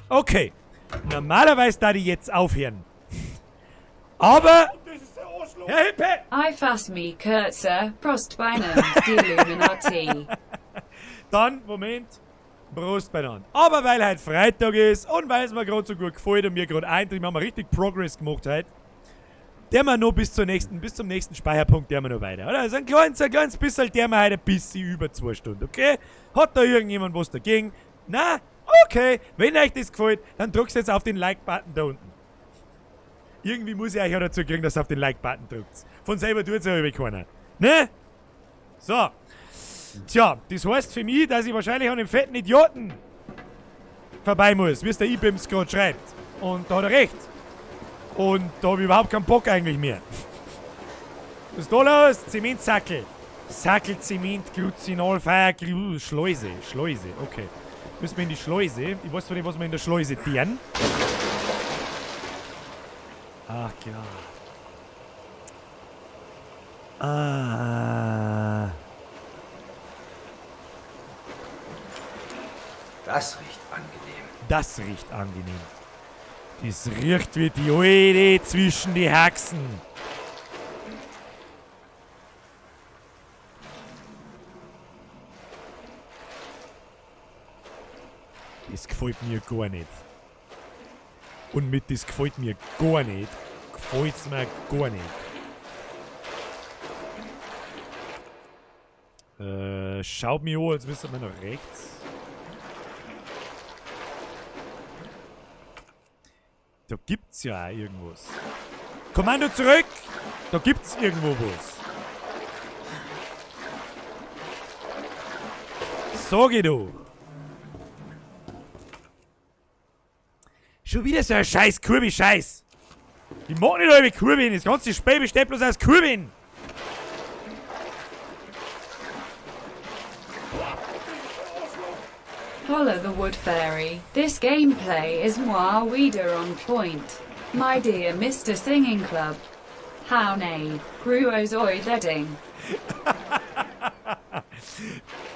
Okay. Normalerweise da die jetzt aufhören. Aber... Herr Hippe!
I fass me Kurzer, Prost beinander, die Illuminati.
Dann, Moment, Prost beieinander. Aber weil heute Freitag ist und weil es mir gerade so gut gefällt und mir gerade eintritt, wir haben richtig Progress gemacht heute, der wir noch bis zum nächsten Speicherpunkt, der wir noch weiter, oder? Also ein kleines bisschen, der wir heute ein bisschen über 2 Stunden, okay? Hat da irgendjemand was dagegen? Na? Okay, wenn euch das gefällt, dann drückt jetzt auf den Like-Button da unten. Irgendwie muss ich euch auch dazu kriegen, dass ihr auf den Like-Button drückt. Von selber tut's ja über keiner. Ne? So. Tja, das heißt für mich, dass ich wahrscheinlich an dem fetten Idioten vorbei muss, wie es der IBIMS gerade schreibt. Und da hat er recht. Und da hab ich überhaupt keinen Bock eigentlich mehr. Was ist da los? Zementsackel. Sackel, Zement, Glucinol, Feuer, Schleuse. Schleuse, okay. Müssen wir in die Schleuse. Ich weiß zwar nicht, was wir in der Schleuse tun. Ach ja. Ah.
Das riecht angenehm.
Das riecht angenehm. Das riecht wie die Alte zwischen die Haxen. Das gefällt mir gar nicht. Und mit das gefällt mir gar nicht, gefällt's mir gar nicht. Schaut mich an, jetzt müssen wir nach rechts. Da gibt's ja auch irgendwas. Kommando zurück! Da gibt's irgendwo was. Sag ich doch. Schon wieder so ein scheiß Kurbi-Scheiß. Ich mag nicht alle Kurbeln. Das ganze Spiel besteht bloß aus Kurbeln.
Holla the Wood Fairy. This gameplay is moi wieder on point. My dear Mr. Singing Club. How nay, Gruozoid Edding.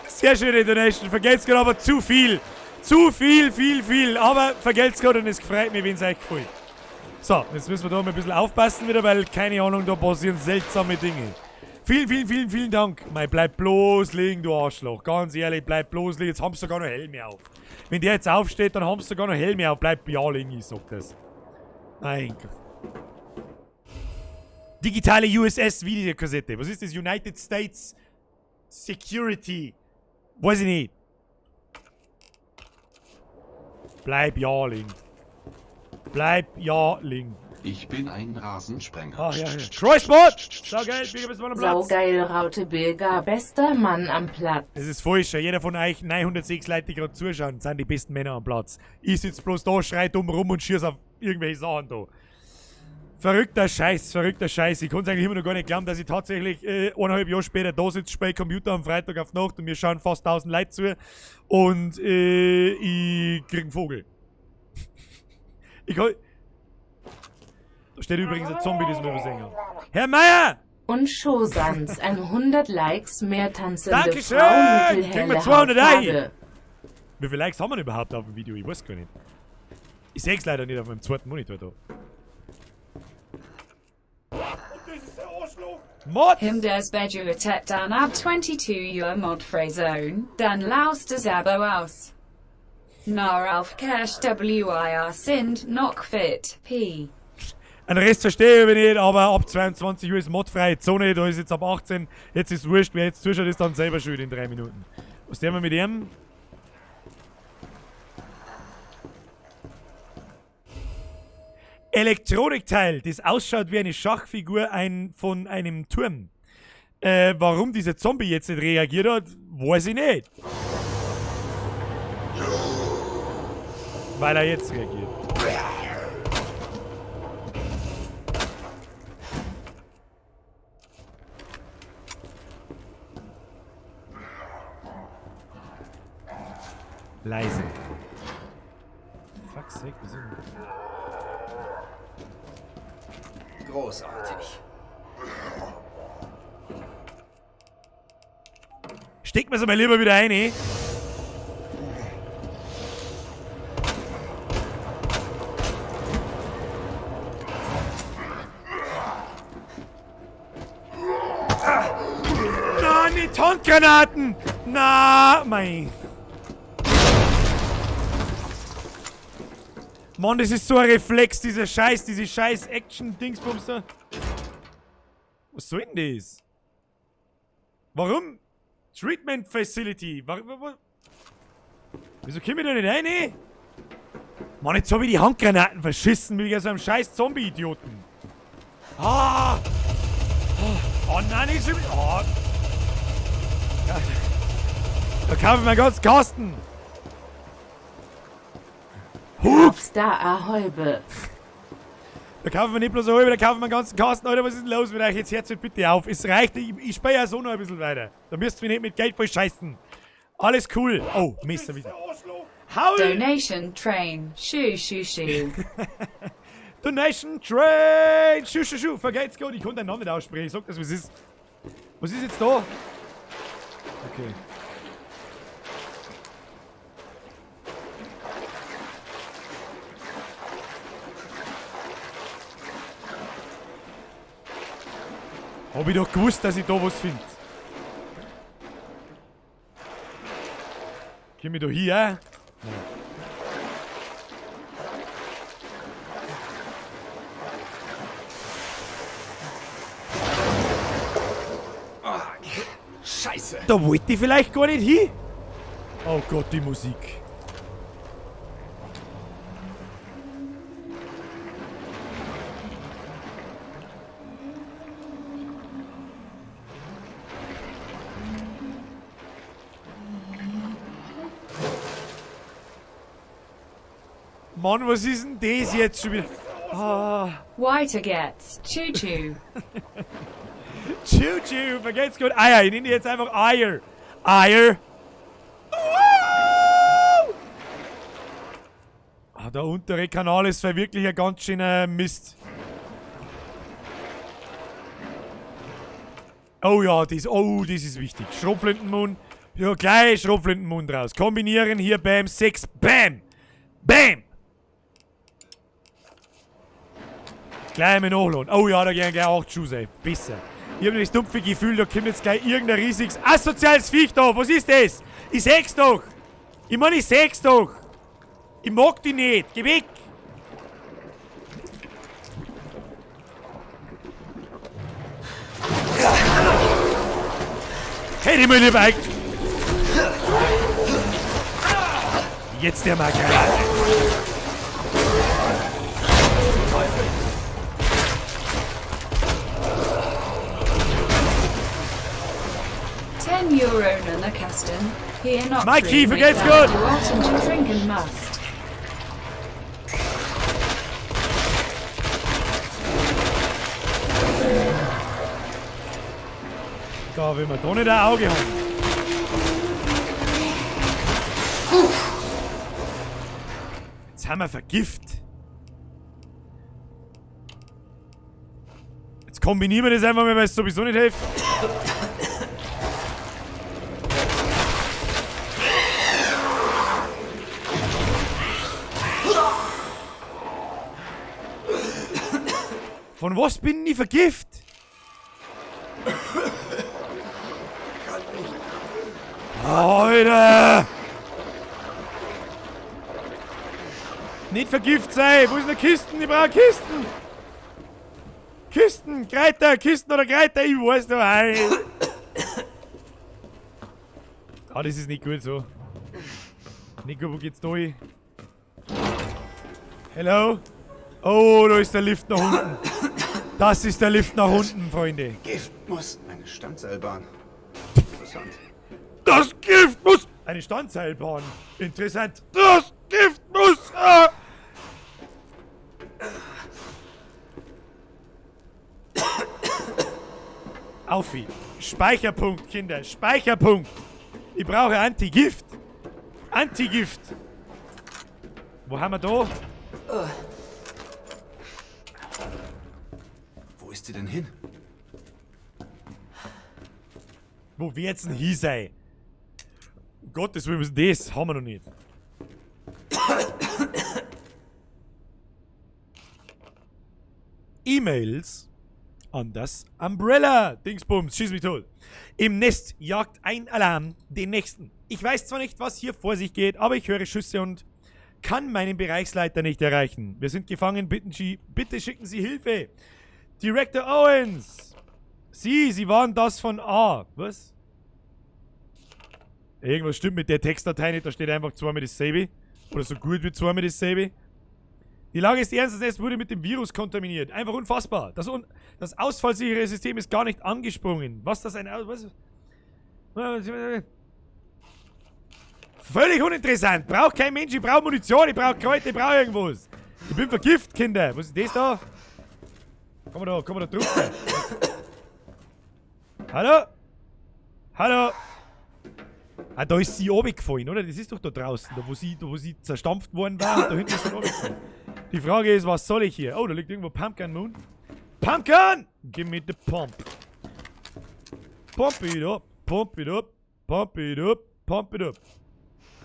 Sehr schöne Donation. Vergelt's Gott, aber zu viel. Zu viel, viel, viel. Aber vergelt's Gott und es freut mich, wenn es euch gefällt. So, jetzt müssen wir da mal ein bisschen aufpassen wieder, weil, keine Ahnung, da passieren seltsame Dinge. Vielen, vielen, vielen, vielen Dank. Mei, bleib bloß liegen, du Arschloch. Ganz ehrlich, bleib bloß liegen. Jetzt haben sie sogar noch Helme auf. Wenn der jetzt aufsteht, dann haben sie sogar noch Helme auf. Bleib ja liegen, ich sag das. Mein Gott. Digitale USS-Videokassette. Was ist das? United States Security. Weiß ich nicht. Bleib ja liegen. Bleib ja liegen.
Ich bin ein Rasensprenger.
Ach, ja, ja. Kreuzbord! Saugeil, Birger, bist du am Platz.
Saugeil, Raute Birger, bester Mann am Platz.
Das ist falsch. Jeder von euch, 906 Leute, die gerade zuschauen, sind die besten Männer am Platz. Ich sitz bloß da, schrei dumm rum und schieß auf irgendwelche Sachen da. Verrückter Scheiß, verrückter Scheiß. Ich konnte eigentlich immer noch gar nicht glauben, dass ich tatsächlich 1,5 Jahre später da sitze, spiele Computer am Freitag auf Nacht und mir schauen fast 1000 Leute zu und ich krieg einen Vogel. Ich kann... Da steht übrigens ein Zombie, das wir übersehen haben. Herr Meier!
Und Schosans 100 Likes mehr tanzende
Dankeschön!
Frau mittelhelle
Kriegen wir 200 ein!
Hautfarbe.
Wie viele Likes haben wir denn überhaupt auf dem Video? Ich weiß gar nicht. Ich seh's leider nicht auf meinem zweiten Monitor da. Mod!
Him des Bejuatet dan ab 22 Uhr mod Freyzone, dan Laus des Abo aus. Nar Alf Cash WIR Sind noch fit, P.
Den Rest verstehe ich nicht, aber ab 22 Uhr ist modfreie Zone, da ist jetzt ab 18, jetzt ist wurscht, wer jetzt zuschaut, ist dann selber schuld in 3 Minuten. Was tun wir mit ihm? Elektronikteil, das ausschaut wie eine Schachfigur von einem Turm. Warum dieser Zombie jetzt nicht reagiert hat, weiß ich nicht. Weil er jetzt reagiert. Leise. Fuck sake, wieso?
Großartig.
Steck mir's mal lieber wieder rein, eh? Na, nicht Handgranaten! Na, mein. Mann, das ist so ein Reflex, dieser Scheiß, diese scheiß Action-Dingsbums da. Was soll denn das? Warum? Treatment Facility. Wieso komm ich da nicht rein, ey? Mann, jetzt hab ich die Handgranaten verschissen mit so einem scheiß Zombie-Idioten. Ah! Oh, oh nein, nicht schon wieder. Oh. Ja. Da kaufe ich meinen ganzen Kasten.
Star Ahäube.
Da kaufen wir nicht bloß eine halbe, da kaufen wir einen ganzen Kasten. Alter, was ist denn los mit euch? Jetzt hört bitte auf. Es reicht, ich spiele ja so noch ein bisschen weiter. Da müsst ihr mich nicht mit Geld voll scheißen. Alles cool. Oh, Mist, wieder. Haul!
Donation Train. Schuh, schuh, schuh.
Donation Train. Schuh, schuh, schuh. Vergelt's Gott. Ich konnte deinen Namen nicht aussprechen. Ich sag das, was ist. Was ist jetzt da? Okay. Hab ich doch gewusst, dass ich da was find. Komm ich da hier? Nein.
Oh, Scheiße.
Da wollte ich vielleicht gar nicht hin. Oh Gott, die Musik. Mann, was ist denn das jetzt schon wieder? Ah.
Weiter geht's. Choo choo.
Choo choo, vergelt's gut. Eier, ich nenne die jetzt einfach Eier. Eier. Ah, der untere Kanal ist wirklich ein ganz schöner Mist. Oh ja, das, oh, das ist wichtig. Schrotflintenmund. Ja, gleich Schrotflintenmund raus. Kombinieren hier, bam, 6, bam! Bam! Gleich mal nachladen. Oh ja, da gehen gleich 8 Schuss, ey. Besser. Ich hab das dumpfe Gefühl, da kommt jetzt gleich irgendein riesiges asoziales Viech da. Was ist das? Ich seh's doch! Ich meine, ich seh's doch! Ich mag die nicht! Geh weg! Hätte ich mir lieber Jetzt der mal gerade.
€10 na Kasten. Here not
Mikey, vergelt's gut.
To trinken must.
Da will man da nicht ein Auge haben. Jetzt haben wir Vergift. Jetzt kombinieren wir das einfach mal, weil es sowieso nicht hilft. Von was bin ich vergift? Alter! Nicht vergift sein! Wo ist denn Kisten? Ich brauche Kisten! Kisten! Kreiter! Kisten oder Kreiter! Ich weiß noch ein! Ah, das ist nicht gut so. Nicht gut, wo geht's da hin? Hello? Oh, da ist der Lift nach unten. Das ist der Lift nach unten, Freunde.
Gift muss eine Standseilbahn. Interessant.
Das Gift muss... Eine Standseilbahn. Interessant. Das Gift muss... Ah. Aufi. Speicherpunkt, Kinder. Speicherpunkt. Ich brauche Antigift. Antigift. Wo haben wir da?
Wo ist sie denn hin?
Wo wird's denn hin sein? Um Gottes Willen, das haben wir noch nicht. E-Mails an das Umbrella. Dingsbums, schieß mich tot. Im Nest jagt ein Alarm den nächsten. Ich weiß zwar nicht, was hier vor sich geht, aber ich höre Schüsse und kann meinen Bereichsleiter nicht erreichen. Wir sind gefangen, bitte schicken Sie Hilfe. Director Owens. Sie waren das von A. Was? Irgendwas stimmt mit der Textdatei nicht, da steht einfach zweimal dasselbe. Oder so gut wie zweimal dasselbe. Die Lage ist ernst, das Nest wurde mit dem Virus kontaminiert. Einfach unfassbar. Das ausfallsichere System ist gar nicht angesprungen. Was das ein... Was? Völlig uninteressant. Braucht kein Mensch. Ich brauche Munition, ich brauche Kräuter, ich brauche irgendwas. Ich bin vergiftet, Kinder. Was ist das da? Komm mal da drüber. Hallo? Hallo? Ah, da ist sie runtergefallen, oder? Das ist doch da draußen, da wo sie zerstampft worden war. Und da hinten ist sie runtergefallen. Die Frage ist, was soll ich hier? Oh, da liegt irgendwo Pumpkin Moon. Pumpkin! Give me the pump. Pump it up, pump it up, pump it up, pump it up.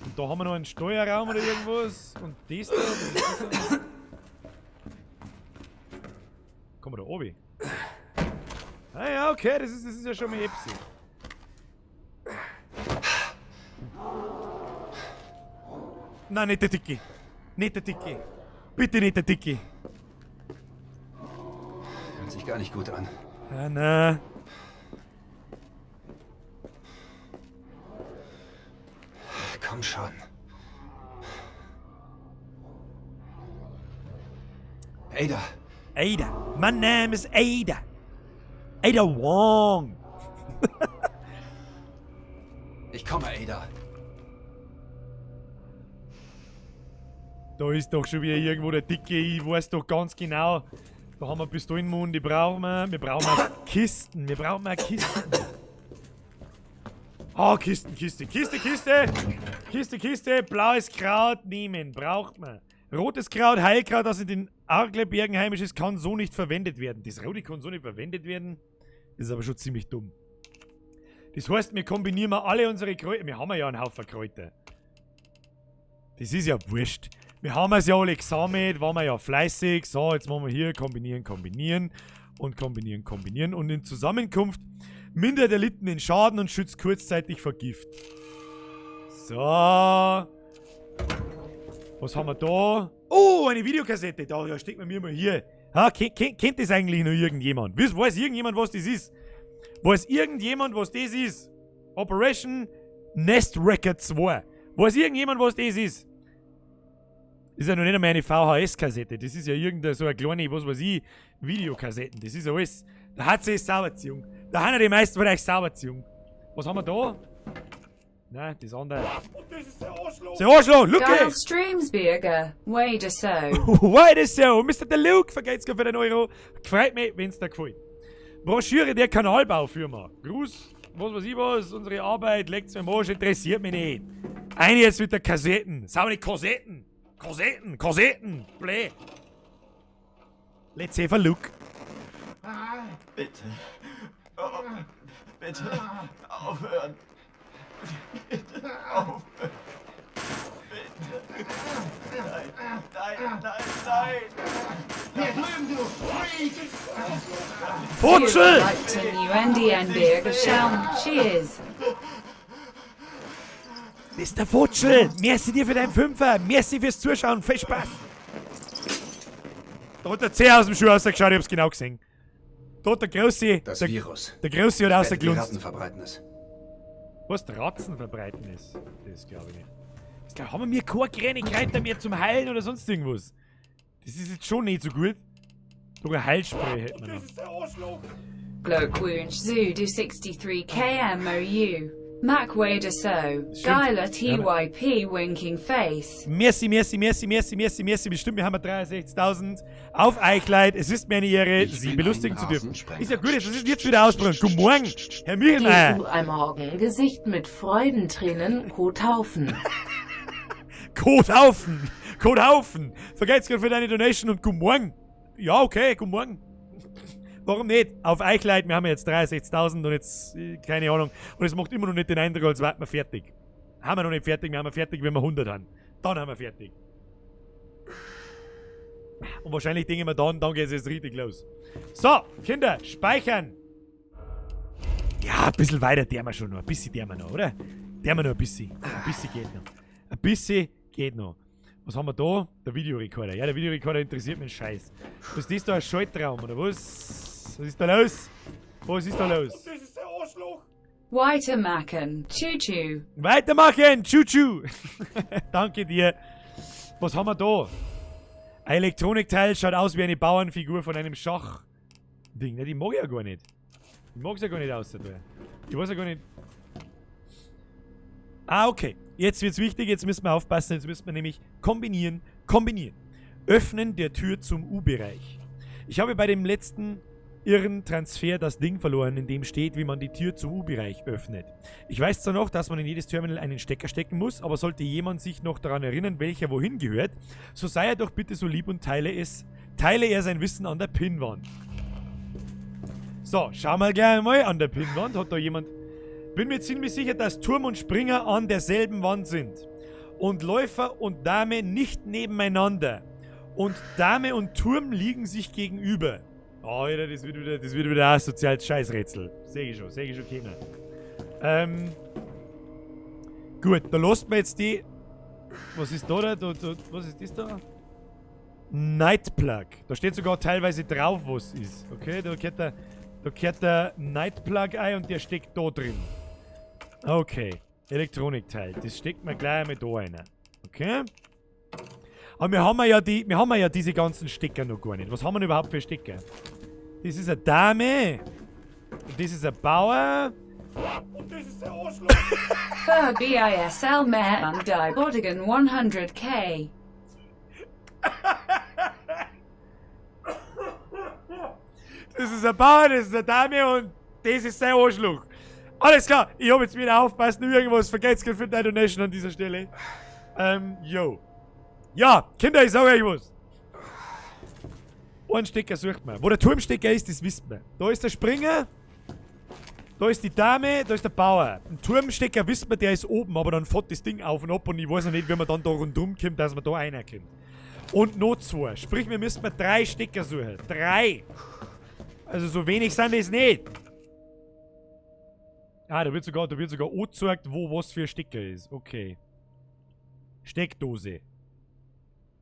Und da haben wir noch einen Steuerraum oder irgendwas. Und das da, was ist das da? Kommen wir da oben? Ah ja, okay, das ist ja schon mal Epsi. Nein, nicht der Dicke. Nicht der Dicke. Bitte nicht der Dicke.
Hört sich gar nicht gut an.
Ah, na.
Komm schon. Ada.
Ada. My name is Ada. Ada Wong.
Ich komme, Ada.
Da ist doch schon wieder irgendwo der Dicke, ich weiß doch ganz genau. Da haben wir Pistolenmund, die brauchen wir. Wir brauchen Kisten, wir brauchen Kisten. Ah, Kisten, Kiste, Kiste, Kiste! Kiste, Kiste, blaues Kraut nehmen, braucht man. Rotes Kraut, Heilkraut, das in den Arglebergen heimisch ist, kann so nicht verwendet werden. Das Rote kann so nicht verwendet werden. Das ist aber schon ziemlich dumm. Das heißt, wir kombinieren mal alle unsere Kräuter. Wir haben ja einen Haufen Kräuter. Das ist ja wurscht. Wir haben es ja alle gesammelt, waren wir ja fleißig. So, jetzt machen wir hier kombinieren, kombinieren und kombinieren, kombinieren. Und in Zusammenkunft mindert erlittenen Schaden und schützt kurzzeitig vor Gift. So. Was haben wir da? Oh, eine Videokassette. Da steckt man mir mal hier. Ha, kennt das eigentlich noch irgendjemand? Weiß irgendjemand, was das ist? Weiß irgendjemand, was das ist? Operation Nest Record 2. Weiß irgendjemand, was das ist? Das ist ja noch nicht einmal eine VHS-Kassette. Das ist ja irgendeine so eine kleine, was weiß ich, Videokassetten. Das ist ja alles. Da hat sie es sauber gezogen. Da haben ja die meisten von euch sauber gezogen. Was haben wir da? Nein, das andere.
Und das ist der Arschloch!
Der Arschloch, look
Geil
it!
Streamsberger, Wait so.
Why so? Mr. De Luke, vergeht's für den Euro. Freut mich, wenn's dir gefällt. Broschüre der Kanalbaufirma. Gruß, was weiß ich was, unsere Arbeit, leckt's mir am Arsch, interessiert mich nicht. Eine jetzt mit der Kassetten. Sauber die Kassetten. Kassetten, Kassetten. Blä. Let's have a look.
Bitte. Oh, bitte. Aufhören. Bitte aufhören. Bitte. Nein, nein, nein, nein.
Hier drüben, du Freak!
Futschel!
Like to new NDN Birger Schaum. Cheers.
Mr. Futschel, merci dir für deinen Fünfer, merci fürs Zuschauen, viel Spaß. Da hat der Zeh aus dem Schuh rausgeschaut, ich hab's genau gesehen. Da hat der Große,
Das
der,
Virus.
der Große hat
Ich wette, die
rausgeglunzt.
Ratten verbreiten es.
Was, die Ratzen verbreiten ist? Das glaube ich nicht. Das glaub, haben wir keine kleine Kräuter mehr zum Heilen oder sonst irgendwas? Das ist jetzt schon nicht so gut. Doch ein Heilspray hätten wir
Das
noch.
ist der Arschloch!
Glockwunsch zu du 63 KMOU. Mac Wader so.
Stimmt.
Geiler TYP winking face.
Merci, merci, merci, merci, merci, merci. Bestimmt, wir haben 63.000 auf Eichleid. Es ist mir eine Ehre,
Ich
Sie
bin
belustigen
ein
zu dürfen.
Rasensprenger.
Ist ja gut, jetzt ist jetzt wieder ausbrüchen. Guten Morgen, Herr Michelmeier.
Du am Morgen Gesicht mit Freudentränen, Kothaufen.
Kothaufen. Kothaufen. Vergelt's Gott für deine Donation und guten Morgen. Ja, okay, guten Morgen. Warum nicht? Auf Eichleid, wir haben ja jetzt 63.000 und jetzt, keine Ahnung. Und es macht immer noch nicht den Eindruck, als wären wir fertig. Haben wir noch nicht fertig, wir haben fertig, wenn wir 100 haben. Dann haben wir fertig. Und wahrscheinlich denken wir dann geht es jetzt richtig los. So, Kinder, speichern. Ja, ein bisschen weiter der wir schon noch. Ein bisschen der wir noch, oder? Der wir noch ein bisschen. Ein bisschen geht noch. Ein bisschen geht noch. Was haben wir da? Der Videorekorder. Ja, der Videorekorder interessiert mich einen Scheiß. Was ist das da? Ein Schaltraum, oder was? Was ist da los? Was ist da los?
Das ist der Arschloch!
Weitermachen. Choo choo.
Weitermachen! Tschu-tschu! Danke dir. Was haben wir da? Ein Elektronikteil schaut aus wie eine Bauernfigur von einem Schachding. Ne, die mag ich ja gar nicht. Ich mag's ja gar nicht aus. Ich weiß ja gar nicht. Ah, okay. Jetzt wird's wichtig, jetzt müssen wir aufpassen. Jetzt müssen wir nämlich kombinieren. Kombinieren. Öffnen der Tür zum U-Bereich. Ich habe bei dem letzten irren Transfer das Ding verloren, in dem steht, wie man die Tür zum U-Bereich öffnet. Ich weiß zwar noch, dass man in jedes Terminal einen Stecker stecken muss, aber sollte jemand sich noch daran erinnern, welcher wohin gehört, so sei er doch bitte so lieb und teile er sein Wissen an der Pinnwand. So, schauen wir gleich mal an der Pinnwand. Hat da jemand... Bin mir ziemlich sicher, dass Turm und Springer an derselben Wand sind. Und Läufer und Dame nicht nebeneinander. Und Dame und Turm liegen sich gegenüber. Oh, Alter, das wird wieder ein soziales Scheißrätsel. Seh ich schon kommen. Gut, da lässt man jetzt die... Was ist da? Da, was ist das da? Nightplug. Da steht sogar teilweise drauf, was ist. Okay, da kehrt der Nightplug ein und der steckt da drin. Okay, Elektronikteil. Das steckt man gleich einmal da rein. Okay. Aber wir haben ja diese ganzen Stecker noch gar nicht. Was haben wir denn überhaupt für Stecker? Das ist eine Dame. Und das ist ein Bauer.
Und das ist der Arschloch!
Für BISL mehr und die Bodigan 100k.
Das ist ein Bauer, das ist eine Dame und das ist sein Arschloch. Alles klar, ich hab jetzt wieder aufpassen, irgendwas. Vergesst für deine Donation an dieser Stelle. Yo. Ja, Kinder, ich sag euch was. Einen Stecker sucht man. Wo der Turmstecker ist, das wisst man. Da ist der Springer. Da ist die Dame, da ist der Bauer. Ein Turmstecker wisst man, der ist oben, aber dann fährt das Ding auf und ab und ich weiß noch nicht, wie man dann da rundum kommt, dass man da reinkommt. Und noch zwei. Sprich, wir müssen 3 Stecker suchen. 3! Also so wenig sind das nicht. Ah, da wird sogar angezeigt, wo was für ein Stecker ist. Okay. Steckdose.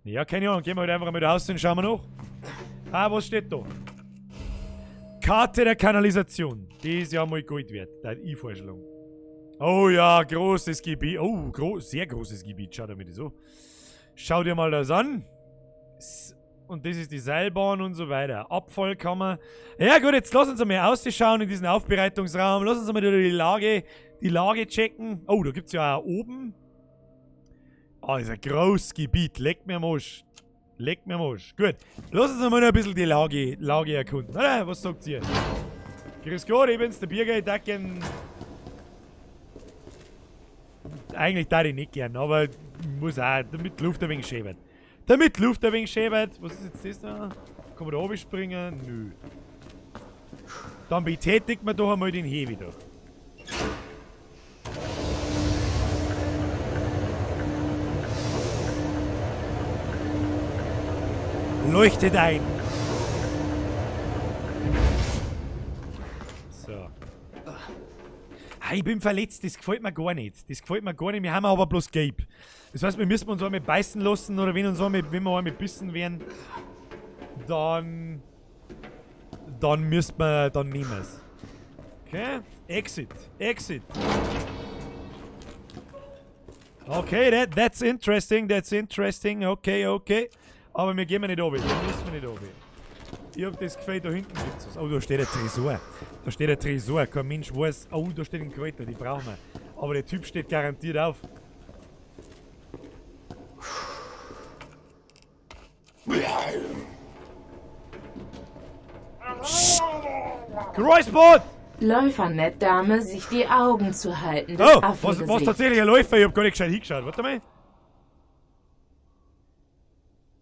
Ja, keine Ahnung. Gehen wir halt einfach mal da raus und schauen wir noch. Ah, was steht da? Karte der Kanalisation. Die ist ja mal Gold wert. Da ich vorschlagen. Oh ja, großes Gebiet. Oh, sehr großes Gebiet. Schau dir mal das an. Schau dir mal das an. Und das ist die Seilbahn und so weiter. Abfallkammer. Ja gut, jetzt lass uns einmal ausschauen in diesen Aufbereitungsraum. Lass uns einmal die Lage checken. Oh, da gibt's ja auch oben. Ah, ist ein großes Gebiet. Leck mir am Arsch. Leck mir am Arsch. Gut. Lass uns einmal noch ein bisschen die Lage erkunden. Oder? Was sagt ihr? Grüß Gott, ich bin's, der Birger. Ich darf gern... Eigentlich darf ich nicht gern, aber muss auch, damit die Luft ein wenig schön wird. Damit die Luft ein wenig schön wird. Was ist jetzt das da? Kann man da oben springen? Nö. Dann betätigt man doch einmal den Hebi da. Leuchtet ein. So. Ah, ich bin verletzt, das gefällt mir gar nicht. Das gefällt mir gar nicht, wir haben aber bloß gelb. Das heißt, wir müssen uns einmal beißen lassen oder wenn, uns einmal, wenn wir einmal bissen werden, dann müssen wir, dann nehmen wir es. Okay, Exit, Exit. Okay, that's interesting, okay, okay. Aber wir gehen nicht runter, wir müssen nicht runter. Ich hab das Gefühl, da hinten gibt's was. Oh, da steht ein Tresor. Da steht ein Tresor, kein Mensch weiß. Oh, da steht ein Kräuter, die brauchen wir. Aber der Typ steht garantiert auf. Kreuzboot!
Läufer nett Dame, sich die Augen zu halten.
Oh, was tatsächlich ein Läufer? Ich hab gar nicht gescheit hingeschaut. Warte mal.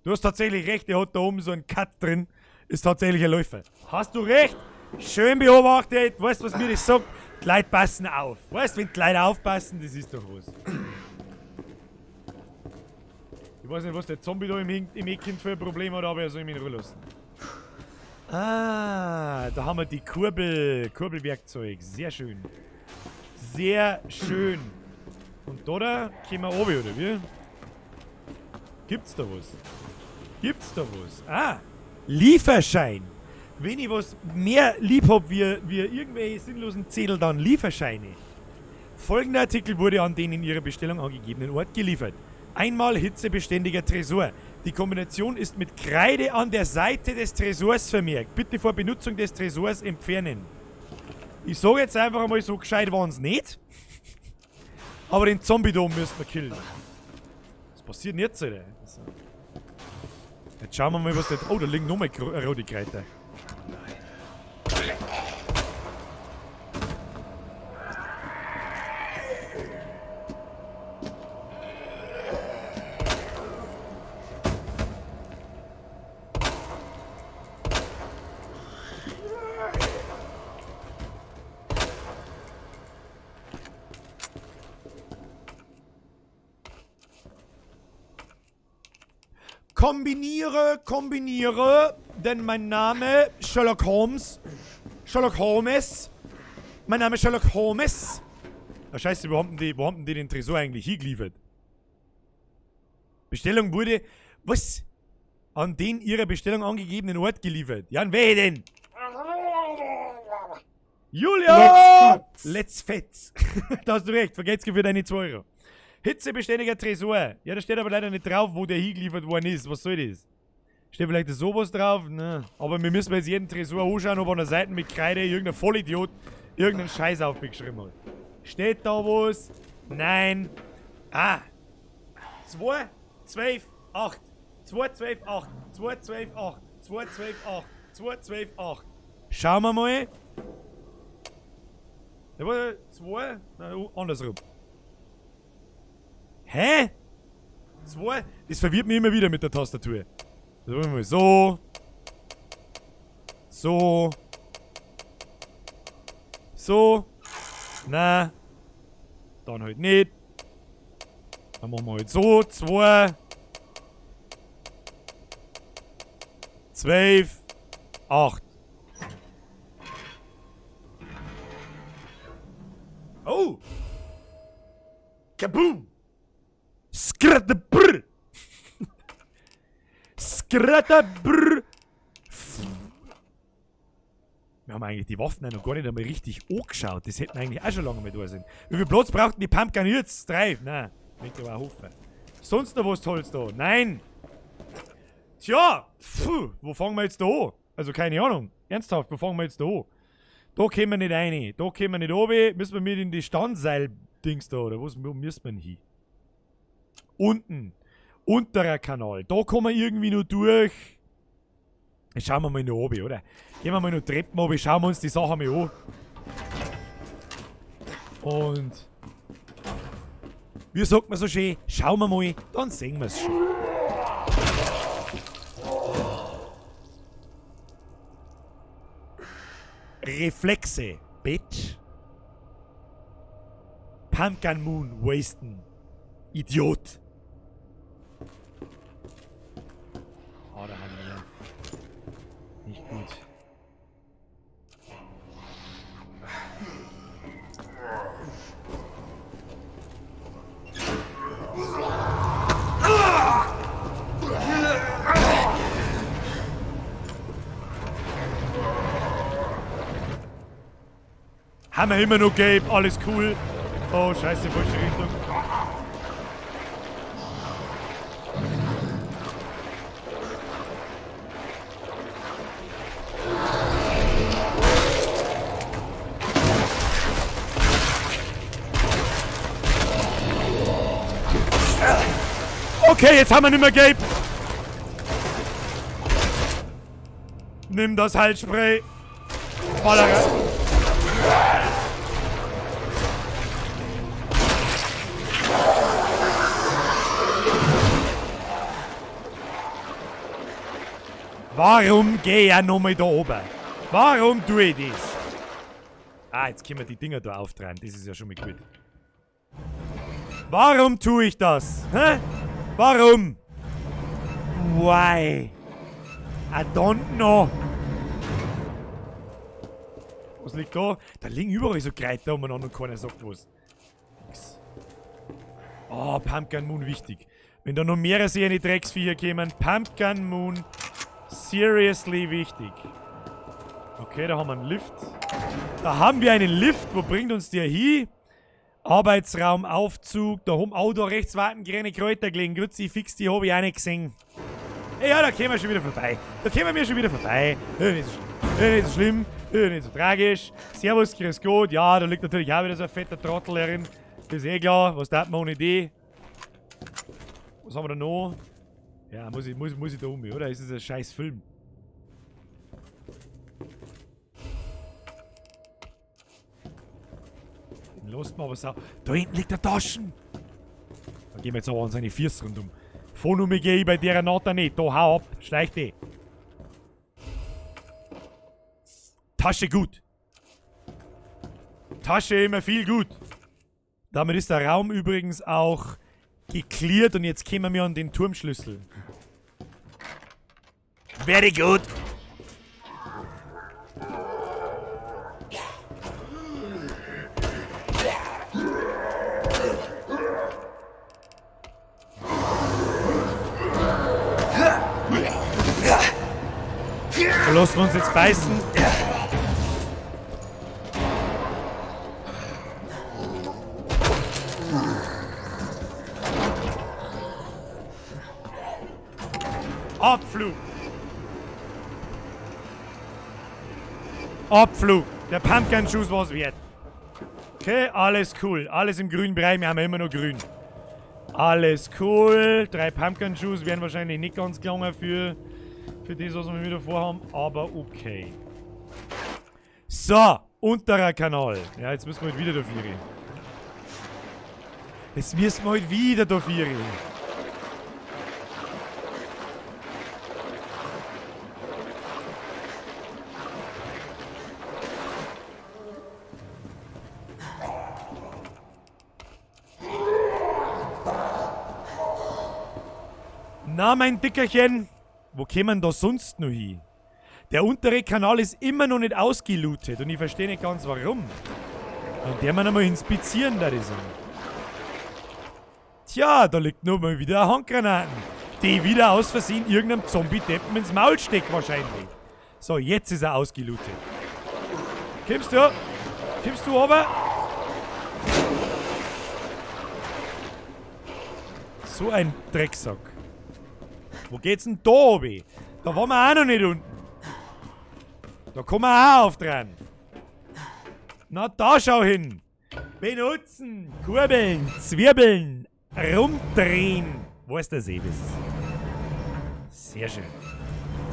Du hast tatsächlich recht, der hat da oben so einen Cut drin. Ist tatsächlich ein Läufer. Hast du recht? Schön beobachtet. Weißt du, was mir das sagt? Die Leute passen auf. Weißt du, wenn die Leute aufpassen, das ist doch was. Ich weiß nicht, was der Zombie da im Eckkind für ein Problem hat, aber er soll mich in Ruhe lassen. Ah, da haben wir die Kurbel. Kurbelwerkzeug. Sehr schön. Sehr schön. Und da kommen wir runter, oder wie? Gibt's da was? Gibt's da was? Ah! Lieferschein! Wenn ich was mehr lieb hab wie irgendwelche sinnlosen Zettel, dann Lieferscheine. Folgender Artikel wurde an den in Ihrer Bestellung angegebenen Ort geliefert. Einmal hitzebeständiger Tresor. Die Kombination ist mit Kreide an der Seite des Tresors vermerkt. Bitte vor Benutzung des Tresors entfernen. Ich sage jetzt einfach einmal, so gescheit waren's nicht. Aber den Zombie-Dom müssen wir killen. Was passiert denn jetzt, Alter? Also. Jetzt schauen wir mal, was da... Oh, da liegen nochmal rote Kräuter. Kombiniere, kombiniere, denn mein Name Sherlock Holmes. Sherlock Holmes. Mein Name ist Sherlock Holmes. Ah, scheiße, wo haben denn die den Tresor eigentlich hingeliefert? Bestellung wurde, was? An den ihrer Bestellung angegebenen Ort geliefert. Ja, an wer denn? Julia! Let's fetz. Da hast du recht, vergeht's für deine 2 Euro. Hitzebeständiger Tresor. Ja, da steht aber leider nicht drauf, wo der hingeliefert worden ist. Was soll das? Steht vielleicht sowas drauf? Ne. Aber wir müssen jetzt jeden Tresor anschauen, ob an der Seite mit Kreide irgendein Vollidiot irgendeinen Scheiß aufgeschrieben hat. Steht da was? Nein. Ah. 2, 12, 8. 2, 12, 8. 2, 12, 8. 2, 12, 8. 2, 12, 8. Schauen wir mal. 2, nein, andersrum. Hä? 2. Das verwirrt mich immer wieder mit der Tastatur. So, machen wir so. So. So. Na. Dann halt nicht. Dann machen wir halt so. 2. 12. 8. Oh! Kaboom! Skratte brr! Skratte brr! Wir haben eigentlich die Waffen noch gar nicht einmal richtig angeschaut. Das hätten eigentlich auch schon lange mal da sind. Wie viel Platz brauchten die Pumpgun jetzt? 3? Nein. Ich aber auch hoffen. Sonst noch was Tolles da? Nein! Tja! Puh, wo fangen wir jetzt da an? Also keine Ahnung. Ernsthaft, wo fangen wir jetzt da an? Da kommen wir nicht rein. Da kommen wir nicht runter. Müssen wir mit in die Standseil-Dings da, oder was? Wo müssen wir denn hin? Unten. Unterer Kanal. Da kommen wir irgendwie nur durch. Jetzt schauen wir mal noch oben, oder? Gehen wir mal noch Treppen runter, schauen wir uns die Sache mal an. Und wie sagt man so schön, schauen wir mal, dann sehen wir's schon. Reflexe, Bitch. Pumpkin Moon wasten. Idiot. Oh, da haben wir. Nicht gut. Haben wir immer noch gelb, alles cool. Oh, scheiße, falsche Richtung. Okay, jetzt haben wir nicht mehr gelb. Nimm das Halsspray. Baller. Warum geh ich ja nochmal da oben? Warum tue ich das? Ah, jetzt können wir die Dinger da auftreiben. Das ist ja schon mal gut. Warum tue ich das? Hä? Warum? Why? I don't know. Was liegt da? Da liegen überall so Kräuter umeinander und keiner sagt was. Nix. Oh, Pumpkin Moon wichtig. Wenn da noch mehrere solche Drecksviecher kommen, Pumpkin Moon seriously wichtig. Okay, da haben wir einen Lift. Da haben wir einen Lift. Wo bringt uns der hin? Arbeitsraum, Aufzug. Da haben auch da rechts warten grüne Kräuter gelegen. Grüezi, fix, die hab ich auch nicht gesehen. Ja, da kommen wir schon wieder vorbei. Da kommen wir schon wieder vorbei. Nicht so schlimm. Nicht so schlimm. Nicht so tragisch. Servus, grüß Gott. Ja, da liegt natürlich auch wieder so ein fetter Trottel herin. Das ist eh klar. Was tat man ohne die? Was haben wir da noch? Ja, muss ich da um, oder? Ist das ein scheiß Film? Den lässt man aber sau. Da hinten liegt der Taschen! Da gehen wir jetzt aber an seine Füße rundum. Von um gehe ich bei der Nata nicht. Da hau ab, schleich die. Tasche gut. Tasche immer viel gut. Damit ist der Raum übrigens auch geklärt und jetzt kommen wir an den Turmschlüssel. Very good. Da lassen wir uns jetzt beißen. Abflug! Abflug! Der Pumpkin-Schuss war's wert. Okay, alles cool. Alles im grünen Bereich. Wir haben ja immer noch grün. Alles cool. 3 Pumpkin-Schuss wären wahrscheinlich nicht ganz gelangen für das, was wir wieder vorhaben. Aber okay. So, unterer Kanal. Ja, jetzt müssen wir halt wieder da vier. Jetzt müssen wir halt wieder da vier. Na, mein Dickerchen, wo kämen da sonst noch hin? Der untere Kanal ist immer noch nicht ausgelootet und ich verstehe nicht ganz warum. Dann der wir nochmal inspizieren, da ich sagen. Tja, da liegt nur mal wieder eine Handgranaten, die wieder aus Versehen irgendeinem Zombie-Deppen ins Maul steckt wahrscheinlich. So, jetzt ist er ausgelootet. Kommst du? Kommst du runter? So ein Drecksack. Wo geht's denn da oben? Da waren wir auch noch nicht unten. Da kommen wir auch auf dran. Na, da schau hin. Benutzen, kurbeln, zwirbeln, rumdrehen. Wo ist der See? Sehr schön.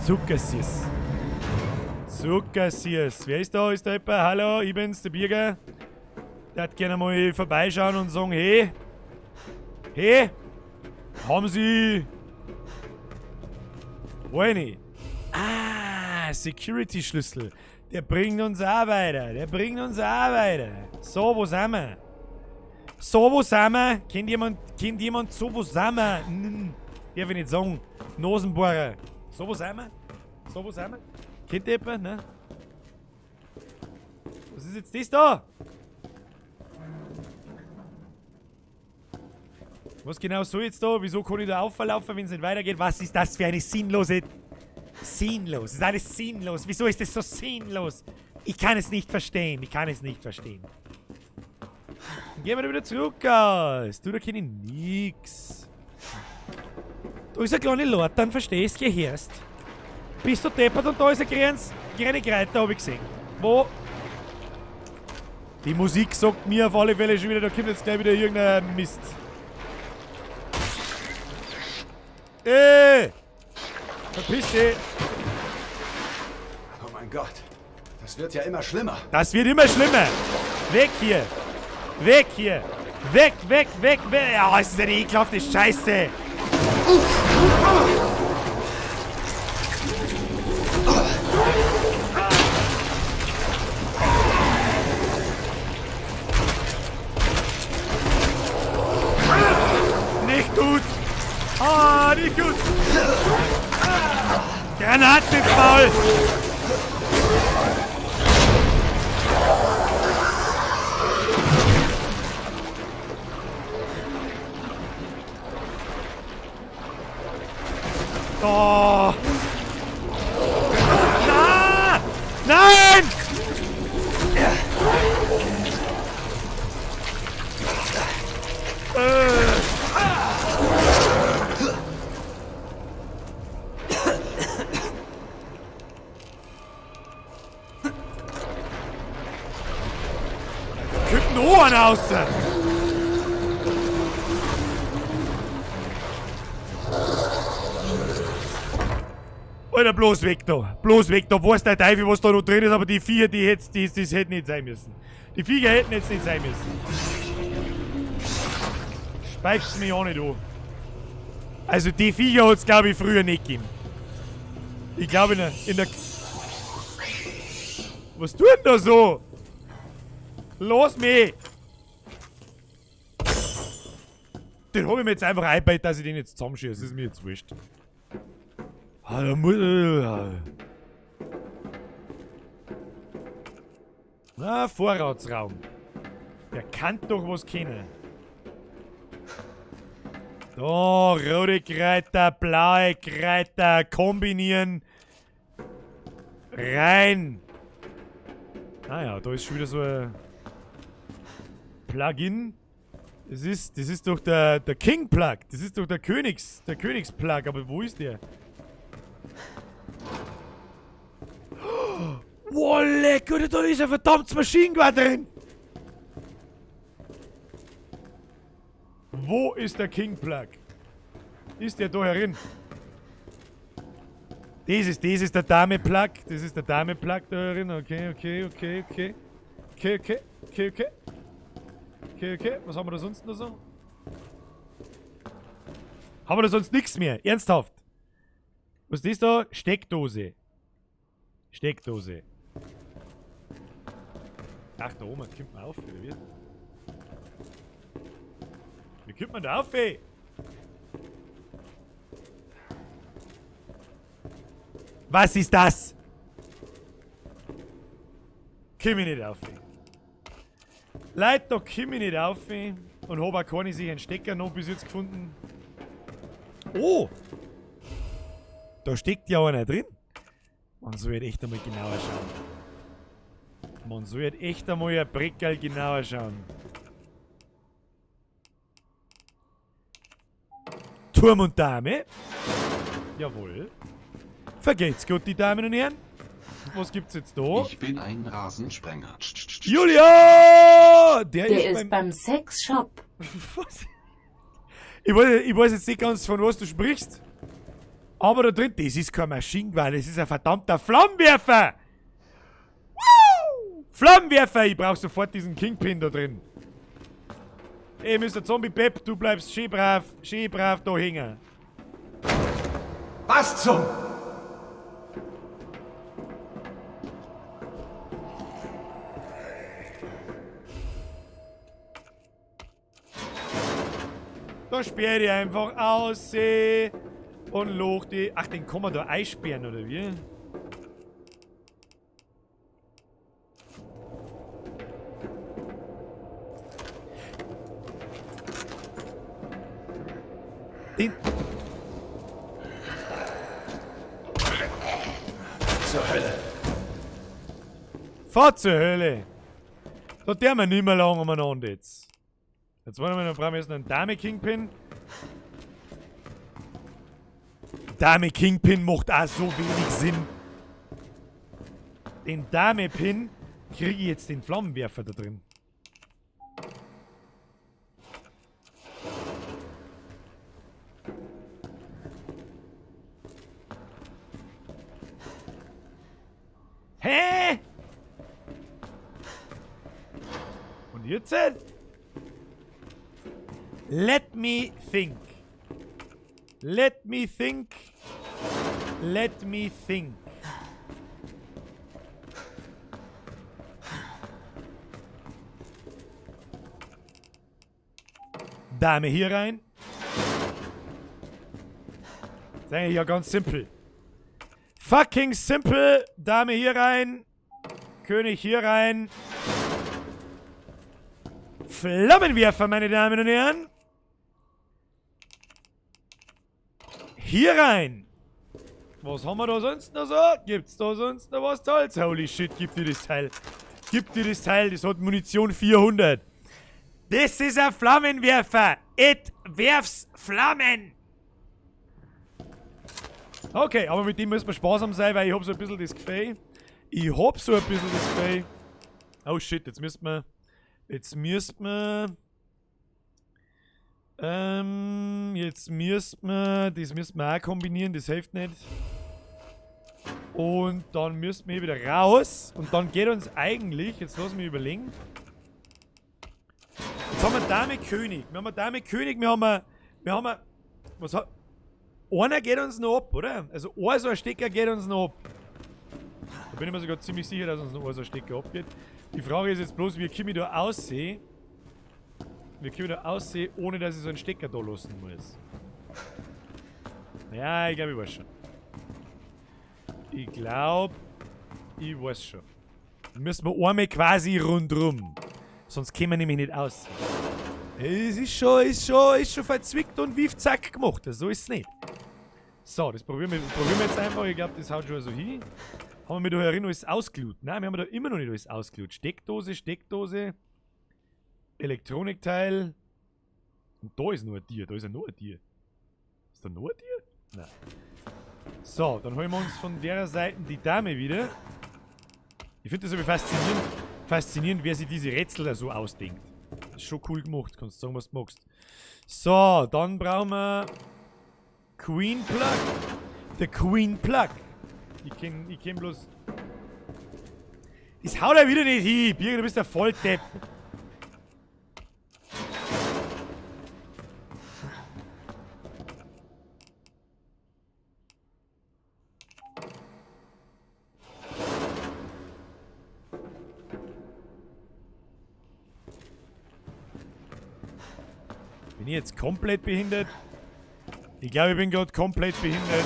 Zuckersüß. Zuckersüß. Wer ist da? Ist da jemand? Hallo, ich bin's, der Birger. Der hat gerne mal vorbeischauen und sagen, hey, hey, haben Sie... Woini? Ah, Security-Schlüssel. Der bringt uns auch weiter. Der bringt uns auch weiter. So, wo sind wir? So, wo sind wir? Kennt jemand so, wo sind wir? Darf ich nicht sagen. Nasenbohrer. So, wo sind wir? So, wo sind wir? Kennt ihr jemand? Ne? Was ist jetzt das da? Was genau soll jetzt da? Wieso kann ich da auflaufen, wenn es nicht weitergeht? Was ist das für eine sinnlose... Sinnlos. Ist alles sinnlos. Wieso ist es so sinnlos? Ich kann es nicht verstehen. Ich kann es nicht verstehen. Dann gehen wir wieder zurück aus. Du, da kenne ich nix. Da ist eine kleine Lortan, verstehst? Gehörst. Bist du deppert und da ist ein kleine Kreiter, hab ich gesehen. Wo? Die Musik sagt mir auf alle Fälle schon wieder, da kommt jetzt gleich wieder irgendein Mist. Ey! Verpiss dich!
Oh mein Gott, das wird ja immer schlimmer.
Das wird immer schlimmer! Weg hier! Weg hier! Weg, weg, weg, weg! Ja, es ist eine ekelhafte Scheiße! Nicht gut! Ah, nicht gut! Granaten ins Maul! Oh. Na! Nein! Kommt noch einer raus! Alter, bloß weg da. Bloß weg da. Weiß der Teufel, was da noch drin ist, aber die Viecher, die hätten das hätten nicht sein müssen. Die Viecher hätten jetzt nicht sein müssen. Speicht's mich auch nicht an. Also die Viecher hat's, glaube ich, früher nicht gegeben. Ich glaube in der... Was tut denn da so? Los mich! Den hab ich mir jetzt einfach eingebaut, dass ich den jetzt zusammenschieße. Das ist mir jetzt wurscht. Ah, da muss... Na, Vorratsraum. Der kann doch was kennen. Da, rote Kräuter, blaue Kräuter, kombinieren. Rein. Ah ja, da ist schon wieder so ein Plugin. Das ist doch der King Plug. Das ist doch der Königsplug. Aber wo ist der? Boah, lecker, da ist ein verdammtes Maschinengewehr drin. Wo ist der King Plug? Ist der da herin? Das ist der Dame Plug. Das ist der Dame Plug da herin. Okay, okay, okay, okay. Okay, okay, okay, okay. Okay, okay. Was haben wir da sonst noch so? Haben wir da sonst nichts mehr? Ernsthaft? Was ist das da? Steckdose. Steckdose. Ach, da oben kommt man auf, oder wie? Wie kommt man da auf, ey? Was ist das? Komm ich nicht auf. Leute, da komm ich nicht auf. Und hab auch keine sich einen Stecker noch bis jetzt gefunden. Oh! Da steckt ja einer drin. Man soll echt einmal genauer schauen. Man soll echt einmal ein Breckerl genauer schauen. Turm und Dame. Jawohl. Vergeht's gut, die Damen und Herren. Was gibt's jetzt da?
Ich bin ein Rasensprenger.
Julia! Der
ist beim Sexshop.
Was? Ich weiß jetzt nicht ganz, von was du sprichst. Aber da drin, das ist kein Maschinengewehr, das ist ein verdammter Flammenwerfer! Woo! Flammenwerfer! Ich brauch sofort diesen Kingpin da drin. Ey, Mr. Zombie Pep, du bleibst schön brav da hängen.
Was zum?
Da sperr ich einfach aus und loch die. Ach, den kann man da einsperren, oder wie? Den.
Zur Hölle.
Fahr zur Hölle. Da der wir nicht mehr lang umeinander jetzt. Jetzt wollen wir noch, brauchen wir jetzt noch einen Dame Kingpin. Dame Kingpin macht auch so wenig Sinn. Den Dame Pin kriege ich jetzt den Flammenwerfer da drin. Hä? Und jetzt? Let me think. Let me think. Let me think. Dame hier rein. Das ist eigentlich ja ganz simpel. Fucking simple. Dame hier rein. König hier rein. Flammenwerfer, meine Damen und Herren. Hier rein. Was haben wir da sonst noch so? Gibt's da sonst noch was Tolles? Holy shit, gib dir das Teil. Gib dir das Teil, das hat Munition 400. Das ist ein Flammenwerfer. It werfs Flammen. Okay, aber mit dem müssen wir sparsam sein, weil ich hab so ein bisschen das Gefühl. Ich hab so ein bisschen das Gefühl. Oh shit, jetzt müssen wir... Jetzt müssen wir... Jetzt müssen wir... Das müssen wir auch kombinieren, das hilft nicht. Und dann müssen wir hier wieder raus. Und dann geht uns eigentlich... Jetzt lass mich überlegen. Jetzt haben wir Dame König. Wir haben Dame König, wir haben... Was hat... Einer geht uns noch ab, oder? Also ein so ein Stecker geht uns noch ab. Da bin ich mir sogar ziemlich sicher, dass uns noch ein so ein Stecker abgeht. Die Frage ist jetzt bloß, wie komme ich da aussehen? Wie komme ich da aussehen, ohne dass ich so einen Stecker da lassen muss? Ja, ich glaube, ich weiß schon. Ich glaube, ich weiß schon. Dann müssen wir einmal quasi rundrum. Sonst kämen wir nämlich nicht aus. Es ist schon verzwickt und wie zack gemacht. So ist es nicht. So, das probieren wir jetzt einfach. Ich glaube, das haut schon so hin. Haben wir da herin alles ausgelut? Nein, wir haben da immer noch nicht alles ausgelut. Steckdose, Steckdose, Elektronikteil. Und da ist noch ein Tier. Da ist ja noch ein Tier. Ist da noch ein Tier? Nein. So, dann holen wir uns von der Seite die Dame wieder. Ich finde das aber faszinierend, wer sich diese Rätsel da so ausdenkt. Das ist schon cool gemacht, kannst du sagen, was du magst. So, dann brauchen wir Queen Plug. The Queen Plug. Ich kenn bloß... Das haut er wieder nicht hin. Birgit, du bist der Volldepp. Bin ich jetzt komplett behindert? Ich glaube, ich bin gerade komplett behindert.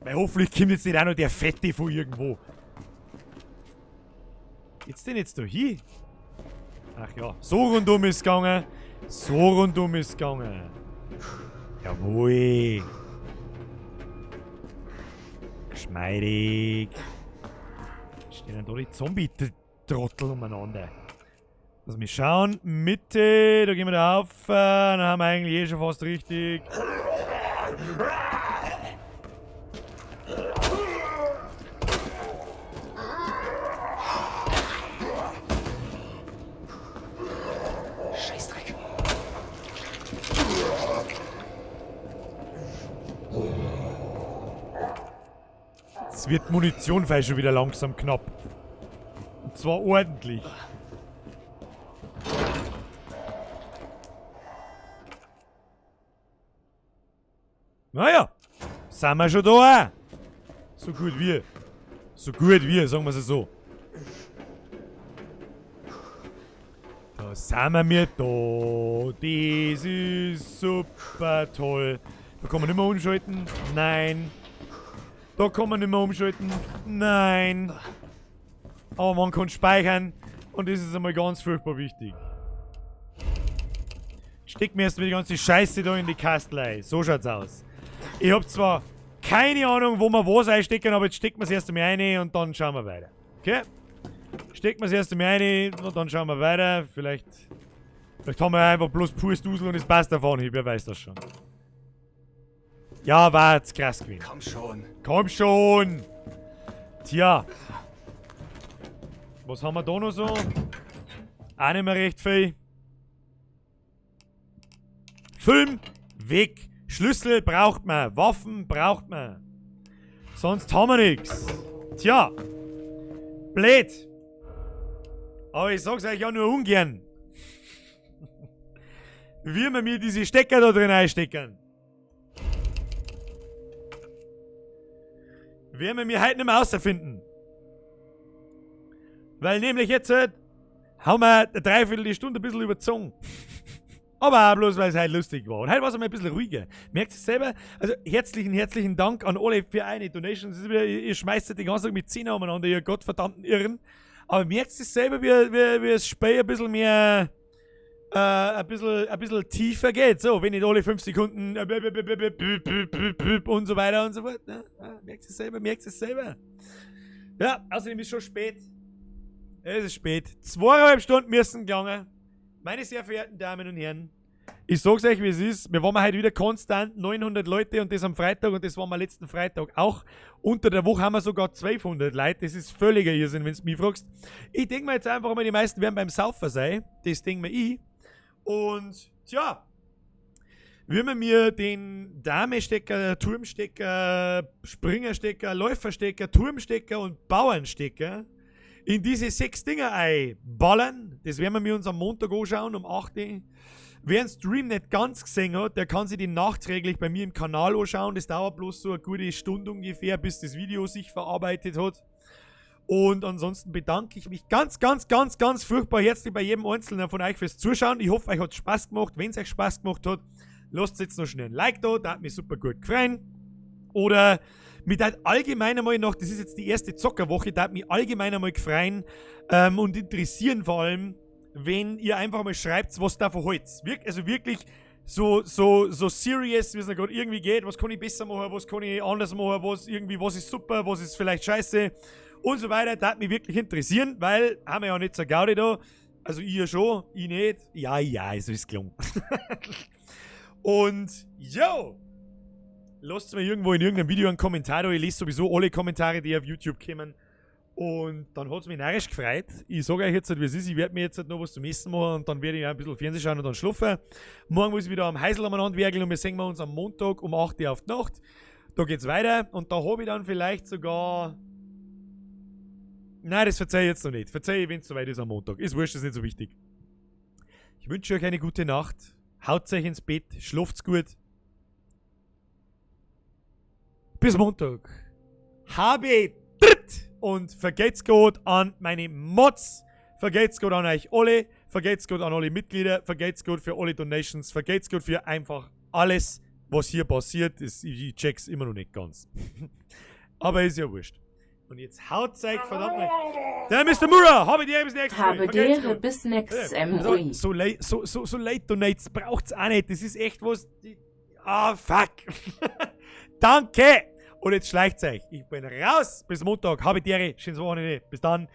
Weil hoffentlich kommt jetzt nicht auch noch der Fette von irgendwo. Geht's denn jetzt da hin? Ach ja, so rundum ist gegangen. So rundum ist gegangen. Jawohl. Geschmeidig. Stehen da die Zombie-Trottel umeinander. Lass mich schauen. Mitte, da gehen wir da auf. Dann haben wir eigentlich eh schon fast richtig.
Scheißdreck.
Jetzt wird Munition vielleicht schon wieder langsam knapp. Und zwar ordentlich. Naja, sind wir schon da auch. So gut wie. So gut wie, sagen wir es so. Da sind wir mir da. Das ist super toll. Da kann man nicht mehr umschalten. Nein. Da kann man nicht mehr umschalten. Nein. Aber man kann speichern. Und das ist einmal ganz furchtbar wichtig. Steck mir erstmal die ganze Scheiße da in die Kastelei. So schaut's aus. Ich hab zwar keine Ahnung, wo wir was einstecken, aber jetzt stecken wir's erst einmal rein und dann schauen wir weiter. Okay? Stecken wir's erst einmal rein und dann schauen wir weiter. Vielleicht haben wir einfach bloß pures Dusel und es passt auf Anhieb, wer weiß das schon. Ja, war jetzt krass gewesen.
Komm schon.
Komm schon! Tja. Was haben wir da noch so? Auch nicht mehr recht viel. Film, weg. Schlüssel braucht man. Waffen braucht man. Sonst haben wir nix. Tja. Blöd. Aber ich sag's euch ja nur ungern. Wie wir mir diese Stecker da drin einstecken. Werden wir mir heute nicht mehr außerfinden. Weil nämlich jetzt halt, haben wir eine dreiviertel Stunde ein bisschen überzogen. Aber auch bloß, weil es heute lustig war. Und heute war es einmal ein bisschen ruhiger. Merkt ihr es selber? Also herzlichen Dank an alle für eine Donation. Das ist wieder, ihr schmeißt die ganze Zeit mit 10 umeinander, ihr gottverdammten Irren. Aber merkt ihr es selber, wie das Spiel ein bisschen mehr, ein bisschen tiefer geht. So, wenn nicht alle 5 Sekunden und so weiter und so fort. Ja, merkt ihr es selber, merkt ihr es selber. Ja, außerdem ist schon spät. Es ist spät. 2,5 Stunden müssen gegangen. Meine sehr verehrten Damen und Herren, ich sag's euch, wie es ist. Wir waren heute wieder konstant 900 Leute und das am Freitag und das waren wir letzten Freitag auch. Unter der Woche haben wir sogar 1200 Leute. Das ist völliger Irrsinn, wenn's mich fragst. Ich denk mir jetzt einfach mal, die meisten werden beim Saufen sein. Das denk mir ich. Und, tja, würden wir mir den Dame-Stecker, Turmstecker, Springerstecker, Läuferstecker, Turmstecker und Bauernstecker in diese 6 Dinger einballern. Das werden wir uns am Montag anschauen, um 8 Uhr. Wer den Stream nicht ganz gesehen hat, der kann sich den nachträglich bei mir im Kanal anschauen. Das dauert bloß so eine gute Stunde ungefähr, bis das Video sich verarbeitet hat. Und ansonsten bedanke ich mich ganz, ganz, ganz, ganz furchtbar herzlich bei jedem Einzelnen von euch fürs Zuschauen. Ich hoffe, euch hat's Spaß gemacht. Wenn's euch Spaß gemacht hat, lasst jetzt noch schnell ein Like da, da hat mich super gut gefreut. Oder mich hat allgemein einmal noch, das ist jetzt die erste Zockerwoche, da hat mich allgemein einmal gefreut, und interessieren vor allem, wenn ihr einfach mal schreibt, was davon haltet. Also wirklich so serious, wie es noch gerade irgendwie geht, was kann ich besser machen, was kann ich anders machen, was ist super, was ist vielleicht scheiße und so weiter. Das hat mich wirklich interessieren, weil haben wir ja nicht so Gaudi da. Also ihr schon, ich nicht. Ja, ja, so ist es gelungen. Und, yo! Lasst mir irgendwo in irgendeinem Video einen Kommentar da. Ich lese sowieso alle Kommentare, die auf YouTube kommen. Und dann hat's mich narrisch gefreut. Ich sag euch jetzt, wie es ist. Ich werd mir jetzt noch was zum Essen machen und dann werde ich auch ein bisschen Fernsehen schauen und dann schlafen. Morgen muss ich wieder am Häusl umeinander werkeln und wir sehen uns am Montag um 8 Uhr auf die Nacht. Da geht's weiter und da hab ich dann vielleicht sogar... Nein, das verzeih ich jetzt noch nicht. Verzeih ich, wenn's soweit ist am Montag. Ist wurscht, ist nicht so wichtig. Ich wünsche euch eine gute Nacht. Haut euch ins Bett, schlaft's gut. Bis Montag. Habe dritt und vergelt's gut an meine Mods. Vergelt's gut an euch alle. Vergelt's gut an alle Mitglieder. Vergelt's gut für alle Donations. Vergelt's gut für einfach alles. Was hier passiert, ist, ich check's immer noch nicht ganz. Aber ist ja wurscht. Und jetzt haut's euch verdammt mal. Der Mr. Mura, habe die bis nächstes Mal.
Habe
Vergelt's
dere
Gott.
bis next
Ja,
MUI.
so late Donates braucht's auch nicht. Das ist echt was. Ah, fuck. Danke. Und jetzt schleicht's euch. Ich bin raus. Bis Montag. Habe die Ehre. Schönes Wochenende. Bis dann.